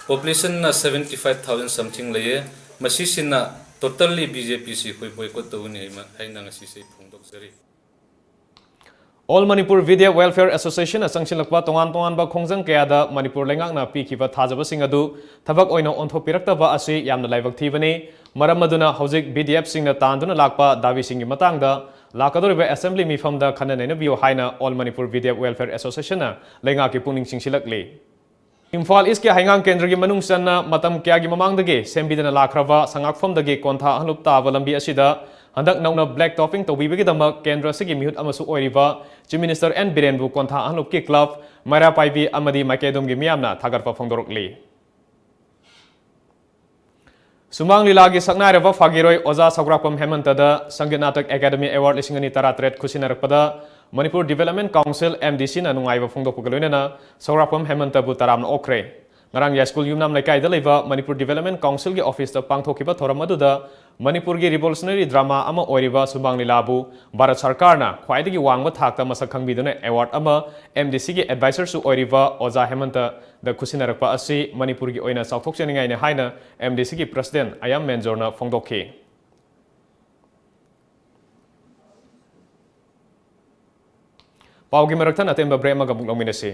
population ꯅ seventy five thousand something ꯂꯩꯌꯦ꯫ ꯃꯁꯤꯁꯤꯅ totally B J P ꯁꯤ ꯑꯩꯈꯣꯏ boycott ꯇꯧꯒꯅꯤ ꯍꯥꯏꯅ ꯉꯁꯤꯁꯦ ꯐꯣꯡꯗꯣꯛꯆꯔꯤ꯫ All Manipur V D F Welfare Association ꯅ ꯆꯪꯁꯤꯜꯂꯛꯄ ꯇꯣꯉꯥꯟ ꯇꯣꯉꯥꯟꯕ ꯈꯣꯡꯖꯪ ꯀꯌꯥꯗ ꯃꯅꯤꯄꯨꯔ ꯂꯩꯉꯥꯛꯅ ꯄꯤꯈꯤꯕ ꯊꯥꯖꯕꯁꯤꯡ ꯑꯗꯨ ꯊꯕꯛ ꯑꯣꯏꯅ ꯑꯣꯟꯊꯣꯛꯄꯤꯔꯛꯇꯕ ꯑꯁꯤ ꯌꯥꯝꯅ ꯂꯥꯏꯕꯛ ꯊꯤꯕꯅꯤ꯫ ꯃꯔꯝ ꯑꯗꯨꯅ ꯍꯧꯖꯤꯛ V D F ꯁꯤꯡꯅ ꯇꯥꯟꯗꯨꯅ ꯂꯥꯛꯄ ꯗꯥꯕꯤꯁꯤꯡꯒꯤ ꯃꯇꯥꯡꯗ ꯂꯥꯛꯀꯗꯧꯔꯤꯕ assembly ꯃꯤꯐꯝꯗ ꯈꯟꯅ ꯅꯩꯅꯕꯤꯌꯨ ꯍꯥꯏꯅ All Manipur V D F Welfare Association ꯅ ꯂꯩꯉꯥꯛꯀꯤ ꯄꯨꯛꯅꯤꯡ ꯆꯤꯡꯁꯤꯜꯂꯛꯂꯤ꯫ ꯏꯝꯐꯥꯜ ꯏꯁꯀꯤ ꯍꯩꯉꯥꯡ ꯀꯦꯟꯗ꯭ꯔꯒꯤ ꯃꯅꯨꯡ ꯆꯟꯅ ꯃꯇꯝ ꯀꯌꯥꯒꯤ ꯃꯃꯥꯡꯗꯒꯤ ꯁꯦꯝꯕꯤꯗꯅ ꯂꯥꯛꯈ꯭ꯔꯕ ꯁꯉꯥꯛꯐꯝꯗꯒꯤ ꯀꯣꯟꯊꯥ ꯑꯍꯜꯂꯨꯞ ꯇꯥꯕ ꯂꯝꯕꯤ ꯑꯁꯤꯗ ꯍꯟꯗꯛ ꯅꯧꯅ black topping ꯇꯧꯕꯤꯕꯒꯤꯗꯃꯛ ꯀꯦꯟꯗ꯭ꯔ ꯑꯁꯤꯒꯤ ꯃꯤꯍꯨꯠ ꯑꯃꯁꯨ ꯑꯣꯏꯔꯤꯕ Chief Minister N ꯕꯤꯔꯦꯟꯕꯨ ꯀꯣꯟꯊꯥ ꯑꯍꯜꯂꯨꯞꯀꯤ club, ꯃꯩꯔꯥ ꯄꯥꯏꯕꯤ ꯑꯃꯗꯤ ꯃꯥꯏꯀꯩ ꯑꯗꯣꯝꯒꯤ ꯃꯤꯌꯥꯝꯅ ꯊꯥꯒꯠꯄ ꯐꯣꯡꯗꯣꯔꯛꯂꯤ꯫ ꯁꯨꯃꯥꯡ ꯂꯤꯂꯥꯒꯤ ꯁꯛꯅꯥꯏꯔꯕ ꯐꯥꯒꯤꯔꯣꯏ ꯑꯣꯖꯥ ꯁꯧꯒ꯭ꯔꯥꯛꯄꯝ ꯍꯦꯃꯟꯇꯗ ꯁꯪꯒꯤꯠ ꯅꯥꯇꯛ ꯑꯦꯀꯥꯗꯃꯤ award ꯂꯤꯁꯤꯡ ꯑꯅꯤ ꯇꯔꯥꯇꯔꯦꯠ ꯈꯨꯠꯁꯤꯟꯅꯔꯛꯄꯗ Manipur Development Council, M D C ꯅ ꯅꯨꯡꯉꯥꯏꯕ ꯐꯣꯡꯗꯣꯛꯄꯒ ꯂꯣꯏꯅꯅ ꯁꯧꯒ꯭ꯔꯥꯛꯄꯝ ꯍꯦꯃꯟꯇꯕꯨ ꯇꯔꯥꯝꯅ ꯑꯣꯛꯈ꯭ꯔꯦ꯫ ꯉꯔꯥꯡ ꯌꯥꯏꯁ꯭ꯀꯨꯜ ꯌꯨꯝꯅꯥꯝ ꯂꯩꯀꯥꯏꯗ ꯂꯩꯕ ꯃꯅꯤꯄꯨꯔ Development Council ꯒꯤ office ꯇ ꯄꯥꯡꯊꯣꯛꯈꯤꯕ ꯊꯧꯔꯝ ꯑꯗꯨꯗ ꯃꯅꯤꯄꯨꯔꯒꯤ revolutionary drama ꯑꯃ ꯑꯣꯏꯔꯤꯕ ꯁꯨꯃꯥꯡ ꯂꯤꯂꯥꯕꯨ ꯚꯥꯔꯠ ꯁꯔꯀꯥꯔꯅ ꯈ꯭ꯋꯥꯏꯗꯒꯤ ꯋꯥꯡꯕ ꯊꯥꯛꯇ ꯃꯁꯛ ꯈꯪꯕꯤꯗꯨꯅ award ꯑꯃ, M D C ꯒꯤ adviser ꯁꯨ ꯑꯣꯏꯔꯤꯕ ꯑꯣꯖꯥ ꯍꯦꯃꯟꯇꯗ ꯈꯨꯠꯁꯤꯟꯅꯔꯛꯄ ꯑꯁꯤ ꯃꯅꯤꯄꯨꯔꯒꯤ ꯑꯣꯏꯅ ꯆꯥꯎꯊꯣꯛꯆꯅꯤꯡꯉꯥꯏꯅꯤ ꯍꯥꯏꯅ M D C ꯒꯤ president ꯑꯌꯥꯝ ꯃꯦꯟꯖꯣꯔꯅ ꯐꯣꯡꯗꯣꯛꯈꯤ꯫ ꯄꯥꯎꯒꯤ ꯃꯔꯛ ꯊꯠꯅ ꯑꯇꯦꯟꯕ break ꯑꯃꯒ ꯑꯃꯨꯛ ꯂꯧꯃꯤꯟꯅꯁꯤ꯫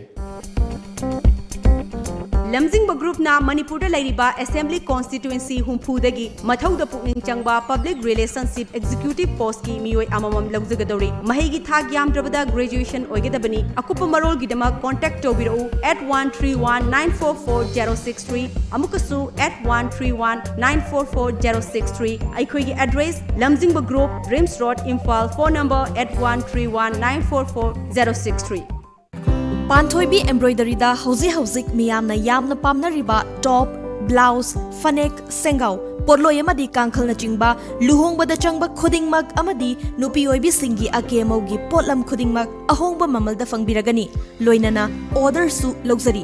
ꯂꯝꯖꯤꯡꯕ groupꯅ ꯃꯅꯤꯄꯨꯔꯗ ꯂꯩꯔꯤꯕ assembly constituency ꯍꯨꯝꯐꯨꯗꯒꯤ ꯃꯊꯧꯗ ꯄꯨꯛꯅꯤꯡ ꯆꯪꯕ public relationship executive postꯀꯤ ꯃꯤꯑꯣꯏ ꯑꯃꯃꯝ ꯂꯧꯖꯒꯗꯧꯔꯤ꯫ ꯃꯍꯩꯒꯤ ꯊꯥꯛ ꯌꯥꯝꯗ꯭ꯔꯕꯗ graduation ꯑꯣꯏꯒꯗꯕꯅꯤ꯫ ꯑꯀꯨꯞꯄ ꯃꯔꯣꯜꯒꯤꯗꯃꯛ contact ꯇꯧꯕꯤꯔꯛꯎ at one three one nine four four zero six three, ꯑꯃꯨꯛꯀꯁꯨ at one three one nine four four zero six three꯫ ꯑꯩꯈꯣꯏꯒꯤ address: ꯂꯝꯖꯤꯡꯕ group, RIMS Road, Imphal꯫ Phone number at one three one nine four four zero six three꯫ ꯄꯥꯟꯊꯣꯏꯕꯤ Embroideryꯗ ꯍꯧꯖꯤꯛ ꯍꯧꯖꯤꯛ ꯃꯤꯌꯥꯝꯅ ꯌꯥꯝꯅ ꯄꯥꯝꯅꯔꯤꯕ top, blouse, ꯐꯅꯦꯛ, ꯁꯦꯡꯒꯥꯎ, ꯄꯣꯠꯂꯣꯏ ꯑꯃꯗꯤ ꯀꯥꯡꯈꯜꯅꯆꯤꯡꯕ ꯂꯨꯍꯣꯡꯕꯗ ꯆꯪꯕ ꯈꯨꯗꯤꯡꯃꯛ ꯑꯃꯗꯤ ꯅꯨꯄꯤ ꯑꯣꯏꯕꯤꯁꯤꯡꯒꯤ ꯑꯀꯦ ꯑꯃꯧꯒꯤ ꯄꯣꯠꯂꯝ ꯈꯨꯗꯤꯡꯃꯛ ꯑꯍꯣꯡꯕ ꯃꯃꯜꯗ ꯐꯪꯕꯤꯔꯒꯅꯤ꯫ ꯂꯣꯏꯅꯅ orderꯁꯨ ꯂꯧꯖꯔꯤ꯫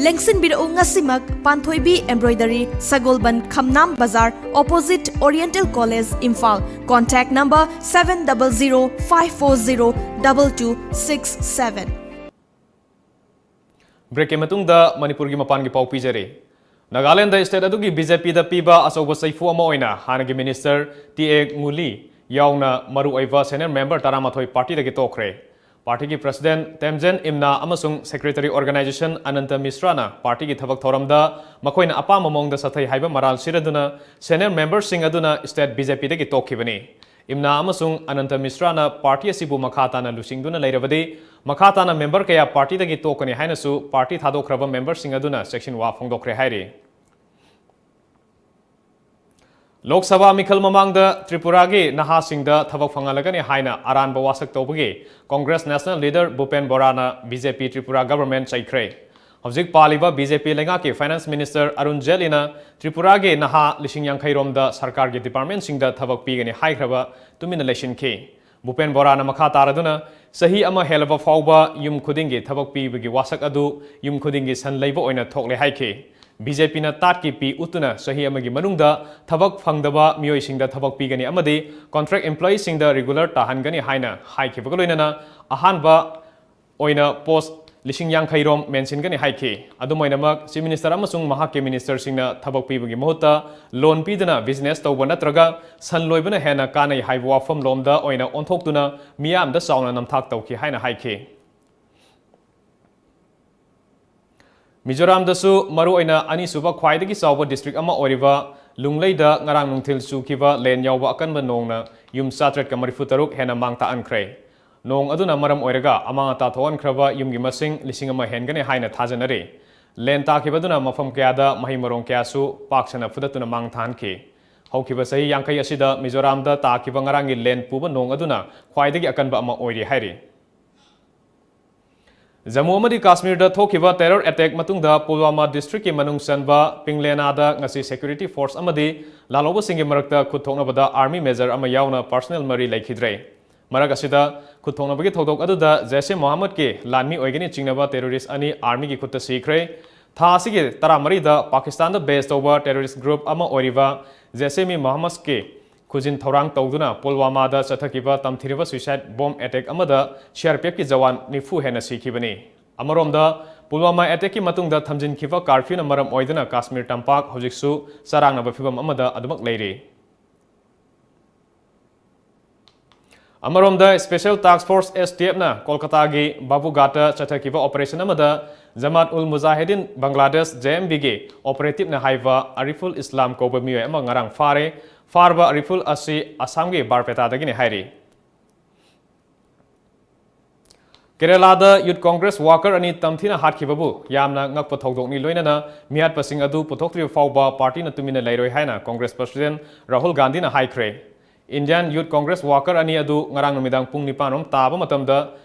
ꯂꯦꯡꯁꯤꯟꯕꯤꯔꯛꯎ ꯉꯁꯤꯃꯛ ꯄꯥꯟꯊꯣꯏꯕꯤ Embroidery, ꯁꯒꯣꯜꯕꯟ, ꯈꯝꯅꯥꯝ ꯕꯖꯥꯔ, opposite Oriental College, Imphal. Contact number seven double zero five four zero double two six seven꯫ Breakꯀꯤ ꯃꯇꯨꯡꯗ ꯃꯅꯤꯄꯨꯔꯒꯤ ꯃꯄꯥꯟꯒꯤ ꯄꯥꯎ ꯄꯤꯖꯔꯤ꯫ ꯅꯥꯒꯥꯂꯦꯟꯗ state ꯑꯗꯨꯒꯤ BJPꯗ ꯄꯤꯕ ꯑꯆꯧꯕ ꯆꯩꯐꯨ ꯑꯃ ꯑꯣꯏꯅ ꯍꯥꯟꯅꯒꯤ minister ꯇꯤ ꯑꯦ ꯉꯨꯂꯤ ꯌꯥꯎꯅ ꯃꯔꯨꯑꯣꯏꯕ senior member ꯇꯔꯥꯃꯥꯊꯣꯏ partyꯗꯒꯤ ꯇꯣꯛꯈ꯭ꯔꯦ꯫ Partyꯒꯤ president ꯇꯦꯝꯖꯦꯟ ꯏꯝꯅꯥ ꯑꯃꯁꯨꯡ secretary organization ꯑꯅꯟꯇ ꯃꯤꯁ꯭ꯔꯥꯅ partyꯒꯤ ꯊꯕꯛ ꯊꯧꯔꯝꯗ ꯃꯈꯣꯏꯅ ꯑꯄꯥꯝꯕ ꯃꯑꯣꯡꯗ ꯆꯠꯊꯩ ꯍꯥꯏꯕ ꯃꯔꯥꯜ ꯁꯤꯔꯗꯨꯅ senior memberꯁꯤꯡ ꯑꯗꯨꯅ state BJPꯗꯒꯤ ꯇꯣꯛꯈꯤꯕꯅꯤ꯫ ꯏꯝꯅꯥ ꯑꯃꯁꯨꯡ ꯑꯅꯟꯇ ꯃꯤꯁ꯭ꯔꯥꯅ party ꯑꯁꯤꯕꯨ ꯃꯈꯥ ꯇꯥꯅ ꯂꯨꯆꯤꯡꯗꯨꯅ ꯂꯩꯔꯕꯗꯤ ꯃꯈꯥ ꯇꯥꯅ member ꯀꯌꯥ partyꯗꯒꯤ ꯇꯣꯛꯀꯅꯤ ꯍꯥꯏꯅꯁꯨ party ꯊꯥꯗꯣꯛꯈ꯭ꯔꯕ memberꯁꯤꯡ ꯑꯗꯨꯅ ꯆꯦꯛꯁꯤꯟꯋꯥ ꯐꯣꯡꯗꯣꯛꯈ꯭ꯔꯦ ꯍꯥꯏꯔꯤ꯫ ꯂꯣꯛ ꯁꯚꯥ ꯃꯤꯈꯜ ꯃꯃꯥꯡꯗ ꯇ꯭ꯔꯤꯄꯨꯔꯥꯒꯤ ꯅꯍꯥꯁꯤꯡꯗ ꯊꯕꯛ ꯐꯪꯍꯜꯂꯒꯅꯤ ꯍꯥꯏꯅ ꯑꯔꯥꯟꯕ ꯋꯥꯁꯛ ꯇꯧꯕꯒꯤ Congress national leader ꯚꯨꯄꯦꯟ ꯕꯣꯔꯥꯅ BJP Tripura government ꯆꯩꯈ꯭ꯔꯦ꯫ ꯍꯧꯖꯤꯛ ꯄꯥꯜꯂꯤꯕ BJP ꯂꯩꯉꯥꯛꯀꯤ finance minister ꯑꯔꯨꯟ ꯖꯦꯠꯂꯤꯅ ꯇ꯭ꯔꯤꯄꯨꯔꯥꯒꯤ ꯅꯍꯥ ꯂꯤꯁꯤꯡ ꯌꯥꯡꯈꯩ ꯔꯣꯝꯗ ꯁꯔꯀꯥꯔꯒꯤ departmentꯁꯤꯡꯗ ꯊꯕꯛ ꯄꯤꯒꯅꯤ ꯍꯥꯏꯈ꯭ꯔꯕ ꯇꯨꯃꯤꯟꯅ ꯂꯩꯁꯤꯟꯈꯤ꯫ ꯚꯨꯄꯦꯟ ꯕꯣꯔꯥꯅ ꯃꯈꯥ ꯇꯥꯔꯗꯨꯅ ꯆꯍꯤ ꯑꯃ ꯍꯦꯜꯂꯕ ꯐꯥꯎꯕ ꯌꯨꯝ ꯈꯨꯗꯤꯡꯒꯤ ꯊꯕꯛ ꯄꯤꯕꯒꯤ ꯋꯥꯁꯛ ꯑꯗꯨ ꯌꯨꯝ ꯈꯨꯗꯤꯡꯒꯤ ꯁꯟ ꯂꯩꯕ ꯑꯣꯏꯅ ꯊꯣꯛꯂꯦ ꯍꯥꯏꯈꯤ꯫ BJPꯅ ꯇꯥꯠꯀꯤ ꯄꯤ ꯎꯠꯇꯨꯅ ꯆꯍꯤ ꯑꯃꯒꯤ ꯃꯅꯨꯡꯗ ꯊꯕꯛ ꯐꯪꯗꯕ ꯃꯤꯑꯣꯏꯁꯤꯡꯗ ꯊꯕꯛ ꯄꯤꯒꯅꯤ ꯑꯃꯗꯤ contract employeeꯁꯤꯡꯗ regular ꯇꯥꯍꯟꯒꯅꯤ ꯍꯥꯏꯅ ꯍꯥꯏꯈꯤꯕꯒ ꯂꯣꯏꯅꯅ ꯑꯍꯥꯟꯕ ꯑꯣꯏꯅ post ꯂꯤꯁꯤꯡ ꯌꯥꯡꯈꯩ ꯔꯣꯝ ꯃꯦꯟꯁꯤꯟꯒꯅꯤ ꯍꯥꯏꯈꯤ꯫ ꯑꯗꯨꯝ ꯑꯣꯏꯅꯃꯛ, Chief Minister ꯑꯃꯁꯨꯡ ꯃꯍꯥꯛꯀꯤ ministerꯁꯤꯡꯅ ꯊꯕꯛ ꯄꯤꯕꯒꯤ ꯃꯍꯨꯠꯇ loan ꯄꯤꯗꯨꯅ business ꯇꯧꯕ ꯅꯠꯇ꯭ꯔꯒ ꯁꯟ ꯂꯣꯏꯕꯅ ꯍꯦꯟꯅ ꯀꯥꯟꯅꯩ ꯍꯥꯏꯕ ꯋꯥꯐꯝꯂꯣꯝꯗ ꯑꯣꯏꯅ ꯑꯣꯟꯊꯣꯛꯇꯨꯅ ꯃꯤꯌꯥꯝꯗ ꯆꯥꯎꯅ ꯅꯝꯊꯥꯛ ꯇꯧꯈꯤ ꯍꯥꯏꯅ ꯍꯥꯏꯈꯤ꯫ ꯃꯤꯖꯣꯔꯥꯝꯗꯁꯨ ꯃꯔꯨꯑꯣꯏꯅ ꯑꯅꯤꯁꯨꯕ ꯈ꯭ꯋꯥꯏꯗꯒꯤ ꯆꯥꯎꯕ district ꯑꯃ ꯑꯣꯏꯔꯤꯕ ꯂꯨꯡꯂꯩꯗ ꯉꯔꯥꯡ ꯅꯨꯡꯊꯤꯜ ꯆꯨꯈꯤꯕ ꯂꯦꯟ ꯌꯥꯎꯕ ꯑꯀꯟꯕ ꯅꯣꯡꯅ ꯌꯨꯝ ꯆꯥꯇ꯭ꯔꯦꯠꯀ ꯃꯔꯤꯐꯨ ꯇꯔꯨꯛ ꯍꯦꯟꯅ ꯃꯥꯡ ꯇꯥꯛꯍꯟꯈ꯭ꯔꯦ꯫ ꯅꯣꯡ ꯑꯗꯨꯅ ꯃꯔꯝ ꯑꯣꯏꯔꯒ ꯑꯃꯥꯡ ꯑꯇꯥ ꯊꯣꯛꯍꯟꯈ꯭ꯔꯕ ꯌꯨꯝꯒꯤ ꯃꯁꯤꯡ ꯂꯤꯁꯤꯡ ꯑꯃ ꯍꯦꯟꯒꯅꯤ ꯍꯥꯏꯅ ꯊꯥꯖꯅꯔꯤ꯫ ꯂꯦꯟ ꯇꯥꯈꯤꯕꯗꯨꯅ ꯃꯐꯝ ꯀꯌꯥꯗ ꯃꯍꯩ ꯃꯔꯣꯡ ꯀꯌꯥꯁꯨ ꯄꯥꯛ ꯁꯟꯅ ꯐꯨꯗꯠꯇꯨꯅ ꯃꯥꯡ ꯊꯥꯍꯟꯈꯤ꯫ ꯍꯧꯈꯤꯕ ꯆꯍꯤ ꯌꯥꯡꯈꯩ ꯑꯁꯤꯗ ꯃꯤꯖꯣꯔꯥꯝꯗ ꯇꯥꯈꯤꯕ ꯉꯔꯥꯡꯒꯤ ꯂꯦꯟ ꯄꯨꯕ ꯅꯣꯡ ꯑꯗꯨꯅ ꯈ꯭ꯋꯥꯏꯗꯒꯤ ꯑꯀꯟꯕ ꯑꯃ ꯑꯣꯏꯔꯤ ꯍꯥꯏꯔꯤ꯫ ꯖꯝꯃꯨ ꯑꯃꯗꯤ ꯀꯥꯁꯃꯤꯔꯗ ꯊꯣꯛꯈꯤꯕ terror attack ꯃꯇꯨꯡꯗ ꯄꯨꯜꯋꯥꯃꯥ districtꯀꯤ ꯃꯅꯨꯡ ꯆꯟꯕ ꯄꯤꯡꯂꯦꯅꯥꯗ ꯉꯁꯤ security force ꯑꯃꯗꯤ ꯂꯥꯜꯍꯧꯕꯁꯤꯡꯒꯤ ꯃꯔꯛꯇ ꯈꯨꯠ ꯊꯣꯛꯅꯕꯗ army major ꯑꯃ ꯌꯥꯎꯅ personal ꯃꯔꯤ ꯂꯩꯈꯤꯗ꯭ꯔꯦ꯫ ꯃꯔꯛ ꯑꯁꯤꯗ ꯈꯨꯠ ꯊꯣꯛꯅꯕꯒꯤ ꯊꯧꯗꯣꯛ ꯑꯗꯨꯗ ꯖꯩꯁ-ꯏ-ꯃꯣꯍꯝꯃꯗꯀꯤ ꯂꯥꯟꯃꯤ ꯑꯣꯏꯒꯅꯤ ꯆꯤꯡꯅꯕ terrorist ꯑꯅꯤ armyꯒꯤ ꯈꯨꯠꯇ ꯁꯤꯈ꯭ꯔꯦ꯫ ꯊꯥ ꯑꯁꯤꯒꯤ ꯇꯔꯥꯃꯔꯤꯗ ꯄꯥꯀꯤꯁꯇꯥꯟꯗ base ꯇꯧꯕ terrorist group ꯑꯃ ꯑꯣꯏꯔꯤꯕ ꯖꯩꯁ-ꯏ-ꯃꯣꯍꯝꯃꯗꯀꯤ ꯈꯨꯖꯤꯟ ꯊꯧꯔꯥꯡ ꯇꯧꯗꯨꯅ ꯄꯨꯜꯋꯥꯃꯥꯗ ꯆꯠꯊꯈꯤꯕ ꯇꯝꯊꯤꯔꯕ suicide bomb attack ꯑꯃꯗ CRPFꯀꯤ ꯖꯋꯥꯟ ꯅꯤꯐꯨ ꯍꯦꯟꯅ ꯁꯤꯈꯤꯕꯅꯤ꯫ ꯑꯃꯔꯣꯝꯗ, ꯄꯨꯜꯋꯥꯃꯥ attackꯀꯤ ꯃꯇꯨꯡꯗ ꯊꯝꯖꯤꯟꯈꯤꯕ curfewꯅ ꯃꯔꯝ ꯑꯣꯏꯗꯨꯅ ꯀꯥꯁꯃꯤꯔ ꯇꯝꯄꯥꯛ ꯍꯧꯖꯤꯛꯁꯨ ꯆꯔꯥꯡꯅꯕ ꯐꯤꯚꯝ ꯑꯃꯗ ꯑꯗꯨꯃꯛ ꯂꯩꯔꯤ꯫ ꯑꯃꯔꯣꯝꯗ, Special Task Force, STFꯅ ꯀꯣꯜꯀꯇꯥꯒꯤ ꯕꯥꯕꯨꯒꯥꯠꯇ ꯆꯠꯊꯈꯤꯕ operation ꯑꯃꯗ ꯖꯃꯥꯠ ꯎꯜ ꯃꯨꯖꯥꯍꯤꯗꯤꯟ ꯕꯪꯒ꯭ꯂꯥꯗꯦꯁ, JMBꯒꯤ operativeꯅ ꯍꯥꯏꯕ ꯑꯔꯤꯐꯨꯜ ꯏꯁꯂꯥꯝ ꯀꯧꯕ ꯃꯤꯑꯣꯏ ꯑꯃ ꯉꯔꯥꯡ ꯐꯥꯔꯦ꯫ ꯐꯥꯔꯕ ꯑꯔꯤꯐꯨꯜ ꯑꯁꯤ ꯑꯁꯥꯝꯒꯤ ꯕꯥꯔꯄꯦꯇꯥꯗꯒꯤꯅꯤ ꯍꯥꯏꯔꯤ꯫ ꯀꯦꯔꯂꯥꯗ Youth Congress worker ꯑꯅꯤ ꯇꯝꯊꯤꯅ ꯍꯥꯠꯈꯤꯕꯕꯨ ꯌꯥꯝꯅ ꯉꯛꯄ ꯊꯧꯗꯣꯛꯅꯤ, ꯂꯣꯏꯅꯅ ꯃꯤꯍꯥꯠꯄꯁꯤꯡ ꯑꯗꯨ ꯄꯨꯊꯣꯛꯇ꯭ꯔꯤꯕ ꯐꯥꯎꯕ partyꯅ ꯇꯨꯃꯤꯟꯅ ꯂꯩꯔꯣꯏ ꯍꯥꯏꯅ Congress President ꯔꯥꯍꯨꯜ ꯒꯥꯟꯙꯤꯅ ꯍꯥꯏꯈ꯭ꯔꯦ꯫ Indian Youth Congress worker ꯑꯅꯤ ꯑꯗꯨ ꯉꯔꯥꯡ ꯅꯨꯃꯤꯗꯥꯡ ꯄꯨꯡ ꯅꯤꯄꯥꯟ ꯔꯣꯝ ꯇꯥꯕ ꯃꯇꯝꯗ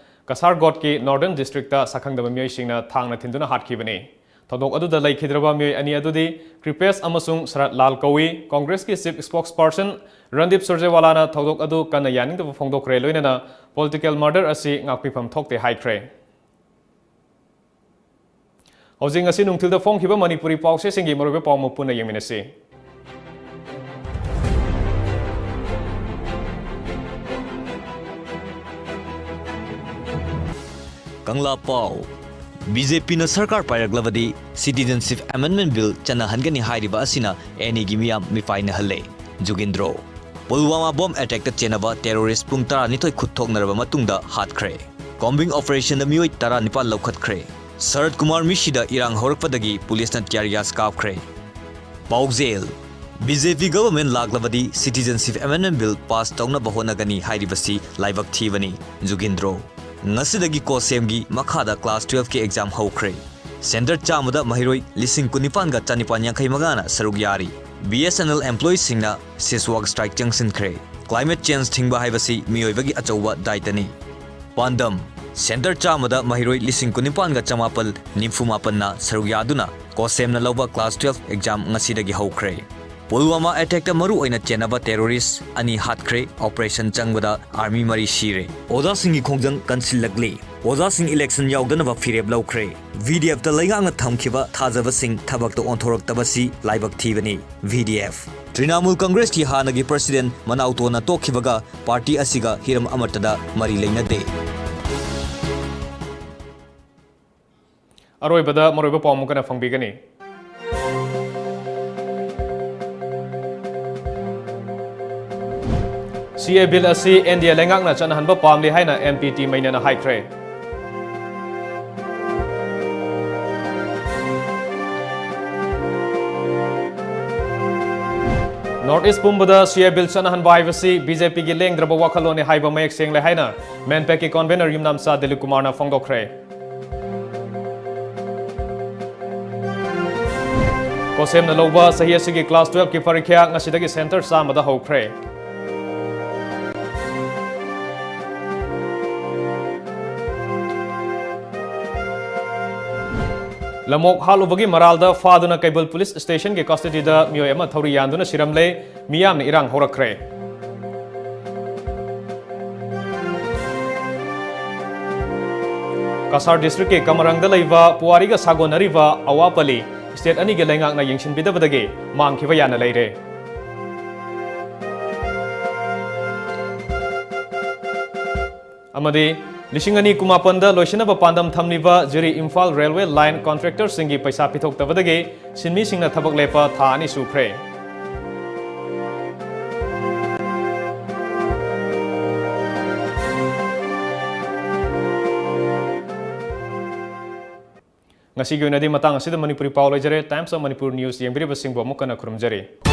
ꯀꯁꯥꯔꯒꯣꯠꯀꯤ Northern Districtꯇ ꯁꯛꯈꯪꯗꯕ ꯃꯤꯑꯣꯏꯁꯤꯡꯅ ꯊꯥꯡꯅ ꯊꯤꯟꯗꯨꯅ ꯍꯥꯠꯈꯤꯕꯅꯤ꯫ ꯊꯧꯗꯣꯛ ꯑꯗꯨꯗ ꯂꯩꯈꯤꯗ꯭ꯔꯕ ꯃꯤꯑꯣꯏ ꯑꯅꯤ ꯑꯗꯨꯗꯤ ꯀ꯭ꯔꯤꯄꯦꯁ ꯑꯃꯁꯨꯡ ꯁꯔꯠ ꯂꯥꯜ ꯀꯧꯏ꯫ Congressꯀꯤ chief spokesperson ꯔꯟꯗꯤꯞ ꯁꯨꯔꯖꯦꯋꯥꯂꯥꯅ ꯊꯧꯗꯣꯛ ꯑꯗꯨ ꯀꯟꯅ ꯌꯥꯅꯤꯡꯗꯕ ꯐꯣꯡꯗꯣꯛꯈ꯭ꯔꯦ, ꯂꯣꯏꯅꯅ political murder ꯑꯁꯤ ꯉꯥꯛꯄꯤꯐꯝ ꯊꯣꯛꯇꯦ ꯍꯥꯏꯈ꯭ꯔꯦ꯫ ꯍꯧꯖꯤꯛ ꯉꯁꯤ ꯅꯨꯡꯊꯤꯜꯗ ꯐꯣꯡꯈꯤꯕ ꯃꯅꯤꯄꯨꯔꯤ ꯄꯥꯎꯆꯦꯁꯤꯡꯒꯤ ꯃꯔꯨꯑꯣꯏꯕ ꯄꯥꯎ ꯑꯃ ꯄꯨꯟꯅ ꯌꯦꯡꯃꯤꯟꯅꯁꯤ꯫ ꯀꯪꯂꯥ ꯄꯥꯎ꯫ BJPꯅ ꯁꯔꯀꯥꯔ ꯄꯥꯏꯔꯛꯂꯕꯗꯤ Citizenship Amendment Bill ꯆꯠꯅꯍꯟꯒꯅꯤ ꯍꯥꯏꯔꯤꯕ ꯑꯁꯤꯅ NAꯒꯤ ꯃꯤꯌꯥꯝ ꯃꯤꯄꯥꯏꯅꯍꯜꯂꯦ꯫ ꯖꯨꯒꯤꯟꯗ꯭ꯔꯣ꯫ ꯄꯨꯜꯋꯥꯃꯥ bomb attackꯇ ꯆꯦꯟꯅꯕ terrorist ꯄꯨꯡ ꯇꯔꯥꯅꯤꯊꯣꯏ ꯈꯨꯠ ꯊꯣꯛꯅꯔꯕ ꯃꯇꯨꯡꯗ ꯍꯥꯠꯈ꯭ꯔꯦ꯫ Combing operationꯗ ꯃꯤꯑꯣꯏ ꯇꯔꯥꯅꯤꯄꯥꯟ ꯂꯧꯈꯠꯈ꯭ꯔꯦ꯫ ꯁꯔꯠ ꯀꯨꯃꯥꯔ ꯃꯤꯁꯤꯗ ꯏꯔꯥꯡ ꯍꯧꯔꯛꯄꯗꯒꯤ ꯄꯨꯂꯤꯁꯅ tear gas ꯀꯥꯞꯈ꯭ꯔꯦ꯫ ꯄꯥꯎꯖꯦꯜ: BJP government ꯂꯥꯛꯂꯕꯗꯤ Citizenship Amendment Bill pass ꯇꯧꯅꯕ ꯍꯣꯠꯅꯒꯅꯤ ꯍꯥꯏꯔꯤꯕꯁꯤ ꯂꯥꯏꯕꯛ ꯊꯤꯕꯅꯤ꯫ ꯖꯨꯒꯤꯟꯗ꯭ꯔꯣ꯫ ꯉꯁꯤꯗꯒꯤ ꯀꯣꯁꯦꯝꯒꯤ ꯃꯈꯥꯗ class twelve ꯀꯤ exam ꯍꯧꯈ꯭ꯔꯦ꯫ Centre ꯆꯥꯝꯃꯗ ꯃꯍꯩꯔꯣꯏ ꯂꯤꯁꯤꯡ ꯀꯨꯟꯅꯤꯄꯥꯟꯒ ꯆꯅꯤꯄꯥꯟ ꯌꯥꯡꯈꯩ ꯃꯉꯥꯅ ꯁꯔꯨꯛ ꯌꯥꯔꯤ꯫ BSNL employeeꯁꯤꯡꯅ cease work strike ꯆꯪꯁꯤꯟꯈ꯭ꯔꯦ꯫ Climate change ꯊꯤꯡꯕ ꯍꯥꯏꯕꯁꯤ ꯃꯤꯑꯣꯏꯕꯒꯤ ꯑꯆꯧꯕ ꯗꯥꯏꯇꯅꯤ꯫ ꯄꯥꯟꯗꯝ: Centre ꯆꯥꯝꯃꯗ ꯃꯍꯩꯔꯣꯏ ꯂꯤꯁꯤꯡ ꯀꯨꯟꯅꯤꯄꯥꯟꯒ ꯆꯃꯥꯄꯜ ꯅꯤꯐꯨ ꯃꯥꯄꯟꯅ ꯁꯔꯨꯛ ꯌꯥꯗꯨꯅ ꯀꯣꯁꯦꯝꯅ ꯂꯧꯕ class twelve exam ꯉꯁꯤꯗꯒꯤ ꯍꯧꯈ꯭ꯔꯦ꯫ ꯄꯨꯜꯋꯥꯃꯥ attackꯇ ꯃꯔꯨ ꯑꯣꯏꯅ ꯆꯦꯟꯅꯕ terrorist ꯑꯅꯤ ꯍꯥꯠꯈ꯭ꯔꯦ꯫ Operation ꯆꯪꯕꯗ army ꯃꯔꯤ ꯁꯤꯔꯦ꯫ ꯑꯣꯖꯥꯁꯤꯡꯒꯤ ꯈꯣꯡꯖꯪ ꯀꯟꯁꯤꯜꯂꯛꯂꯤ꯫ ꯑꯣꯖꯥꯁꯤꯡ election ꯌꯥꯎꯗꯅꯕ ꯐꯤꯔꯦꯞ ꯂꯧꯈ꯭ꯔꯦ꯫ VDFꯇ ꯂꯩꯉꯥꯛꯅ ꯊꯝꯈꯤꯕ ꯊꯥꯖꯕꯁꯤꯡ ꯊꯕꯛꯇ ꯑꯣꯟꯊꯣꯔꯛꯇꯕꯁꯤ ꯂꯥꯏꯕꯛ ꯊꯤꯕꯅꯤ꯫ VDF꯫ Trinamool Congressꯀꯤ ꯍꯥꯟꯅꯒꯤ president ꯃꯅꯥꯎꯇꯣꯅ ꯇꯣꯛꯈꯤꯕꯒ party ꯑꯁꯤꯒ ꯍꯤꯔꯝ ꯑꯃꯠꯇꯗ ꯃꯔꯤ ꯂꯩꯅꯗꯦ꯫ ꯑꯔꯣꯏꯕꯗ ꯃꯔꯨꯑꯣꯏꯕ ꯄꯥꯎ ꯑꯃꯨꯛ ꯍꯟꯅ ꯐꯪꯕꯤꯒꯅꯤ꯫ CAA bill ꯑꯁꯤ NDA ꯂꯩꯉꯥꯛꯅ ꯆꯠꯅꯍꯟꯕ ꯄꯥꯝꯂꯤ ꯍꯥꯏꯅ MP ꯇꯤ ꯃꯩꯅꯦꯅ ꯍꯥꯏꯈ꯭ꯔꯦ꯫ North East ꯄꯨꯝꯕꯗ CAA bill ꯆꯠꯅꯍꯟꯕ ꯍꯥꯏꯕꯁꯤ BJPꯒꯤ ꯂꯦꯡꯗ꯭ꯔꯕ ꯋꯥꯈꯜꯂꯣꯟꯅꯤ ꯍꯥꯏꯕ ꯃꯌꯦꯛ ꯁꯦꯡꯂꯦ ꯍꯥꯏꯅ MANPACꯀꯤ convener ꯌꯨꯝꯅꯥꯝꯆꯥ ꯗꯤꯂꯤꯞ ꯀꯨꯃꯥꯔꯅ ꯐꯣꯡꯗꯣꯛꯈ꯭ꯔꯦ꯫ ꯀꯣꯁꯦꯝꯅ ꯂꯧꯕ ꯆꯍꯤ ꯑꯁꯤꯒꯤ class twelveꯀꯤ ꯄꯔꯤꯈ꯭ꯌꯥ ꯉꯁꯤꯗꯒꯤ centre ꯆꯥꯝꯃꯗ ꯍꯧꯈ꯭ꯔꯦ꯫ ꯂꯝꯑꯣꯛ ꯍꯥꯠꯂꯨꯕꯒꯤ ꯃꯔꯥꯜꯗ ꯐꯥꯗꯨꯅ ꯀꯩꯕꯨꯜ police stationꯒꯤ custodyꯗ ꯃꯤꯑꯣꯏ ꯑꯃ ꯊꯧꯔꯤ ꯌꯥꯟꯗꯨꯅ ꯁꯤꯔꯝꯂꯦ꯫ ꯃꯤꯌꯥꯝꯅ ꯏꯔꯥꯡ ꯍꯧꯔꯛꯈ꯭ꯔꯦ꯫ ꯀꯁꯥꯔ districtꯀꯤ ꯀꯃꯔꯪꯗ ꯂꯩꯕ ꯄꯨꯋꯥꯔꯤꯒ ꯁꯥꯒꯣꯟꯅꯔꯤꯕ ꯑꯋꯥꯄꯜꯂꯤ state ꯑꯅꯤꯒꯤ ꯂꯩꯉꯥꯛꯅ ꯌꯦꯡꯁꯤꯟꯕꯤꯗꯕꯗꯒꯤ ꯃꯥꯡꯈꯤꯕ ꯌꯥꯅ ꯂꯩꯔꯦ꯫ ꯑꯃꯗꯤ ꯂꯤꯁꯤꯡ ꯑꯅꯤ ꯀꯨꯟꯃꯥꯄꯟꯗ ꯂꯣꯏꯁꯤꯟꯅꯕ ꯄꯥꯟꯗꯝ ꯊꯝꯂꯤꯕ ꯖꯤꯔꯤ ꯏꯝꯐꯥꯜ railway line contractorꯁꯤꯡꯒꯤ ꯄꯩꯁꯥ ꯄꯤꯊꯣꯛꯇꯕꯗꯒꯤ ꯁꯤꯟꯃꯤꯁꯤꯡꯅ ꯊꯕꯛ ꯂꯦꯞꯄ ꯊꯥ ꯑꯅꯤ ꯁꯨꯈ꯭ꯔꯦ꯫ ꯉꯁꯤꯒꯤ ꯑꯣꯏꯅꯗꯤ ꯃꯇꯥꯡ ꯑꯁꯤꯗ ꯃꯅꯤꯄꯨꯔꯤ ꯄꯥꯎ ꯂꯩꯖꯔꯦ꯫ Times of Manipur News ꯌꯦꯡꯕꯤꯔꯤꯕꯁꯤꯡꯕꯨ ꯑꯃꯨꯛ ꯍꯟꯅ ꯈꯨꯔꯨꯝꯖꯔꯤ꯫